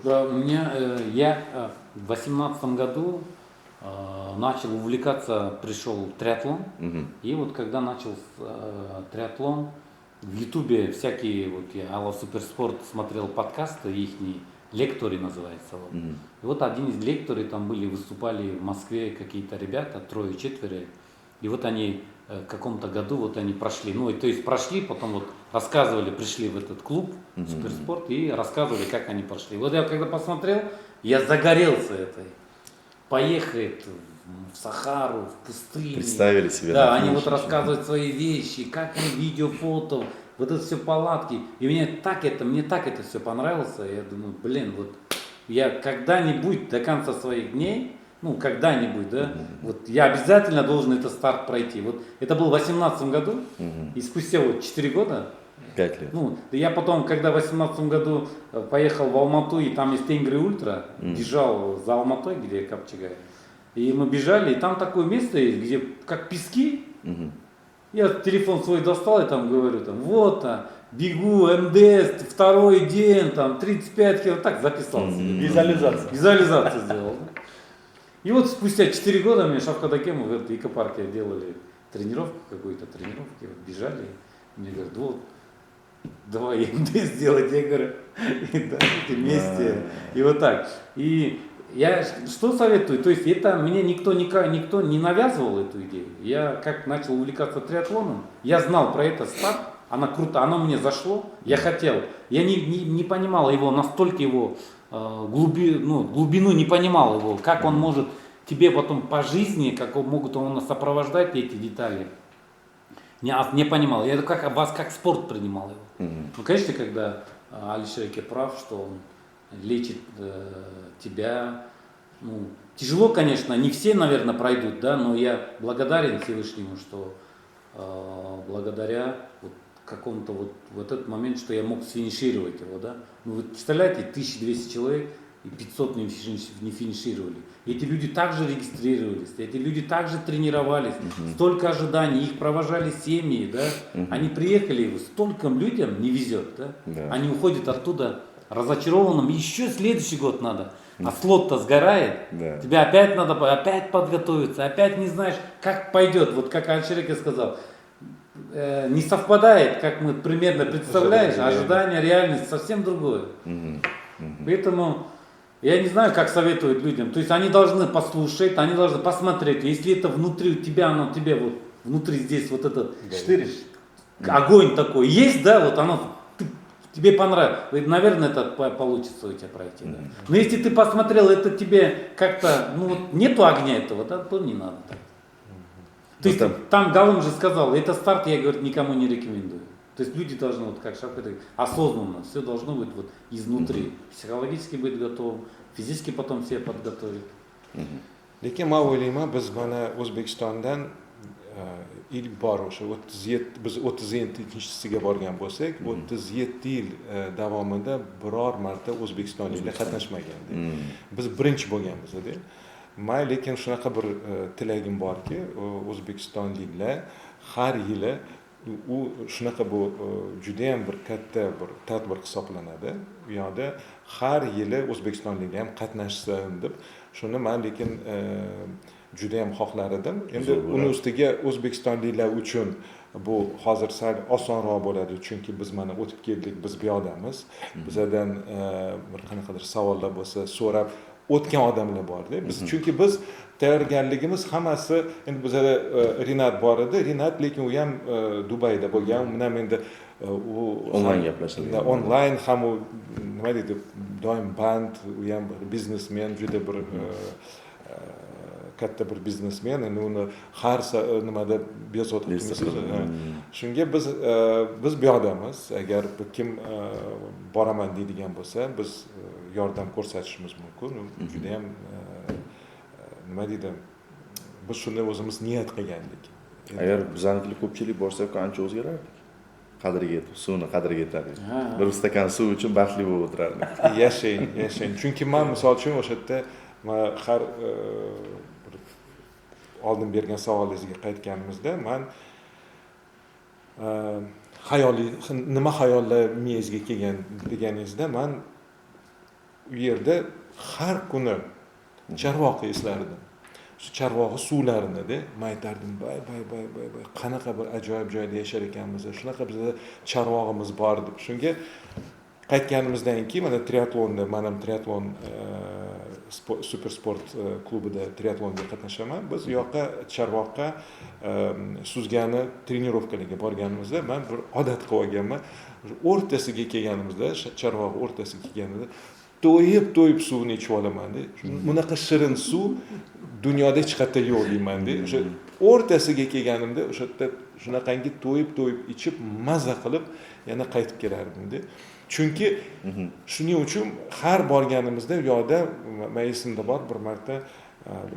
Да, у меня, я в 18 году начал увлекаться, пришел триатлон. И вот когда начал триатлон, в Ютубе всякие, вот я I Love Supersport смотрел подкасты ихние, лекторы называется. Вот. И вот один из лекторов там были, выступали в Москве какие-то ребята, трое-четверо. И вот они в каком-то году вот они прошли, ну, то есть прошли, потом вот рассказывали, пришли в этот клуб Суперспорт и рассказывали, как они прошли. Вот я когда посмотрел, я загорелся этой. Поехать в Сахару, в пустыню. Представили себе. Да, они вот рассказывают свои вещи, как они видео, фото, вот это все палатки. И мне так это все понравилось. Я думаю, блин, вот я когда-нибудь до конца своих дней, ну, когда-нибудь, да, вот я обязательно должен этот старт пройти. Вот это было в 18 году, и спустя вот 4 года, 5 лет. Ну, я потом, когда в 18 году поехал в Алмату, и там есть Тенгри Ультра, бежал за Алматой, где Капчагай, и мы бежали, и там такое место есть, где как пески. Я телефон свой достал и там говорю, там, вот, бегу, МДС, второй день, там, 35 кило, так записал себе. Визуализация. Визуализацию сделал. И вот спустя 4 года мне Шавкат Акимов в экопарке делали тренировку, какую-то тренировку, вот бежали. Мне говорят, вот, давай МДС сделать. Я говорю, и давайте вместе. И вот так. И я что советую? То есть это мне никто не навязывал эту идею. Я как начал увлекаться триатлоном, я знал про это старт, она круто, оно мне зашло, я хотел. Я не понимал его, настолько его глубину не понимал его, как он может тебе потом по жизни, как он могут он сопровождать эти детали. Не понимал. Я как вас как спорт принимал его. Ну, конечно, когда Алишер аке прав, что он лечит тебя. Ну, тяжело, конечно, не все, наверное, пройдут, да, но я благодарен Всевышнему, что благодаря вот какому-то вот этот момент, что я мог сфинишировать его, да. Ну, вы представляете, 1200 человек, и 500 не финишировали. Эти люди также регистрировались, эти люди также тренировались, столько ожиданий, их провожали семьи, да? Они приехали, столько людям не везет, да? Да. Они уходят оттуда разочарованным, еще следующий год надо. А слот-то сгорает, Да. тебе опять надо опять подготовиться, опять не знаешь, как пойдет. Вот как Алишер сказал, не совпадает, как мы примерно представляешь, ожидание, реальность совсем другое. Поэтому я не знаю, как советовать людям. То есть они должны послушать, они должны посмотреть. Если это внутри у тебя, оно тебе вот внутри здесь вот этот Штыришь. огонь такой есть, да, вот оно тебе понравилось. Наверное, это получится у тебя пройти. Да. Но если ты посмотрел, это тебе как-то, ну вот нету огня этого, да, то не надо так. То есть там Галым же сказал, это старт, я, говорит, никому не рекомендую. То есть люди должны, вот как Шавкат говорит, осознанно, все должно быть вот изнутри. Психологически быть готовым, физически потом себя подготовить. Lekin man o'ylayman, biz mana O'zbekistondan ilk bor o'sha 37, biz 37-siga borgan bo'lsak, 37 yil davomida biror marta o'zbekistonliklar qatnashmagandi. Biz birinchi bo'lganmiz-da. Man lekin shunaqa bir tilagim borki, o'zbekistonliklar har yili u shunaqa bu judayam bir katta bir tadbir hisoblanadi. U yoqda har yili o'zbekistonliklar ham qatnashsin deb shuni man lekin judayam xohlar edim. Endi uni ustiga o'zbekistonliklar uchun bu hozir sal osonroq bo'ladi, chunki biz mana o'tib keldik, biz bu yoqdamiz. Bizadan bir qanaqadir savollar bo'lsa so'rab o'tgan odamlar borda. Biz chunki biz tayyorgarligimiz hammasi endi bizada Rinat bor edi. Rinat lekin u ham Dubayda bo'lgan. Undan endi u onlayn gaplashadi. Onlayn ham u nima deydi, doim band, u ham bir biznesmen, juda bir katta bir biznesmen, endi uni har nimada bezovta qilmaysiz. Shunga biz bu yoqdamiz. Agar kim boraman deydigan bo'lsa, biz yordam ko'rsatishimiz mumkin. Juda ham nima deydi, biz shuni o'zimiz niyat qilgandik. Agar bizanikilar ko'pchilik borsak, ancha o'zgarardik. Qadriga yetib, suvni qadriga yetardik. Bir stakan suv uchun baxtli bo'lib o'tirardik. Yashang, yashang. Chunki men misol uchun o'sha yerda men har oldin bergan savolingizga qaytganimizda men xayoliy nima xayollar miyangizga kelgan deganingizda men u yerda har kuni Chorvoqni eslardim. Shu Chorvoqni suvlarini-da men aytardim, bay bay bay bay bay qanaqa bir ajoyib joyda yashar ekanmiz, shunaqa bizda Chorvoqimiz bor deb. Shunga qaytganimizdan keyin mana triatlonda, men ham triatlon supersport klubida triatlonga qatnashaman. Biz u yoqqa Chorvoqqa suzgani trenirovkalarga borganimizda men bir odat qilib olganman. O'rtasiga kelganimizda, Chorvoq o'rtasiga kelganimizda to'yib-to'yib suvni ichib olaman-da. Bunaqa shirin suv dunyoda hech qayerda yo'q deyman-da. O'sha o'rtasiga kelganimda o'sha yerda shunaqangi to'yib-to'yib ichib, maza qilib yana qaytib kelardim-da. Chunki shuning uchun har borganimizda u yoqda men esimda bor, bir marta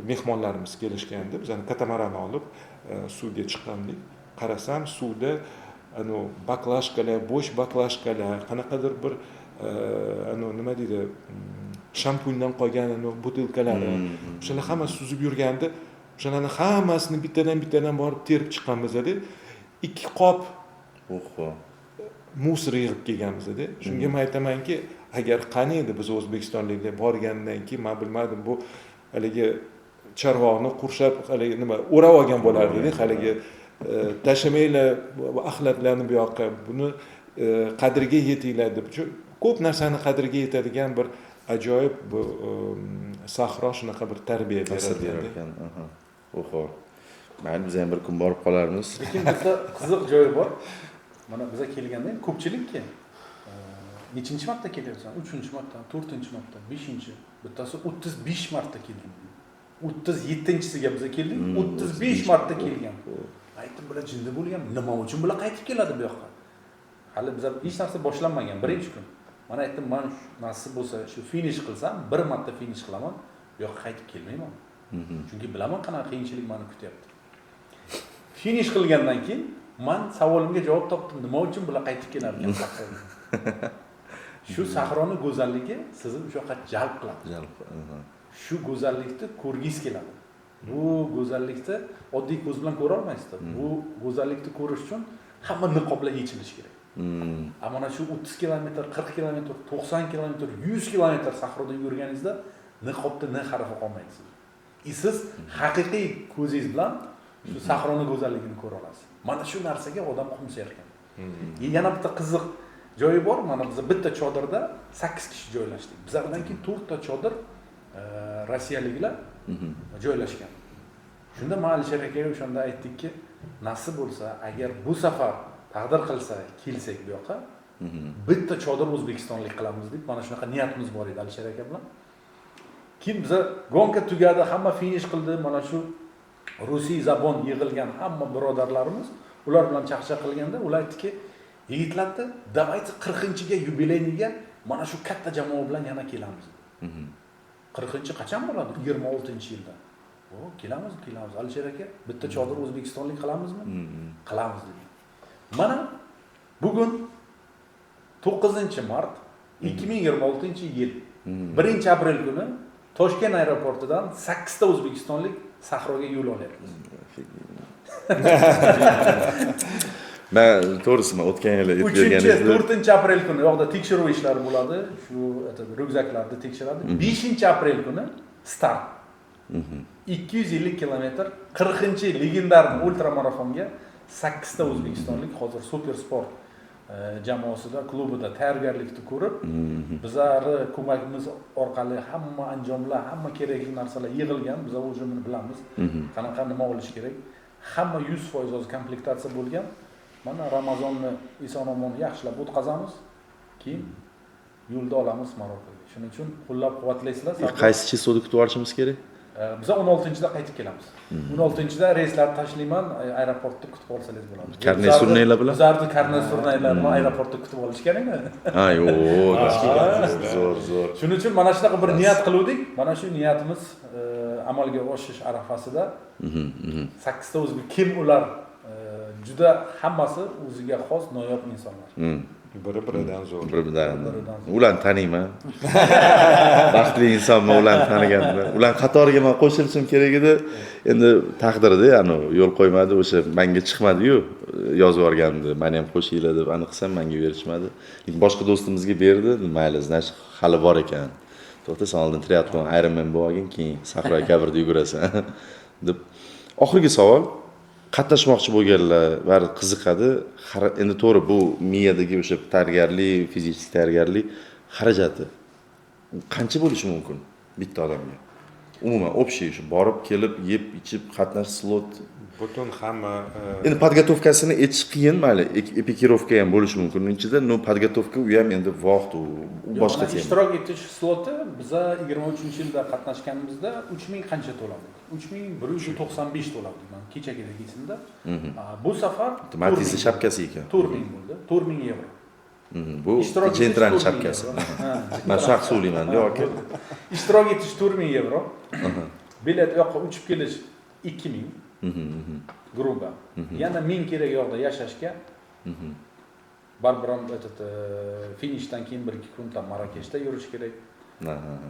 mehmonlarimiz kelishgandi. Biz katamaran olib suvga chiqqandik. Qarasam suvda baklashkalar, bo'sh baklashkalar, qanaqadir bir nima deydi, shampundan qolgan butilkalari, o'shalar hammasi suzib yurgandi. O'shalarni hammasini bittadan-bittadan borib terib chiqqanmiz-da. 2 qop musor yig'ib kelganmiz-da. Shunga men aytamanki, agar qani edi biz o'zbekistonliklar borgandan keyin men bilmadim, bu haligi Chorvoqni qurshab haligi nima o'rab olgan bo'lardi-da, haligi tashlamanglar axlatlarni bu yoqqa, buni qadriga yetinglar deb. Ko'p narsani qadriga yetadigan bir ajoyib bu sahro shunaqa bir tarbiya beradi ekan. Oho. Mayli, biz ham bir kun borib qolarmiz. Lekin bitta qiziq joyi bor. Mana biza kelganda ko'pchilikki nechinchi marta kelyapsan? 3-marta, 4-marta, 5-chi, bittasi 35 marta kelgan. 37-siga biza keldik, 35 marta kelgan. Aytdim, bular jinni bo'lgan, nima uchun bular qaytib keladi bu yoqqa? Hali biza hech narsa boshlanmagan, birinchi kun. Mana aytdim, men nasib bo'lsa shu finish qilsam, bir marta finish qilaman, bu yoqqa qaytib kelmayman. Chunki bilaman qanaqa qiyinchilik meni kutyapti. Finish qilgandan keyin men savolimga javob topdim, nima uchun bular qaytib kelar ekan? Shu sahroni go'zalligi sizni o'sha yoqqa jalb qiladi. Shu go'zallikni ko'rgingiz keladi. Bu go'zallikni oddiy ko'z bilan ko'ra olmaysiz. Bu go'zallikni ko'rish uchun hamma niqoblar yechilishi kerak. Mana shu 30 kilometr, 40 kilometr, 90 kilometr, 100 kilometr sahroda yurganingizda niqobda n harfi qolmaydi sizga. Siz haqiqiy ko'zingiz bilan shu sahroni go'zalligini ko'ra olasiz. Mana shu narsaga odam qo'msar ekan. Yana bitta qiziq joyi bor. Mana biz bitta chodirda 8 kishi joylashdik. Bizlardan keyin 4 ta chodir rossiyaliklar joylashgan. Shunda men Alisher akaga o'shanda aytdikki, nasib bo'lsa, agar bu safar taqdir qilsa kelsak bu yoqqa, bitta chodir o'zbekistonlik qilamiz deb mana shunaqa niyatimiz bor edi Alisher aka bilan. Keyin biza gonka tugadi, hamma finish qildi, mana shu Rusiy zabon yig'ilgan hamma birodarlarimiz ular bilan chaqchaq qilganda ular aytdiki, yigitlarni давайте 40-ga yubileyniga mana shu katta jamoa bilan yana kelamiz. 40-chi qachon bo'ladi? 26-yilda. O, kelamiz, kelamiz. Alisher aka, bitta chodir o'zbekistonlik qilamizmi? Qilamiz dedik. Mana bugun 9 mart 2026-yil 1 aprel kuni Toshkent aeroportidan 8 ta o'zbekistonlik sahroga yo'l olyapmiz. Man to'g'risi, man o'tgan yili aytib 3 berganingizda 4 aprel kuni u yoqda tekshiruv ishlari bo'ladi. Shu ryukzaklarni tekshiradi. 5 aprel kuni start. 250 kilometr 40 легендарный ultramarafonga 8 ta o'zbekistonlik hozir Super Sport jamoasida, klubida tayyorgarlikni ko'rib, bizlarni ko'magimiz orqali hamma anjomlar, hamma kerakli narsalar yig'ilgan. Biz уже buni bilamiz. Qanaqa nima olish kerak. Hamma 100% hozir komplektatsiya bo'lgan. Mana Ramazonni eson omon yaxshilab o'tkazamiz. Keyin yo'lda olamiz Marokkoga. Shuning uchun qo'llab-quvvatlaysizlar. Qaysi число da kutib olishimiz kerak? Biz 16-da qaytib kelamiz. 16-da reyslarni tashlayman, aeroportda kutib olsangiz bo'ladi. Karnay surnaylar bilan? Bizlarni karnay surnaylar bilan aeroportda kutib olish kerak-ku. Ha, yo'q, zo'r, zo'r. Shuning uchun mana shunaqa bir niyat qiluvdik. Mana shu niyatimiz amalga oshish arafasida. 8 ta o'zbek kim ular? Juda hammasi o'ziga xos noyob insonlar. Biri biridan zo'r. Bir-biridan. Bir-biridan zo'r. Ularni taniyman. Baxtli insonman ularni taniganimda. Ularni qatoriga man qo'shilishim kerak edi. Endi taqdirda, ya'ni yo'l qo'ymadi, o'sha menga chiqmadi-yu, yozib yuborgandi. Meni ham qo'shinglar deb aniq qilsam menga berishmadi. Lekin boshqa do'stimizga berdi. Mayli, значит, hali bor ekan. To'xta, sen oldin triatlon, Ironman bo'lib olgin, keyin Sahro Kabirda yugurasan deb. Oxirgi savol. Qatnashmoqchi bo'lganlar bari qiziqadi. Endi to'g'ri, bu miyadagi o'sha tayyorgarlik, fizik tayyorgarlik xarajati qancha bo'lishi mumkin bitta odamga? Umuman общий shu borib, kelib, yeb, ichib, qatnash slot. Butun hamma Endi подготовка sini aytish qiyin, mayli, экипировка ham bo'lishi mumkin uning ichida, но подготовка u ham endi vaqt, u boshqa Mana tema. Ishtirok etish sloti biza 23-yilda qatnashganimizda 3000 qancha to'ladik? 3195 to'ladik. Man kechagidek esimda. Bu safar Matizni shapkasi ekan. 4000 bo'ldi. 4000 yevro. Bu Ishtirok etish Gentrani 4000 shapkasi. yevro. Ha, Man shaxs o'ylayman, yo'q aka. Ishtirok etish 4000 yevro. Bilet, u yoqqa uchib kelish 2000. Грубо. Yana 1000 kerak u yoqda yashashga. Baribir ham этот finishdan keyin bir ikki kun там Marrakeshda yurish kerak. Ha, ha, ha.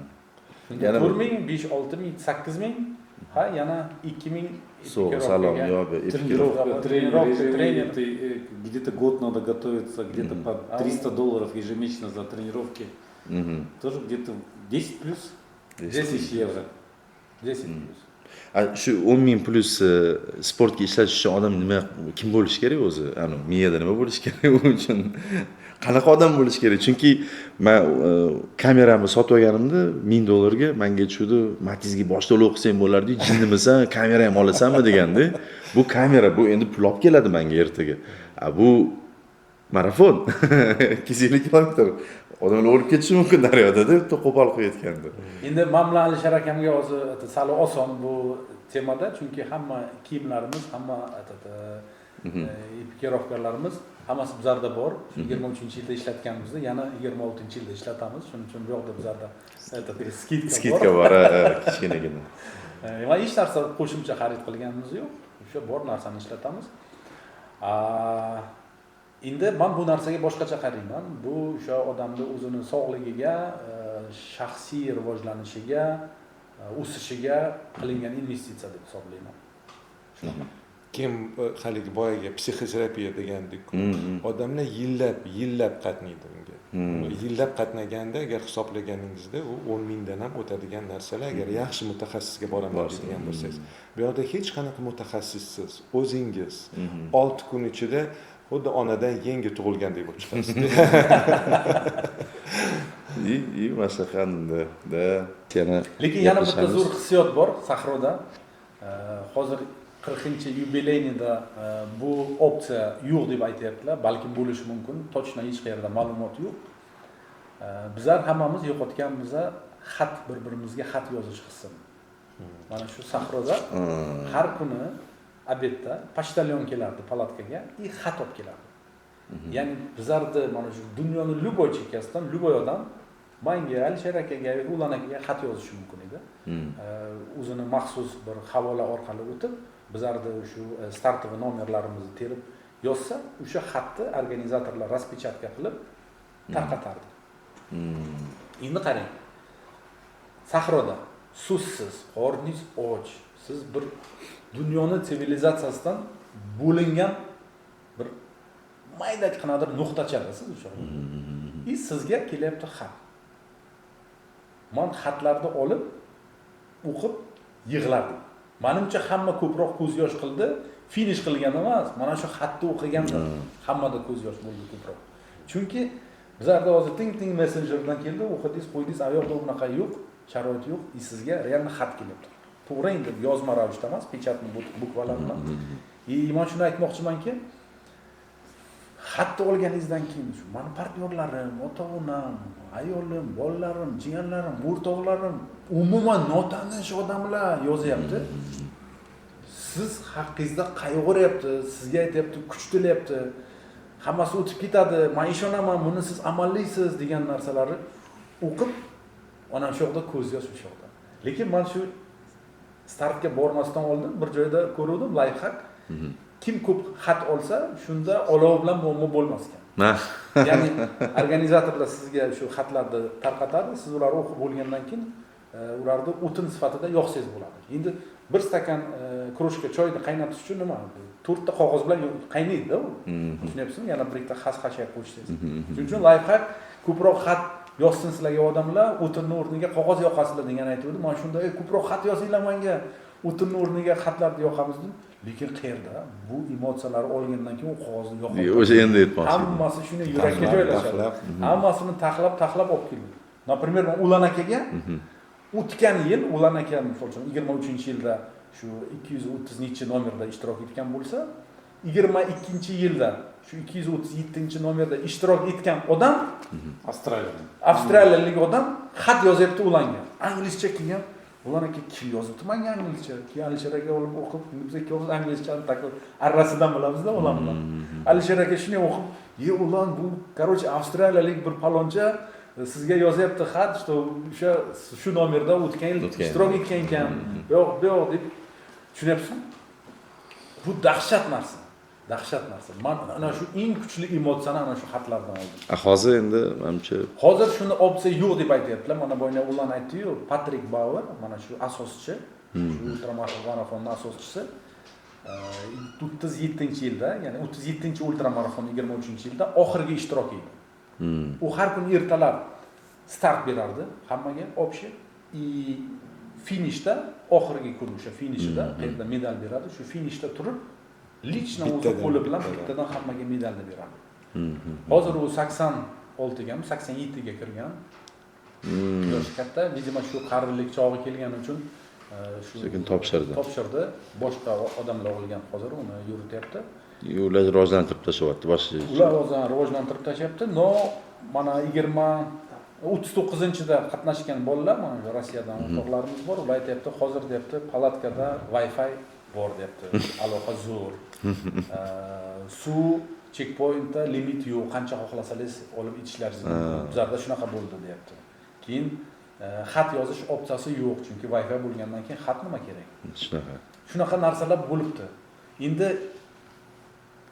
Shunda Yana 4000, 5, 6000, 8000, ha, yana 2000 So'g' salom yo'q, Тренировка, тренер, Тренировка, тренер. Это, где-то год надо готовиться, где-то по $300 ежемесячно за тренировки. Тоже где-то 10 плюс 10 тысяч евро. 10 плюс. A, shu 10 000 plyus sportga ishlatish uchun odam nima, kim bo'lishi kerak o'zi? Ani miyada nima bo'lishi kerak u uchun? Qanaqa odam bo'lishi kerak? Chunki man kameramni sotib olganimda 1000 dollarga manga aytishuvdi, Matizga bosh to'lov qilsang bo'lardi, jinnimisan, kamera ham olasanmi deganda. Bu kamera, bu endi pul olib keladi manga ertaga. A bu marafon 250 kilometr, odamlar o'lib ketishi mumkin daryoda deb qo'pol qilib aytgandi. Endi man bilan Alisher akamga hozir это sal oson bu temada, chunki hamma kiyimlarimiz, hamma этот экипировка larimiz hammasi bizlarda bor. Shu 23-yilda ishlatganimizda yana 26-yilda ishlatamiz. Shuning uchun bu yoqda bizlarda этот скидка bor. Скидка bor, ha, kichkinagina. Va hech narsa qo'shimcha xarid qilganimiz yo'q. O'sha bor narsani ishlatamiz. Endi men bu narsaga boshqacha qarayman. Bu o'sha odamni o'zini sog'ligiga, shaxsiy rivojlanishiga, o'sishiga qilingan investitsiya deb hisoblayman. Shunaqa. Kim haligi boyagi psixoterapiya degandek, odamlar yillab qatnaydi unga. Yillab qatnaganda agar hisoblaganingizda u 10 mingdan ham o'tadigan narsalar, agar yaxshi mutaxassisga boraman degan bo'lsangiz. Bu yerda hech qanaqa mutaxassissiz, o'zingiz 6 kun ichida xuddi onadan yangi tug'ilgandek bo'lib chiqasiz. İyi maslahat da. Lekin yana bitta zo'r hissiyot bor sahroda. Hozir 40-chi yubileynida bu opsiya yo'q deb aytayaptilar, balkim bo'lishi mumkin, tochna hech qayerda ma'lumot yo'q. Bizlar hammamiz yo'qotganmiz xat, bir-birimizga xat yozish hissini. Mana shu sahroda har kuni obedda pochtalyon kelardi palatkaga, i xat olib kelardi. Ya'ni bizlarni mana shu dunyoni любой chekkasidan любой odam manga, Alisher akaga yoki Ulan akaga xat yozishi mumkin edi. O'zini maxsus bir havola orqali o'tib, bizlarni shu startoviy nomerlarimizni terib yozsa, o'sha xatni organizatorlar raspechatka qilib tarqatardi. Endi qarang. Sahroda suvsiz, qorningiz och, siz bir dunyoni sivilizatsiyasidan bo'lingan bir mayda qanadir nuqtachadasiz o'sha. И sizga kelyapti xat. Men xatlarni olib o'qib yig'lardim. Menimcha hamma ko'proq ko'z yosh qildi, finish qilgan emas, mana shu xatni o'qiganda hammada ko'z yosh bo'ldi ko'proq. Chunki bizlarda hozir ting-ting messenjerdan keldi, o'qidingiz, qo'ydingiz, ayoqda unaqa yo'q, sharoit yo'q, и sizga real xat kelyapti. To'g'ri, endi yozma ravishda emas, pechatni bukvalar bilan. И men shuni aytmoqchimanki, xatni olganingizdan keyin shu meni partnyorlarim, ota-onam, ayolim, bolalarim, jiyanlarim, o'rtoqlarim, umuman notanish odamlar yozyapti. Siz haqqingizda qayg'uryapti, sizga aytyapti, kuch tilayapti. Hammasi o'tib ketadi, men ishonaman, buni siz amallaysiz degan narsalarni o'qib, onam shu yoqda ko'z yosh o'sha yoqda. Lekin men shu startga bormasdan oldin bir joyda ko'rdim lifehack. Kim ko'p xat olsa, shunda olov bilan muammo bo'lmas ekan. Ya'ni organizatorlar sizga shu xatlarni tarqatadi, siz ularni o'qib bo'lgandan keyin ularni o'tin sifatida yoqsangiz bo'ladi. Endi bir stakan kroshka choyni qaynatish uchun nima? 4 ta qog'oz bilan qaynaydi-da u. Tushunyapsizmi? Yana bir ikkita xas-xashak qo'shsangiz. Shuning uchun lifehack ko'proq xat yozsin sizlarga odamlar, o'tinni o'rniga qog'oz yoqasizlar degan aytuvdi. Men shunda ko'proq xat yozinglar menga, o'tinni o'rniga xatlarni yoqamiz dedim. Lekin qayerda bu emotsiyalarni olgandan keyin u qog'ozni yoqadi. O'sha endi aytmoqchi. Hammasi shuni yurakka joylashadi. Hammasini taxlab olib keldi. Например, men Ulan akaga o'tgan yil Ulan aka misol uchun 23-yilda shu 230 nechi nomerda ishtirok etgan bo'lsa, 22-yilda shu 237-nomerda ishtirok etgan odam Avstraliyalik odam xat yozyapti Ulanga. Anglizcha kelgan. Ulan aka kim yozibdi menga anglizcha? Keyin Alisher aka olib o'qib, biz ikkovimiz anglizchani takor arrasidan bilamizda Ulan bilan. Alisher aka shuni o'qib, "Ye Ulan, bu, короче, avstraliyalik bir paloncha sizga yozyapti xat, что o'sha shu nomerda o'tgan yil ishtirok etgan ekan." Yo'q, yo'q deb tushunyapsizmi? Bu dahshat narsa. Dahshat narsa. Men ana shu eng kuchli emotsiyani ana shu xatlardan oldim. Hozir endi menimcha hozir shuni opsiya yo'q deb aytayaptilar. Mana boyna Ulan aytdi-yu, Patrik Bauer, mana shu asoschi, shu ultramarafonning asoschisi 37-yilda, ya'ni 37 ultramarafon 23-yilda oxirgi ishtirok edi. U har kuni ertalab start berardi hammaga общий и finishda oxirgi kun o'sha finishida qayerda medal beradi, shu finishda turib лично o'zi qo'li bilan bittadan hammaga medalni beradi. Hozir u 86 gami 87 ga kirgan. Yoshi katta, видимо shu qarilik chog'i kelgani uchun shu sekin topshirdi. Topshirdi. Boshqa odamlar olgan hozir uni yurityapti. Ular rivojlantirib tashlayapti boshqa. Ular o'zini rivojlantirib tashlayapti. Но mana 39-da qatnashgan bolalar, mana Rossiyadan o'rtoqlarimiz bor, ular aytyapti, hozir deyapti, palatkada Wi-Fi bor deyapti. Aloqa zo'r. Suv checkpointda limit yo'q, qancha xohlasangiz olib ichishlaringiz mumkin. Bizlarda shunaqa bo'ldi deyapti. Keyin xat yozish opsiyasi yo'q, chunki Wi-Fi bo'lgandan keyin xat nima kerak? Shunaqa. Shunaqa narsalar bo'libdi. Endi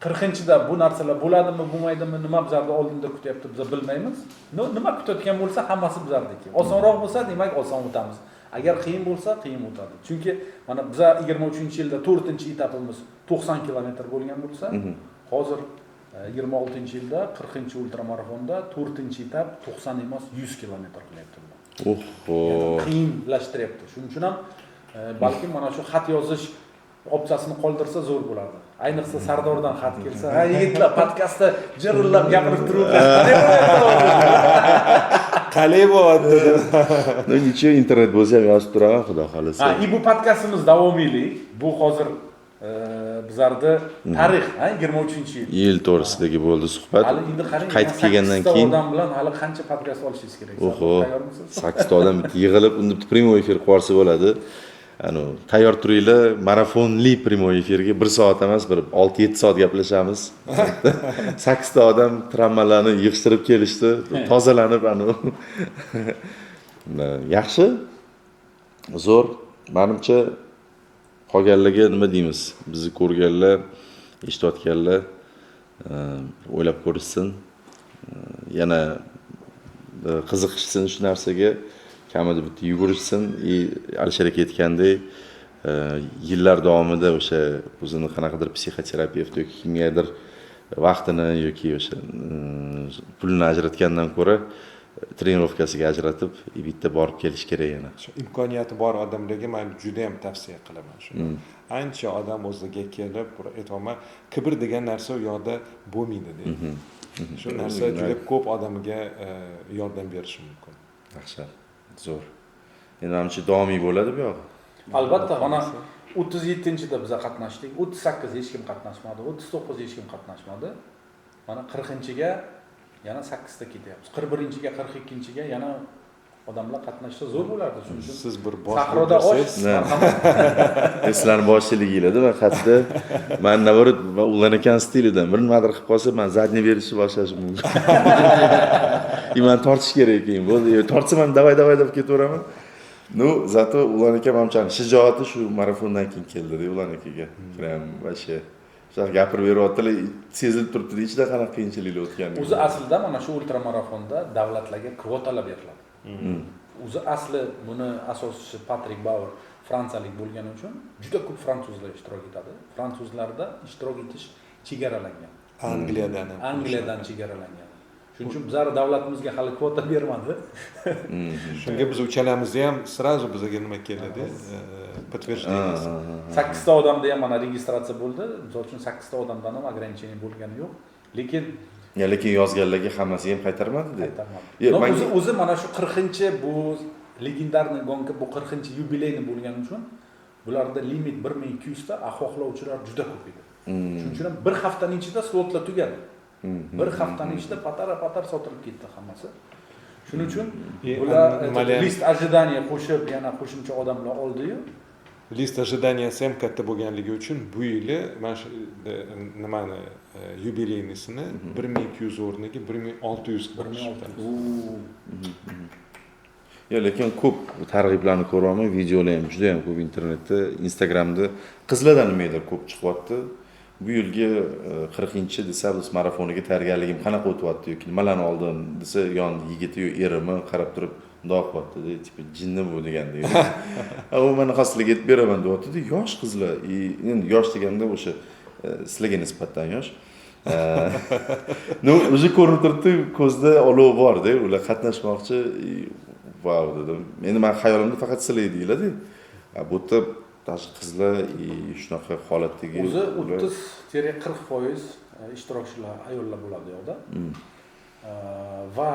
40-da bu narsalar bo'ladimi, bo'lmaydimi, nima bizlarni oldinda kutyapti, biz bilmaymiz. Nima kutayotgan bo'lsa, hammasi bizlarniki. Osonroq bo'lsa, demak oson o'tamiz. Agar qiyin bo'lsa, qiyin o'tadi. Chunki mana biza 23-yilda 4-etapimiz 90 kilometr bo'lgan bo'lsa, hozir 26-yilda 40-ultramarafonda 4-etap 90 emas, 100 kilometr qilyapti. Oho. Qiyinlashtiryapti. Shuning uchun ham balkim mana shu xat yozish opsiyasini qoldirsa zo'r bo'lardi. Ayniqsa Sardordan xat kelsa, ha yigitlar podkastda jirillab gapirib turibdi. Qalay bo'lyapti? Ну ничего, internet bo'lsa ham yozib turaman, xudo xolasa. Ha, bu podkastimiz davomiylik. Bu hozir bizlarda tarix, ha, 23-yil. Yil to'g'risidagi bo'ldi suhbat. Hali endi qarang, qaytib kelgandan keyin odam bilan hali qancha podkast olishingiz kerak? Oho. 8 ta odam bitta yig'ilib, unda bitta prямой efir qilib yuborsa bo'ladi. Anu, tayyor turinglar, marafonli prямой efirga 1 soat emas, bir 6-7 soat gaplashamiz. 8 ta odam travmalarni yig'ishtirib kelishdi, tozalanib anu. Yaxshi. Zo'r. Menimcha qolganlarga nima deymiz? Bizni ko'rganlar, eshitayotganlar o'ylab ko'rishsin. Yana qiziqishsin shu narsaga, kamida bitta yugurishsin. Alisher aka aytgandek, yillar davomida o'sha o'zini qanaqadir psixoterapevt yoki kimgadir vaqtini yoki o'sha pulini ajratgandan ko'ra trenirovkasiga ajratib bitta borib kelish kerak yana. Shu imkoniyati bor odamlarga men juda ham tavsiya qilaman shuni. Ancha odam o'ziga kelib, aytaman, kibr degan narsa u yoqda bo'lmaydi deydi. Shu narsa juda ko'p odamga yordam berishi mumkin. Yaxshi. Zo'r. Endi manimcha davomiy bo'ladi bu yoq. Albatta, mana 37-da biz qatnashdik, 38 hech kim qatnashmadi, 39 hech kim qatnashmadi. Mana 40-ga yana 8 ta ketyapmiz. 41-ga, 42-ga yana odamlar qatnashsa zo'r bo'lardi. Shuning uchun siz bir bosh sahroda osh, marhamat. Sizlarning boshchiligingizda va xatda men наоборот ular ekan stilidan bir nimadir qilib qolsa, men задний berishni boshlashim mumkin. Men tortish kerak keyin. Bo'ldi, tortsam ham давай давай deb ketaveraman. Ну, зато ularniki manimcha shijoati shu marafondan keyin keldi-da ularnikiga. Prям вообще shunaqa gapirib beryaptilar, sezilib turibdi ichida qanaqa qiyinchiliklar o'tganligi. O'zi aslida mana shu ultramarafonda davlatlarga kvotalar beriladi. O'zi asli buni asoschisi Patrik Bauer fransiyalik bo'lgani uchun juda ko'p fransuzlar ishtirok etadi. Fransuzlarda ishtirok etish chegaralangan. Angliyadan ham. Angliyadan chegaralangan. Shuning uchun bizlar davlatimizga hali kvota bermadi. Shunga biz uchalamizda ham сразу bizga nima keladi? Подтверждение. 8 ta odamda ham mana registratsiya bo'ldi. Misol uchun 8 ta odamdan ham ограничение bo'lgani yo'q. Lekin lekin yozganlarga hammasi ham qaytarmadi-da. Qaytarmadi. O'zi mana shu 40-chi bu легендарный гонка, bu 40-chi юбилейный bo'lgani uchun bularda limit 1200 ta, xohlovchilar juda ko'p edi. Shuning uchun ham bir haftaning ichida slotlar tugadi. Bir haftaning ichida patar-patar sotilib ketdi hammasi. Shuning uchun bular лист ожидания qo'shib, yana qo'shimcha odamlar oldi-yu. Лист ожидания si ham katta bo'lganligi uchun bu yili mana shu nimani юбилейный sini 1200 o'rniga 1600 qilishdi. Yo, lekin ko'p targ'iblarni ko'ryapman, videolar ham juda ham ko'p internetda, Instagramda qizlardan nimadir ko'p chiqyapti. Bu yilgi 40-chi Sables marafoniga tayyorgarligim qanaqa o'tyapti yoki nimalarni oldim desa, yon yigiti yo erimi qarab turib mundoq qilyapti-da, типа jinni bu degandek. U mana xastalikka aytib beraman deyapti-da, yosh qizlar, endi yosh deganda o'sha sizlarga nisbatan yosh. Ну, уже ko'rinib turibdi, ko'zda olov bor-da, ular qatnashmoqchi. Vau dedim. Endi men xayolimda faqat sizlar edinglar-da. Bu yerda tashqi qizlar shunaqa holatdagi o'zi 30-40% ishtirokchilar ayollar bo'ladi u yoqda. Va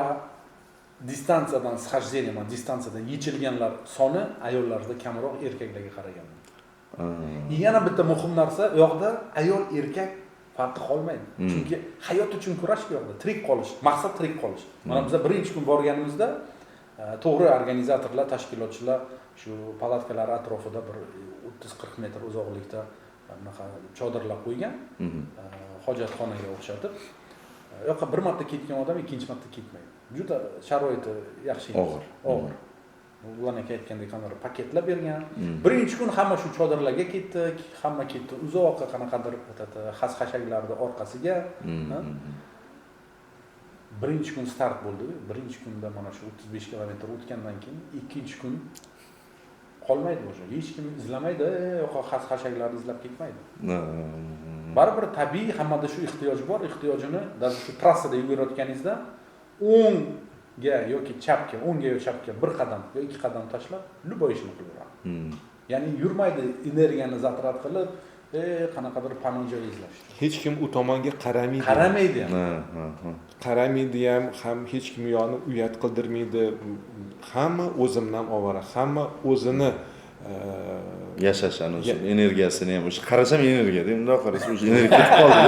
distansiyadan схождение, distansiyadan yechilganlar soni ayollarda kamroq erkaklarga qaraganda. Yana bitta muhim narsa, u yoqda ayol erkak farqi qolmaydi. Chunki hayot uchun kurash bu yoqda, tirik qolish, maqsad tirik qolish. Mana biz birinchi kun borganimizda to'g'ri organizatorlar, tashkilotchilar shu palatkalar atrofida bir 30-40 metr uzoqlikda bunaqa chodirlar qo'ygan, hojatxonaga o'xshatib. U yoqqa bir marta ketgan odam ikkinchi marta ketmaydi. Juda sharoiti yaxshi emas. Og'ir. Og'ir. Ulan aka aytgandek qanaqadir paketlar bergan. Birinchi kun hamma shu chodirlarga ketdi, hamma ketdi uzoqqa qanaqadir xas-xashaklarni orqasiga. Birinchi kun start bo'ldi. Birinchi kunda mana shu 35 kilometr o'tgandan keyin ikkinchi kun qolmaydi o'sha. Hech kim izlamaydi, yo'q xas-xashaklarni izlab ketmaydi. Baribir tabiiy hammada shu ehtiyoj bor, ehtiyojini даже shu trassada yugurayotganingizda o'ngga yoki chapga, o'ngga yoki chapga bir qadam yo ikki qadam tashlab, любой ishini qilaveradi. Ya'ni yurmaydi energiyani zatrat qilib, qanaqadir panoh joy izlash. Hech kim u tomonga qaramaydi. Qaramaydi ham. Qaramaydi ham, ham hech kim yoni uyat qildirmaydi. Hamma o'zimdan ovora, hamma o'zini yashash o'sha energiyasini ham o'sha qarasam energiya deyman, bundoq qarasam o'sha energiya ketib qoldi.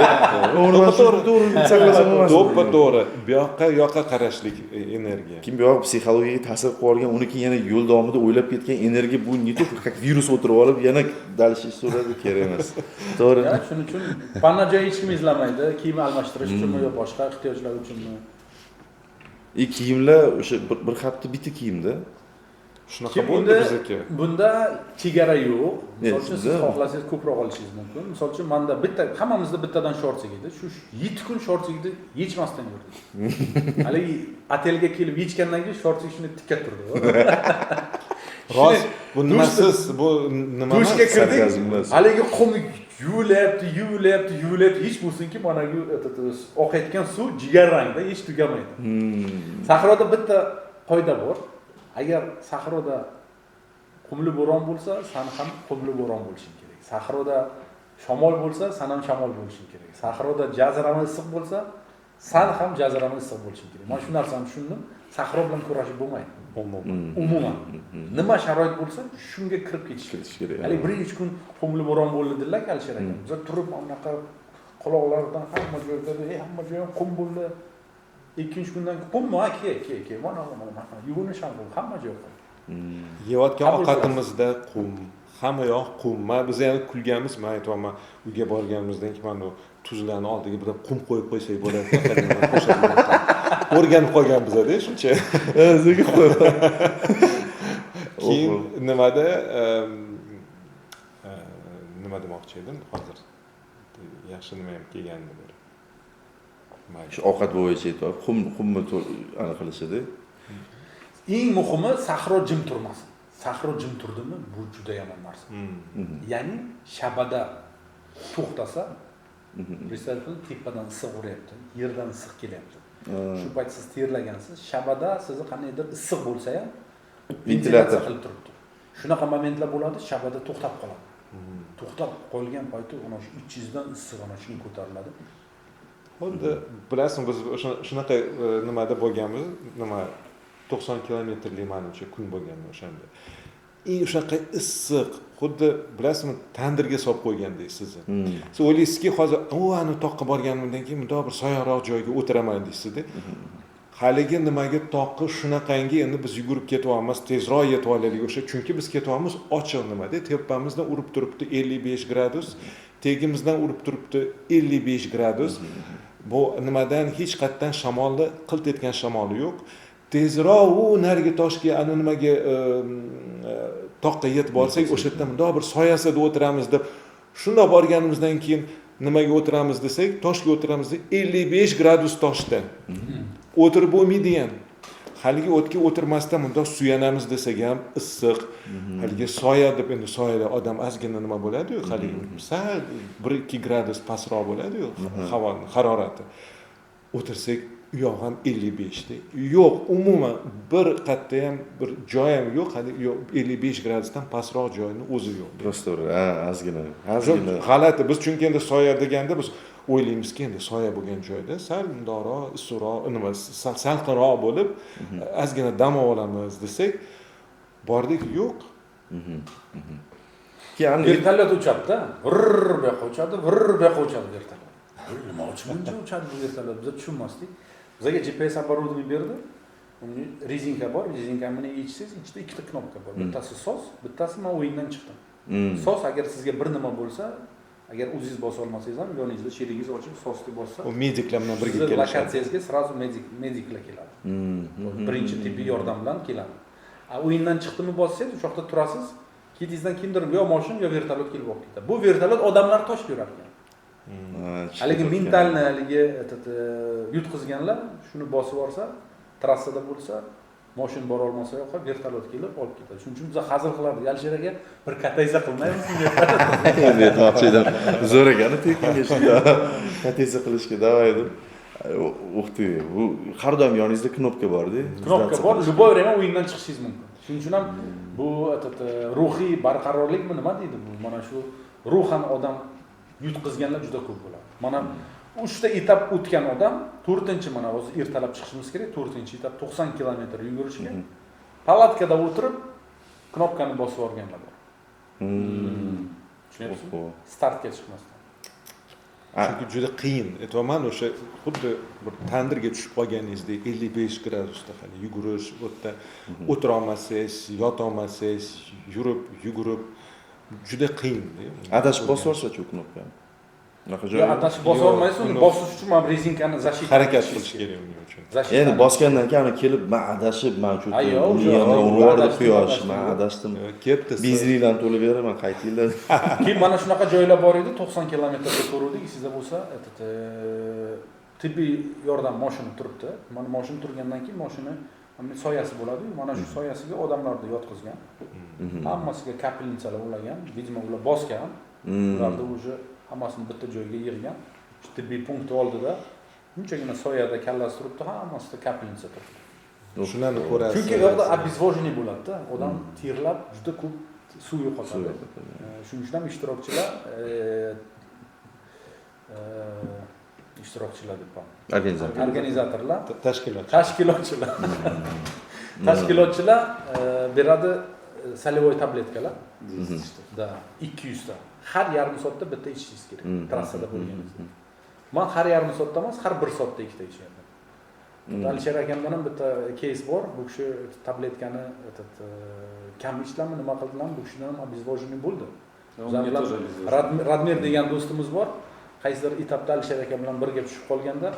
To'g'ri, saqlasam bo'lmas. To'g'ri, bu yoqqa yoqqa qarashlik energiya. Kim bu yoq psixologiyaga ta'sir qilib yuborgan, uniki yana yo'l davomida o'ylab ketgan energiya bu не только как virus o'tirib olib yana dalish so'radi, kerak emas. To'g'ri. Shuning uchun pana joy hech kim izlamaydi, kiyim almashtirish uchunmi yo boshqa ehtiyojlar uchunmi. Kiyimlar o'sha bir hafta bitta kiyimda. Shunaqa bo'ldi bizniki. Bunda chegara yo'q. Misol uchun siz xohlasangiz ko'proq olishingiz mumkin. Misol uchun menda bitta, hammamizda bittadan shortsik edi. Shu 7 kun shortsikni yechmasdan yurdik. Haligi otelga kelib yechgandan keyin shortsik shuni tikka turdi. Rost, bu nimasiz, bu nima? Dushga kirdik. Haligi qum yuvilyapti, yuvilyapti, yuvilyapti. Hech bo'lsinki mana bu oqayotgan suv jigar rangda, hech tugamaydi. Sahroda bitta qoida bor. Agar sahroda qumli bo'ron bo'lsa, san ham qumli bo'ron bo'lishing kerak. Sahroda shamol bo'lsa, san ham shamol bo'lishing kerak. Sahroda jazirama issiq bo'lsa, san ham jazirama issiq bo'lishing kerak. Men shu narsani tushundim. Sahro bilan kurashib bo'lmaydi. Umuman. Nima sharoit bo'lsa, shunga kirib ketish kerak. Hali birinchi kun qumli bo'ron bo'ldi dedilar, Alisher aka. Biz turib anaqa quloqlaridan hamma joyda, hamma joy ham qum bo'ldi. Ikkinchi kundan qummi, ke, mana yuvinish ham qum, hamma joy qum. Yeyotgan ovqatimizda qum, hamma yoq qum. Men biz ham kulganmiz, men aytyapman, uyga borganimizdan keyin mana tuzlarni oldiga bir qum qo'yib qo'ysak bo'ladi. O'rganib qolganmiz-da shuncha. O'ziga qo'yib. Keyin nimada nima demoqchi edim hozir? Yaxshi nima ham kelgandi bir. Shu ovqat bo'yicha aytyapti, qumni aniq qilishadi. Eng muhimi sahro jim turmasin. Sahro jim turdimi, bu juda yomon narsa. Ya'ni shabada to'xtasa, представь qiling, tepadan issiq uryapti, yerdan issiq kelyapti. Shu payt siz terlagansiz, shabada sizni qandaydir issiq bo'lsa ham ventilyatsiya qilib turibdi. Shunaqa momentlar bo'ladi, shabada to'xtab qoladi. To'xtab qolgan payti ana shu ichingizdan issiq ana shuni ko'tariladi. Xuddi bilasizmi, biz shunaqa nimada bo'lganmiz, nima 90 kilometrli manimcha kun bo'lgan o'shanda. O'shaqa issiq, xuddi bilasizmi, tandirga solib qo'ygandek sizni. Siz o'ylaysizki, hozir ani toqqa borganimdan keyin bundoq bir soyaroq joyga o'tiraman deysizda. Haligi nimaga toqqa shunaqangi, endi biz yugurib ketyapmiz, tezroq yetib olaylik o'sha, chunki biz ketyapmiz ochiq nimada, tepamizdan urib turibdi 55 gradus, tegimizdan urib turibdi 55 gradus. Bu nimadan hech qayerdan shamolni qilt etgan shamoli yo'q. Tezroq u narigi toshga, ana nimaga toqqa yetib borsak, o'sha yerda bundoq bir soyasida o'tiramiz deb shundoq borganimizdan keyin nimaga o'tiramiz desak, toshga o'tiramiz deb 55 gradus toshda. O'tirib bo'lmaydi ham. Haligi o'tga o'tirmasdan bundoq suyanamiz desak ham issiq. Haligi soya deb endi soyada odam ozgina nima bo'ladi-yu, haligi sal 1-2 gradus pastroq bo'ladi-yu havoning harorati. O'tirsak u yoq ham 55 da. Yo'q, umuman bir qayerda ham bir joy ham yo'q, hali 55 gradusdan pastroq joyni o'zi yo'q. Просто ozgina, ozgina. G'alati. Biz chunki endi soya deganda biz o'ylaymizki, endi soya bo'lgan joyda sal bundoqroq, issiqroq, nima, salqinroq bo'lib, ozgina dam olamiz desak, bordik, yo'q. Vertolyot uchadi-da, vr bu yoqqa uchadi, vr bu yoqqa uchadi vertolyot. Nima uchun buncha uchadi bu vertolyot? Biz tushunmasdik. Bizga GPS оборудование berdi. Unga rezinka bor, rezinkani yechsangiz, ichida ikkita knopka bor. Bittasi SOS, bittasi men o'yindan chiqdim. SOS agar sizga bir nima bo'lsa, agar o'zingiz bosa olmasangiz ham yoningizda sherigingiz ochib SOS deb bossa, u mediklar bilan birga kelishadi. Lokatsiyangizga sразу mediklar keladi. Birinchi tibbiy yordam bilan keladi. O'yindan chiqdimi bossangiz, o'sha yoqda turasiz. Ketingizdan kimdir yo mashina yo vertolyot kelib olib ketadi. Bu vertolyot odamlar toshib yurar ekan. Haligi mentalni haligi yutqizganlar shuni bosib yuborsa, trassada bo'lsa, mashina bora olmasa yo'q, vertolyot kelib olib ketadi. Shuning uchun biz hazil qilardik. Alisher aka bir katayza qilmaymizmi? Endi aytmoqchi edim. Zo'r ekan, tekinga shunda katayza qilishga давай deb. Ух ты, bu har doim yoningizda knopka bor-da. Knopka bor, любой время o'yindan chiqishingiz mumkin. Shuning uchun ham bu ruhiy barqarorlikmi nima deydi bu? Mana shu ruhan odam yutqizganlar juda ko'p bo'ladi. Mana 3 ta etap o'tgan odam 4-chi mana hozir ertalab chiqishimiz kerak, 4-chi etap 90 kilometr yugurishga palatkada o'tirib knopkani bosib yuborganlar bor. Tushunyapsizmi? Startga chiqmasdan. Chunki juda qiyin. Aytyapman, o'sha xuddi bir tandirga tushib qolganingizdek 55 gradusda hali yugurish, u yerda o'tira olmasangiz, yota olmasangiz, yurib, yugurib juda qiyin. Adashib bosib yuborsa-chi u knopkani. Unaqa joyi. Yo'q, adashib bosa olmaysiz, uni bosish uchun mana rezinkani защита harakat qilish kerak uning uchun. Endi bosgandan keyin kelib, men adashib, men shu urvordi quyosh, men adashdim. Ketdi. Benzinlikdan to'lab beraman, qaytinglar. Keyin mana shunaqa joylar bor edi, 90 kilometrda ko'ruvdik, sizda bo'lsa, tibbiy yordam mashina turibdi. Mana mashina turgandan keyin mashina soyasi bo'ladi-yu, mana shu soyasiga odamlarni yotqizgan. Hammasiga kapelnitsalar ulagan, видимо ular bosgan. Ularda уже hammasini bitta joyga yig'gan. Shu tibbiy punkt oldida shunchagina soyada kallasi turibdi, hammasida kapelnitsa turibdi. Shunani ko'rasiz. Chunki u yoqda обезвоживание bo'ladi-da, odam terlab juda ko'p suv yo'qotadi. Shuning uchun ham ishtirokchilar ishtirokchilar deb ham. Organizatorlar, tashkilotchilar. Tashkilotchilar beradi солевой tabletkalar. Да, 200 ta. Har yarim soatda bitta ichishingiz kerak, trassada bo'lganingizda. Men har yarim soatda emas, har bir soatda ikkita ichardim. Alisher akamdan ham bitta кейс bor. Bu kishi tabletkani kam ichdilarmi, nima qildilarmi, bu kishidan ham обезвоживание bo'ldi. Radmir degan do'stimiz bor. Qaysidir etapda Alisher aka bilan birga tushib qolganda,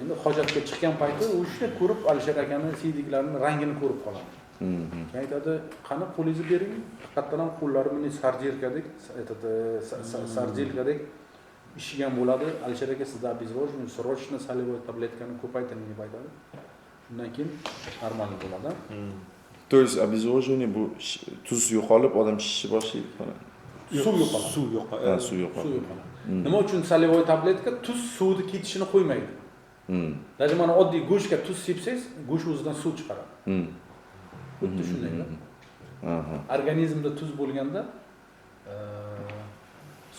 endi hojatga chiqqan payti u shuni ko'rib Alisher akani siydiklarini rangini ko'rib qoladi. Keyin aytadi, qani qo'lingizni bering. Haqiqatan ham qo'llari bunday sarjelkadek, sarjelkadek ishigan bo'ladi. Alisher aka sizda обезвоживание, срочно солевой tabletkani ko'paytiring deb aytadi. Shundan keyin normal bo'ladi. То есть обезвоживание bu tuz yo'qolib, odam shishib boshlaydi falan. Suv yo'qoladi. Suv yo'qoladi. Suv yo'qoladi. Nima uchun солевой tabletka tuz suvni ketishini qo'ymaydi. Даже mana oddiy go'shtga tuz sepsangiz, go'sht o'zidan suv chiqaradi. Xuddi shunday. Organizmda tuz bo'lganda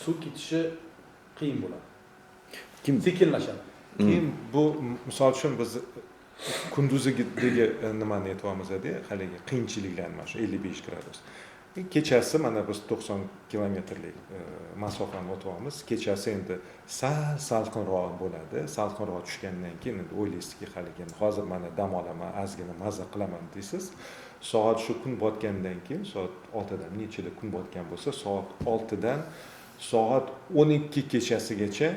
suv ketishi qiyin bo'ladi. Sekinlashadi. Keyin bu misol uchun biz kunduzidagi nimani aytyapmiz-da, haligi qiyinchiliklar mana shu 55 gradus. Kechasi mana biz 90 kilometrlik masofani o'tyapmiz. Kechasi endi sal salqinroq bo'ladi. Salqinroq tushgandan keyin endi o'ylaysizki, haligi hozir mana dam olaman, ozgina maza qilaman deysiz. Soat shu kun botgandan keyin soat 6 dan nechida kun botgan bo'lsa, soat 6 dan soat 12 kechasigacha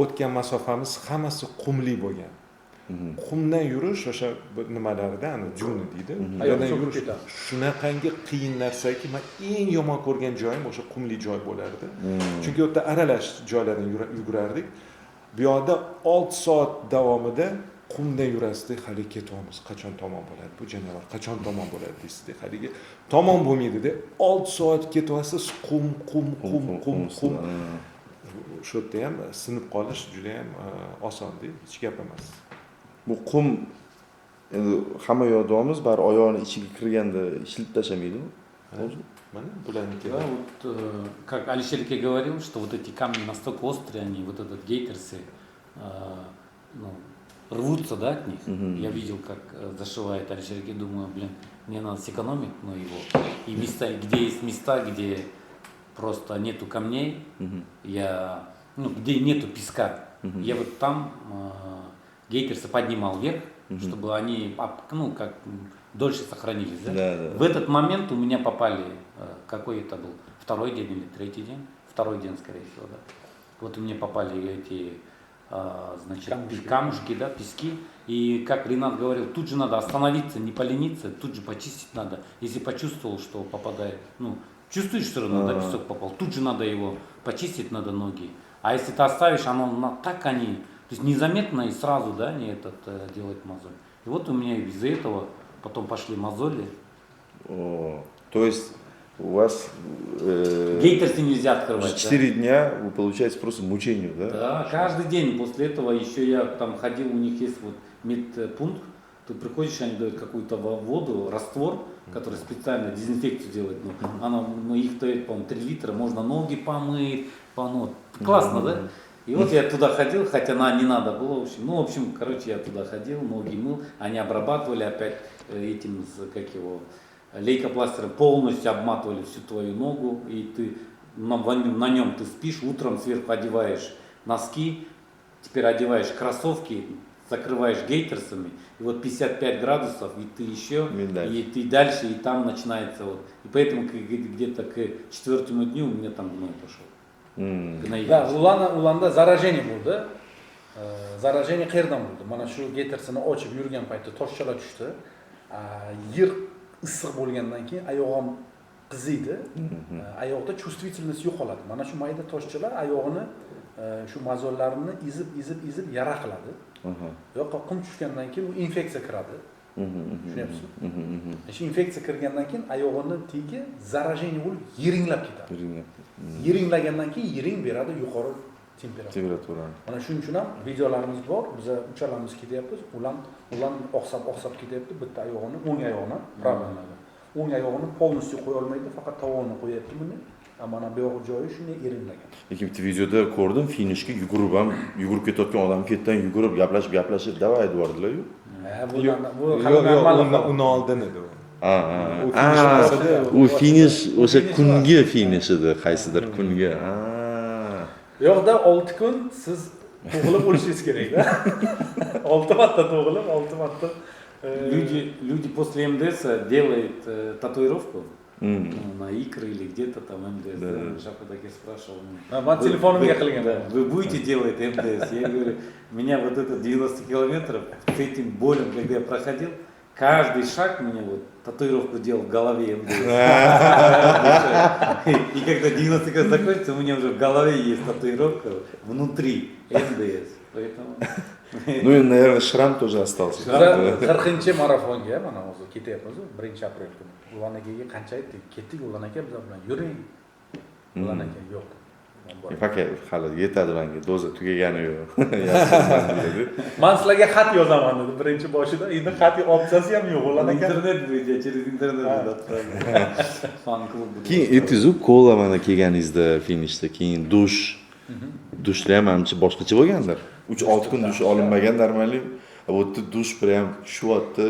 o'tgan masofamiz hammasi qumli bo'lgan. Qumdan yurish o'sha nimalarda, ana juni deydi. Undan yurish shunaqangi qiyin narsaki, men eng yomon ko'rgan joyim o'sha qumli joy bo'lardi. Chunki u yerda aralash joylardan yugurardik. Bu yoqda 6 soat davomida qumdan yurasizda, hali ketyapmiz, qachon tamom bo'ladi bu janavor, qachon tamom bo'ladi deysizda, haligi tamom bo'lmaydi-da. 6 soat ketyapsiz, qum, qum, qum, qum, qum. Shu yerda ham sinib qolish juda ham oson-da, hech gap emas. Bu qum endi hamma yoqdamiz, bari oyog'ini ichiga kirganda ishilib tashlamaydimi? Mana bularniki. Да, вот как Алишер aka говорил, что вот эти камни настолько острые, они вот этот гейтерсы, ну, рвутся, да, от них. Я видел, как зашивает Алишер aka, думаю, блин, мне надо сэкономить на его. И места, где есть места, где просто нету камней, я, ну, где нету песка, я вот там гейтерсы поднимал вверх, чтобы они, ну, как дольше сохранились, да? Да, да. В этот момент у меня попали, какой это был, второй день или третий день? Второй день, скорее всего, да. Вот у меня попали эти значит, камушки. Камушки, да, пески. И, как Ринат говорил, тут же надо остановиться, не полениться, тут же почистить надо. Если почувствовал, что попадает, ну, чувствуешь все равно, да, песок попал, тут же надо его почистить, надо ноги. А если ты оставишь, оно так они, то есть незаметно и сразу, да, не этот, делает мозоль. И вот у меня из-за этого потом пошли мозоли. О, то есть у вас Гейтерсы нельзя открывать. 4 дня вы получаете просто мучение, да? Да, каждый день. После этого еще я там ходил, у них есть вот медпункт, ты приходишь, они дают какую-то воду, раствор, который специально дезинфекцию делает. Ну, она, ну, их дают, по-моему, 3 литра, можно ноги помыть, ну, классно, да? И вот я туда ходил, хотя на не надо было, в общем. Ну, в общем, короче, я туда ходил, ноги мыл, они обрабатывали опять этим, как его, лейкопластырем полностью обматывали всю твою ногу, и ты на нем ты спишь, утром сверху одеваешь носки, теперь одеваешь кроссовки, закрываешь гейтерсами, и вот 55 градусов, и ты еще, и ты дальше, и там начинается вот. И поэтому где-то к 4-му дню у меня там гной пошел. Да, Ulanda заражение bo'ldi. Заражение qayerdan bo'ldi? Mana shu geytersini ochib yurgan paytda toshchalar tushdi. Yer issiq bo'lgandan keyin oyog'im qiziydi. Oyoqda чувствительность yo'qoladi. Mana shu mayda toshchalar oyog'ini shu mozollarini ezib, ezib, ezib yara qiladi. U yoqqa qum tushgandan keyin u infeksiya kiradi. Tushunyapsizmi? Shu infeksiya kirgandan keyin oyog'ini tegi заражение bo'lib yiringlab ketadi. Yiringlagandan keyin yiring beradi yuqori temperatura. Mana shuning uchun ham videolarimiz bor. Biz uchalamiz ketyapmiz. Ular oqsab ketyapti. Bitta oyog'ini, o'ng oyog'ini, правый ноги. O'ng oyog'ini полностью qo'ya olmaydi, faqat tovonini qo'yapti buni. Mana bu yoq joyi shunday iringlagan. Lekin bitta videoda ko'rdim, finishga yugurib ham, yugurib ketayotgan odam ketdan yugurib, gaplashib, davay deyordilar-yu. Bu yo'q, uni oldin edi u. U finish o'sha kungi finish edi, qaysidir kungi. Yo'qda 6 kun siz tug'ilib o'lishingiz kerak-da. 6 marta tug'ilib, 6 marta. Люди после МДС делают татуировку. На икры или где-то там МДС. Да. Шападаки спрашивал. Вы будете делать МДС? Я говорю, меня вот это 90 километров с этим болем, когда я проходил, каждый шаг мне вот татуировку делал в голове МДС. И когда 90 километров закончится, у меня уже в голове есть татуировка внутри МДС. Поэтому... Ну и, наверное, шрам тоже остался. 40 marafonga mana hozir ketyapmiz, 1 aprel kuni. Ulan akaga qancha aytdik? Ketdik Ulan aka bizlar bilan yuring. Ulan aka yo'q. Пока hali yetadi menga, doza tugagani yo'q. Men sizlarga xat yozaman dedi birinchi boshida. Endi xat opsiyasi ham yo'q Ulan aka. Internet будет, я через интернет отправлю. Fan-klub. Keyin aytdingiz-ku, kola mana kelganingizda finishda, keyin dush. Dushlar ham manimcha boshqacha bo'lgandir. 3-6 kun dush olinmagan normalniy. Bu yerda dush prям tushyapti.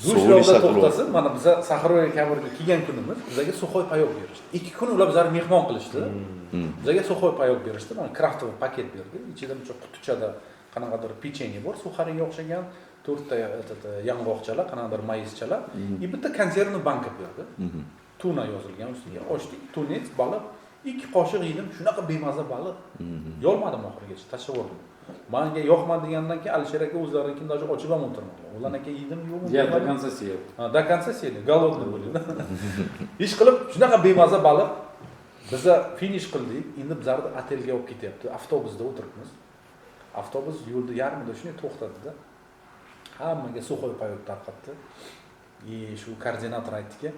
Dush yo'lda to'xtasin. Mana biza Sahroy Kabirga kelgan kunimiz bizaga сухой паёк berishdi. 2 kun ular bizlarni mehmon qilishdi. Bizaga сухой паёк berishdi. Mana крафтовый paket berdi. Ichida buncha qutichada qanaqadir pechenye bor, suxariga o'xshagan, 4 ta yong'oqchalar, qanaqadir maizchalar, и bitta konservni banka berdi. Tuna yozilgan ustiga. Ochdik, тунец, baliq. 2 qoshiq yedim, shunaqa bemaza baliq. Yolmadim oxirigacha, tashlab yubordim. Menga yoqmadi degandan keyin Alisher aka o'zlarinikini даже ochib ham o'tirmadi. Ular aka yedim, yo'qmi? Я до конца съел. До конца съели, голодный были. Ish qilib shunaqa bemaza baliq. Biza finish qildik, endi bizlarni otelga olib ketyapti. Avtobusda o'tiribmiz. Avtobus yo'lda yarmida shunday to'xtadi-da. Hammaga сухой паёк tarqatdi. И shu koordinator aytdiki,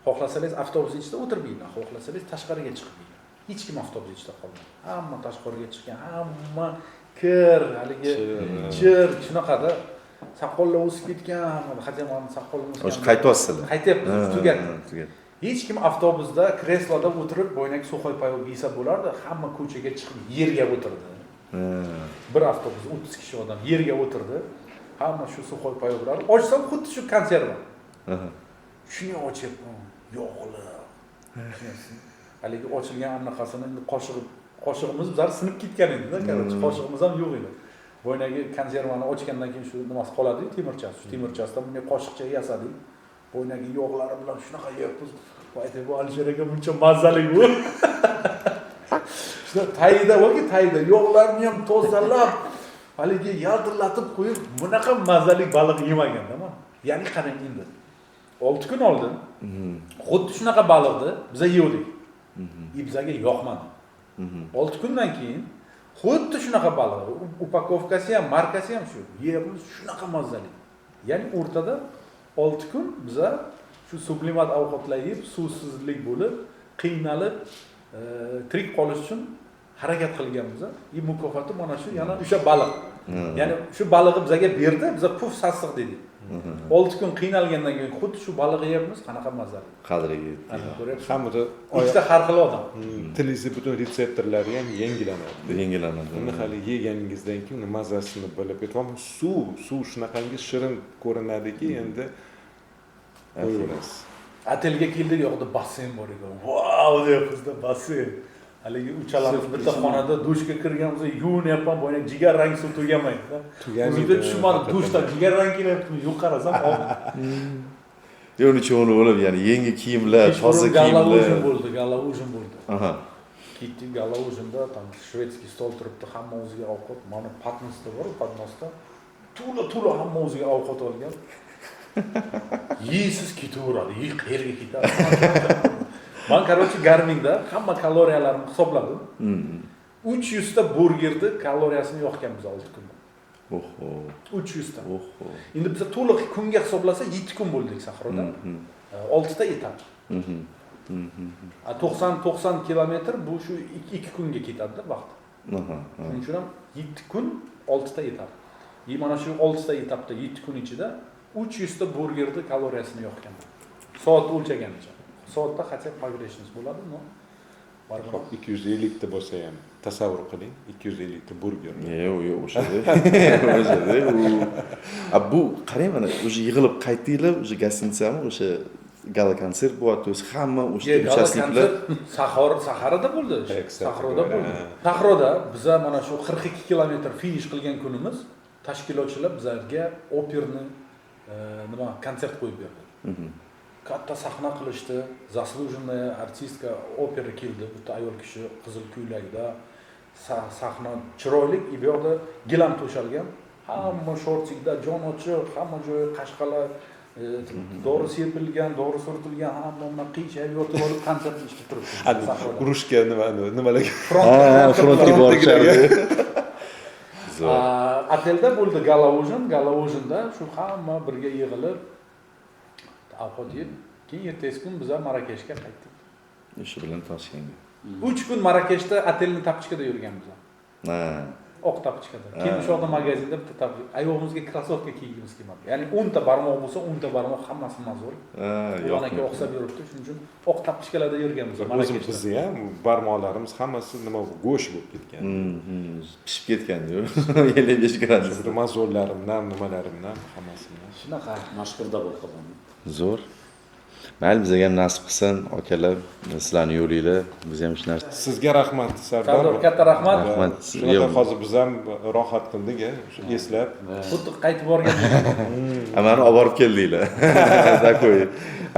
xohlasangiz avtobus ichida o'tirib yeyinglar, xohlasangiz tashqariga chiqib yeyinglar. Hech kim avtobus ichida qolmadi. Hamma tashqariga chiqqan, hamma kir, haligi chir, shunaqada soqollar o'sib ketgan, хотя mani soqolim o'sgan. O'sha qaytyapsizlar. Qaytyapmiz, tugatdi. Hech kim avtobusda, kresloda o'tirib, boynak сухой паёк yesa bo'lardi, hamma ko'chaga chiqib yerga o'tirdi. Bir avtobus 30 kishi odam yerga o'tirdi. Hamma shu сухой паёк lar. Ochsam xuddi shu konserva. Shuni ochyapman, yog'li. Haligi ochilgan anaqasini endi qoshig'imiz bizlar sinib ketgan edi-da, короче, qoshig'imiz ham yo'q edi. Boynagi konservani ochgandan keyin shu nimasi qoladi-yu, temirchasi. Shu temirchasidan bunday qoshiqcha yasadik. Boynagi yog'lari bilan shunaqa yeyapmiz. Voy, bu Alisher aka buncha mazali bu. Shunaqa tagida borki, tagida yog'larni ham tozalab, haligi yaltirlatib qo'yib, bunaqa mazali baliq yemaganda man. Ya'ni qarang endi. 6 kun oldin xuddi shunaqa baliqni biza yevdik. И bizaga yoqmadi. 6 kundan keyin xuddi shunaqa baliq, упаковка si ham, markasi ham shu. Yeyapmiz, shunaqa mazali. Ya'ni o'rtada 6 kun biza shu sublimat ovqatlar yeb, suvsizlik bo'lib, qiynalib, tirik qolish uchun harakat qilganmiz. И mukofoti mana shu, yana o'sha baliq. Ya'ni shu balig'i bizaga berdi, biza puf sassiq dedik. 6 kun qiynalgandan keyin xuddi shu balig'i yeyapmiz, qanaqa mazali. Qadriga yetdi. Ana ko'ryapsiz. Hammada Ikkita har xil odam. Tilingizni butun retseptorlari ham yangilanadi. Yangilanadi. Uni hali yeganingizdan keyin uni mazasini bilib ketyapman. Suv shunaqangi shirin ko'rinadiki, endi qo'yaverasiz. Otelga keldik, yoqda basseyn bor ekan. Vau deyapmizda, basseyn. Haligi uchalamiz bitta xonada dushga kirganmiz, yuvinyapman, boya jigarrang suv tugamaydi. Tugamaydi, O'zimda tushunmadim, haqiqatan. Dushdan jigarrang kelyaptimi? Yo'q, qarasam, oq. Yo'q, uni cho'milib bo'lib, ya'ni yangi kiyimlar, toza Kechqurun gala ужин kiyimlar. bo'ldi, gala ужин bo'ldi. Ketdik, gala ужин da там шведский stol turibdi, hamma o'ziga ovqat, mana поднос da bor, поднос da to'la to'la hamma o'ziga ovqat olgan. Yeysiz ketaveradi, yey qayerga ketadi? Man, короче, Garminda hamma kaloriyalarimni hisobladim. 300 ta burgerni kaloriyasini yoqganmiz 6 kunda. Oho. 300 ta. Oho. Endi biza to'liq kunga hisoblasa 7 kun bo'ldik sahroda. 6 ta etap. A 90 90 kilometr bu shu 2 kunga ketadi-da vaqt. Shuning uchun ham 7 kun 6 ta etap. И mana shu 6 ta etapda 7 kun ichida 300 ta burgerni kaloriyasini yoqganman. Soat o'lchaganicha. Soatda хотя погрешность bo'ladi, но baribir. Hop, 250 ta bo'lsa ham tasavvur qiling, 250 ta burger. Yo'q, yo'q, o'shada. O'shada u. A bu qarang, mana уже yig'ilib qaytdinglar, уже гостиница mi, o'sha gala konsert bo'lyapti, o'zi hamma o'sha Gala участник lar. konsert Sahor Saharada bo'ldi. Kстати Sahroda говоря, bo'ldi. Sahroda biza mana shu 42 kilometr finish qilgan kunimiz tashkilotchilar bizlarga operni nima konsert qo'yib berdi. Katta sahna qilishdi. Заслуженная артистка opera keldi. Bitta ayol kishi qizil ko'ylakda, sahna chiroyli, и bu yoqda gilam to'shalgan. Hamma шортик da, jon ochiq, hamma joyi qashqalar, dori sepilgan, dori surtilgan, hamma bunaqa qiyshayib yotib olib konsert eshitib turibdi sahroda. Urushga nima nimalarga Ha, frontga borishardi. Zo'r. Otelda bo'ldi gala ужин, gala ужин da shu hamma birga yig'ilib ovqat yeb, keyin ertasi kun biza Marakeshga qaytdik. O'sha bilan Toshkentga. 3 kun Marakeshda otelni тапочка da yurganmiz. Oq тапочка da. Keyin o'sha yoqda magazinda bitta тапочка, oyog'imizga krossovka kiygimiz kelmadi. Ya'ni 10 ta barmoq bo'lsa, 10 ta barmoq hammasi mozol. Yo'q. Aka oqsab yuribdi, shuning uchun oq тапочка larda yurganmiz O'zim Marakeshda. bizni ham barmoqlarimiz hammasi nima go'sht bo'lib ketgan. Pishib ketgan, 55 gradus. Мозоль larimdan, nimalarimdan hammasidan. Shunaqa. Mashhurda bo'lib qolgan. Zo'r. Mayli, bizga ham nasib qilsin, akalar, sizlarni yo'linglar, biz ham shu narsa. Sizga rahmat, Sardor. Sardor, katta rahmat. Rahmat. Shunaqa hozir biz ham rohat qildik, shu eslab. Xuddi qaytib borgan. Mani olib borib keldinglar. Такой.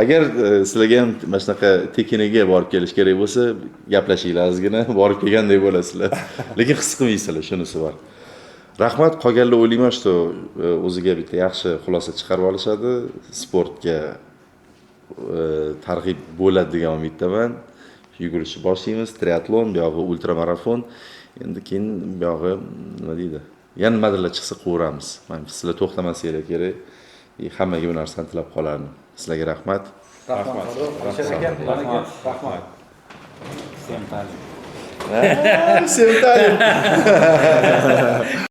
Agar sizlarga ham mana shunaqa tekiniga borib kelish kerak bo'lsa, gaplashinglar ozgina, borib kelgandek bo'lasizlar. Lekin his qilmaysizlar, shunisi bor. Rahmat, qolganlar o'ylayman, что o'ziga bitta yaxshi xulosa chiqarib olishadi. Sportga targ'ib bo'ladi degan umiddaman. Yugurishni boshlaymiz, triatlon, buyog'i ultramarafon. Endi keyin buyog'i nima deydi? Yana nimadirlar chiqsa quvuramiz. Mana sizlar to'xtamasanglar kerak. Hammaga bu narsani tilab qolardim. Sizlarga rahmat. Rahmat. Alisher aka, aka, rahmat. Всем talim. Всем talim.